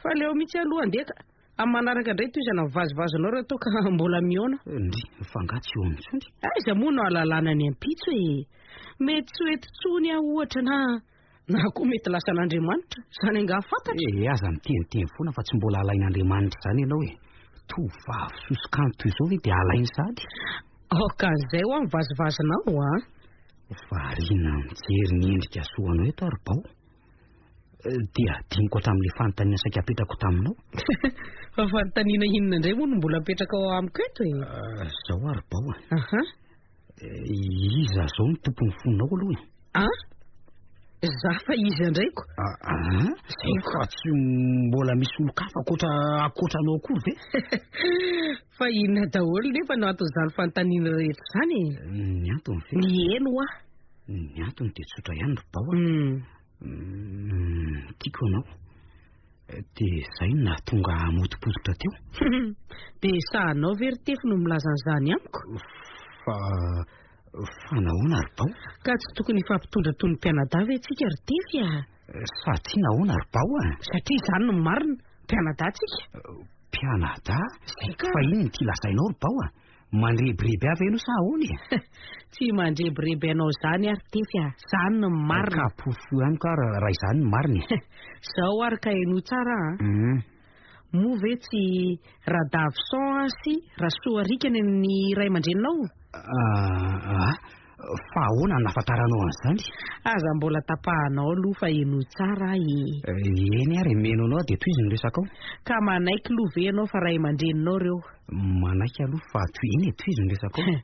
Fa aleo mihitsy aloha andeha ka! Amin'ny manaraka indray tohizana ny vazivazinao raha toa ka mbola mihaona. Ndry, fa angaha tsy eo intsony? Aiza moa no ahalalana ny ampitso e! Mety tsy ho eto intsony aho ohatra na na koa mety lasan'Andriamanitra. Izany angaha fantatra? Eh, aza miteniteny foana fa tsy mbola alain'Andriamanitra izany ianao e! Tovovavy sosokanto toy izao ve dia alainy sahady? Aoka an'izay hoa ny vazivazinao a! Variana mijery ny endrika soanao eto aho ry Bao. Dia adinoko hatramin'ilay fanontaniana saika apetrako taminao. Fa fanontaniana inona indray moa no mbola apetraka ao amiko eto e? Izao aho ry Bao a. Iza izao no tompon'ny fonao aloha e? An? Za fa iza indray ko? An? Fa tsy mbola misy olon-kafa ankoatra ankoatra anao akory ve? Fa inona daholo nefa no anton'izany fanontaniana rehetra izany e? Ny antony ve? Ny eny hoa. Ny antony dia tsotra ihany ry Bao a. Tiako ianao. Dia izay no nahatonga ahy hamotopototra teo. Dia sahanao ve ry Tefy no milaza an'izany amiko? Fa fa nahoana ry Bao? Ka tsy tokony hifampitondra toy ny mpianadahy ve tsika ry Tefy a? Satria nahoana ry Bao a? Satria izany no marina, mpianadahy tsika. Mpianadahy? Zay ka. Fa inona ity lazainao ry Bao a? Mandrebireby ahy ve ianao sa ahoana e? Tsy mandrebireby anao izany aho ry Tefy a, izany no marina. Ka porofo ihany ka raha izany no marina e. Izao ary ka henoy tsara a. Moa ve tsy Radavison sy Rasoarikany ny ray aman-dreninao? Aa, fa ahoana no nahafantaranao an'izany? Aza mbola tapahanao aloha fa henoy tsara ahy e. Eny ary, mino anao aho dia tohizo ny resakao. Ka manaiky aloha ve ianao fa ray aman-dreninao ireo? Manaiky aloha fa eny e, tohizo ny resakao.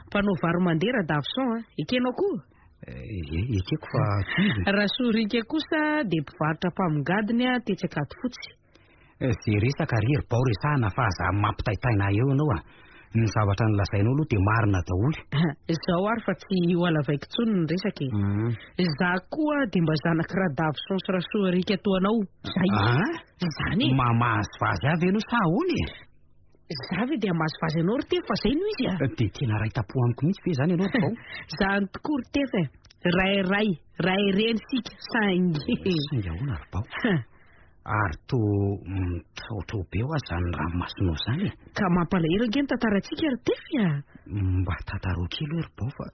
Mpanao varo-mandeha Radavison a, ekenao koa? Ie, ekeko fa tohizo. Rasoarika kosa dia mpivarotra mpamongadiny tetsy Ankadifotsy. Ze resaka ry ry Bao resahana fa aza mampitaitaina ahy eo ianao a! Ny zavatra nolazainao aloha dia marina daholo. Izao ary fa tsy ho halavaiko intsony ny resaka e! Za koa dia mba zanak'i Radavison sy Rasoarika toa anao. Zay. Izany e! Mamazivazy ahy ve ianao sa ahoana e? Za ve dia hamazivazy anao ry Tefy fa zay no izy a! Dia tena ray tampo amiko mihitsy ve izany ianao ry Bao? Izany tokoa ry Tefy e! Ray ray, ray reny isika saingy. Saingy ahoana ry Bao? Ary toa mitraotrao be hoa izany ranomasonao izany e! Ka mampalahelo ange ny tantarantsika ry Tefy a! Mba tantarao kely hoe ry Bao fa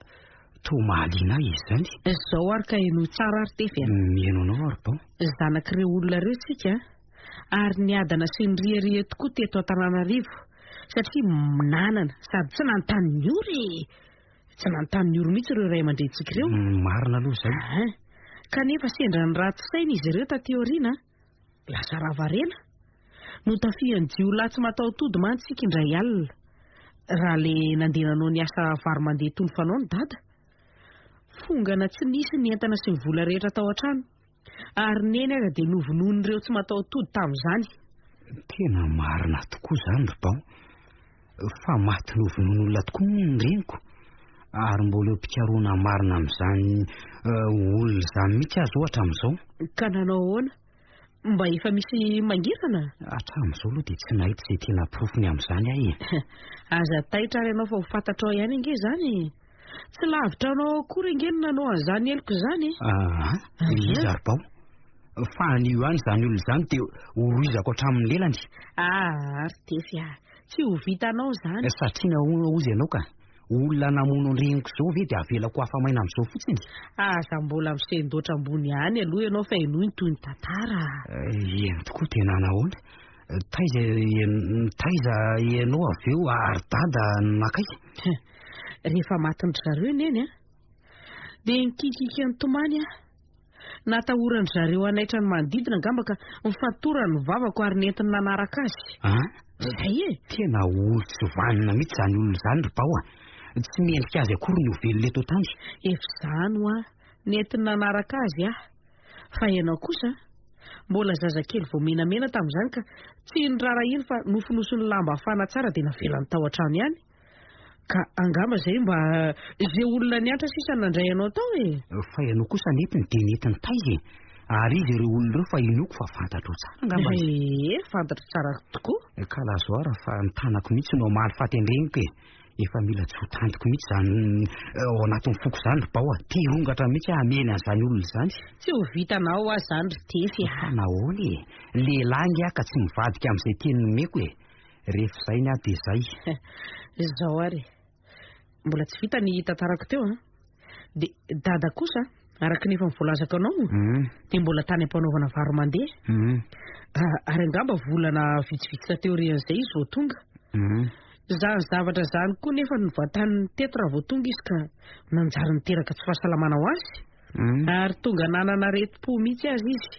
toa mahaliana ahy izy izany. Izao ary ka henoy tsara ary Tefy a! Miheno anao aho ry Bao. Zanak'ireo olona ireo isika ary niadana sy niriaria tokoa teto Antananarivo satria nanana sady tsy nanontany ny ora e! Tsy nanontany ny oro mihitsy ireo ray aman-drenintsika ireo. Marina aloha izay. Aa. Kanefa sendra ny ratsy saina izy ireo taty aoriana. Lasa ravarena. Notafihan'ny jiolahy tsy mataho-tody mantsy isika indray alina. Raha le nandeha nanao ny asa varo-mandeha toy ny fanaony dada. Fongana tsy nisy ny entana sy ny vola rehetra tao an-trano. Ary neny aza dia novonoin'ireo tsy mataho-tody tamin'izany. Tena marina tokoa izany ry Bao. Fa maty novonoin'olona tokoa moa ny reniko. Ary mbola eo am-pikarohana marina amin'izany olona izany mihitsy aho izao hatramin'izao. Ka nanao ahoana? Mba efa misy mangirana? Hatramin'izao aloha dia tsy nahita izay tena porofony amin'izany aho e. Aza taitra ary ianao fa ho fantatrao ihany ange izany e. Tsy lavitra anao akory ange no nanao an'izany heloka izany e. Aa, iza ry Bao? Fa anio ihany izany olona izany dia horohizako hatramin'ny lelany. Aa, ry Tefy a, tsy ho vitanao izany. Satria nahoana hozy ianao ka? Olona namono an-dreniko izao ve dia avelako ho afa-maina amin'izao fotsiny? Aza mbola misendoatra ambony ihany aloha ianao fa henoy ny tohin'ny tantara. Eny tokoa dia nanahoana? Taiza taiza ianao avy eo ary dada nankaiza? Rehefa matin-dry zareo i Neny an, dia nikikiaka nitomany aho. Natahoran-dry zareo hanaitra ny manodidina angamba ka nifatorany ny vavako ary nentiny nanaraka azy. An? Izay e! Tena olon-tsy vanona mihitsy izany olona izany ry Bao a! Tsy mendrika azy akory ny ho velona eto an-tany. Efa izany hoa, nentiny nanaraka azy aho. Fa ianao kosa, mbola zazakely vao menamena tamin'izany ka tsy niraharahiany fa nofonosiny lamba hafana tsara dia navelany tao an-trano ihany. Ka angamba izay mba izay olona niantra sisa nandray anao tao e! Fa ianao kosa nentiny dia nentiny taiza e? Ary iza ireo olona ireo fa inoako fa fantatrao tsara angamba izy. Ee, fantatro tsara tokoa. Ka lazao ary fa ny tanako mihitsy no hamaly faty an-dreniko e! Efa mila tsy ho tantiko mihitsy izany ao anatin'ny foko izany ry Bao a! Te hirongatra mihitsy aho hamely an'izany olona izany. Tsy ho vitanao hoa izany ry Tefy a! Fa nahoana e? Lehilahy ange aho ka tsy mivadika amin'izay teny nomeko e! Rehefa izay ny ahy dia izay. Izao ary e. Mbola tsy vita ny tantarako teo an. Dia dada kosa, araka ny efa voalazako anao, dia mbola tany am-panaovana varo mandeha. Ary angamba volana vitsivitsy taty aorian'izay izy vao tonga. Izany zavatra izany koa nefa novantaniny teto raha vao tonga izy ka nanjary niteraka tsy fahasalamana ho azy. Ary tonga nanana aretim-po mihitsy aza izy.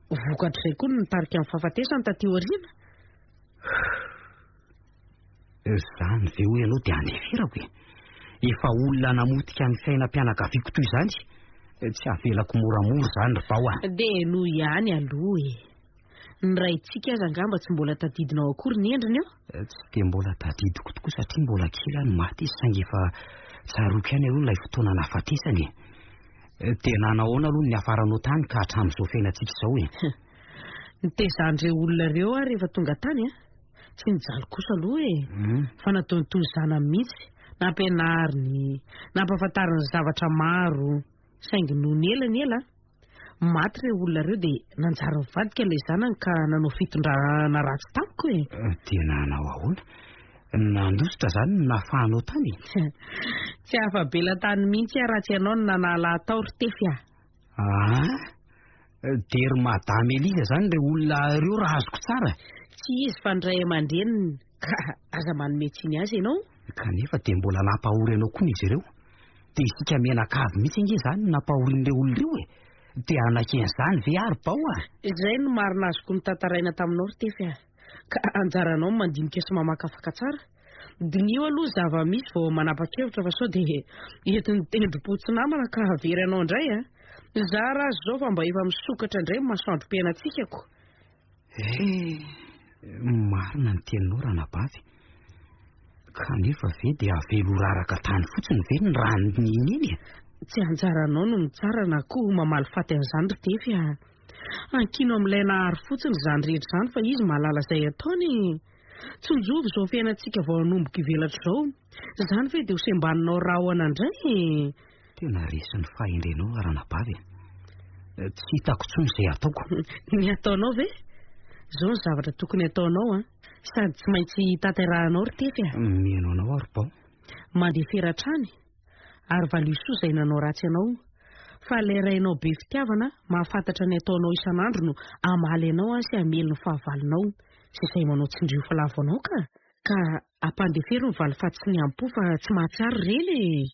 Vokatr'izay koa no nitarika ny fahafatesany taty aoriana. Izany ve hoy ianao dia andeferako e? Efa olona namotika ny fiainam-pianakaviako toy izany, tsy avelako moramora izany ry Bao a! Dia henoy ihany aloha e! Ny raintsika aza angamba tsy mbola tadidinao akory ny endriny eo? Tsy dia mbola tadidiko tokoa satria mbola kely aho no maty izy saingy efa tsaroako ihany aloha ilay fotoana nahafatesany e! Dia nanahoana aloha ny niafaranao tany ka hatramin'izao fiainantsika izao e? Nitezan'ireo olona ireo aho rehefa tonga tany an! Tsy nijaly kosa aloha e! Fa nataony toy ny zanany mihitsy, nampianariny, nampahafantariny zavatra maro. Saingy nony ela ny ela, maty ireo olona ireo dia nanjary nivadika ilay zanany ka nanao fitondrana ratsy tamiko e! Dia nanao ahoana? Nandositra izany no nahafahanao tany e? Tsy afa-bela tany mihitsy aho raha tsy ianao no nanala ahy tao ry Tefy a! Ah! Dia ry Madame Elisa izany ireo olona ireo raha azoko tsara? Tsy izy fa ny ray aman-dreniny, ka aza manome tsiny azy ianao. Kanefa dia mbola nampahory anao koa izy ireo. Dia isika mianakavy mihitsy ange izany no nampahorian'ireo olona ireo e! Dia hanaiky an'izany ve ary Bao a? Izay no marina azoko notantaraina taminao ry Tefy a! Ka anjaranao ny mandinika sy mamakafaka tsara. Diniho aloha zava-misy vao manapa-kevitra fa sao dia entin'ny tendrom-po tsy namana ka hahavery anao indray a! Zara aza izao fa mba efa misokatra indray ny masoandrom-piainantsika ko! Eh! Marina ny teninao ranabavy. Kanefa ve dia avela ho raraka tany fotsiny ve ny ranon'iny iny e? Tsy anjaranao no mitsara na koa mamaly faty an'izany ry Tefy a! Ankino amin'ilay nahary fotsiny izany rehetra izany fa izy mahalala izay ataony e! Tsinjovy izao fiainantsika vao hanomboka hivelatra izao. Izany ve dia ho sembaninao rahona indray e? Tena resin'ny fahendrenao aho ranabavy e. Tsy hitako intsony izay hataoko. Ny hataonao ve? Izao ny zavatra tokony hataonao an. Sady tsy maintsy tanterahanao ry Tefy a. Mino anao aho ry Bao. Mandefera hatrany ary valio soa izay nanao ratsy anao. Fa ilay rainao be fitiavana mahafantatra ny ataonao isan'andro no hamaly anao sy hamely ny fahavalonao sy izay manao tsindrio filavo anao ka. Ka ampandefero ny valifaty sy ny ampo fa tsy mahatsiaro ireny e!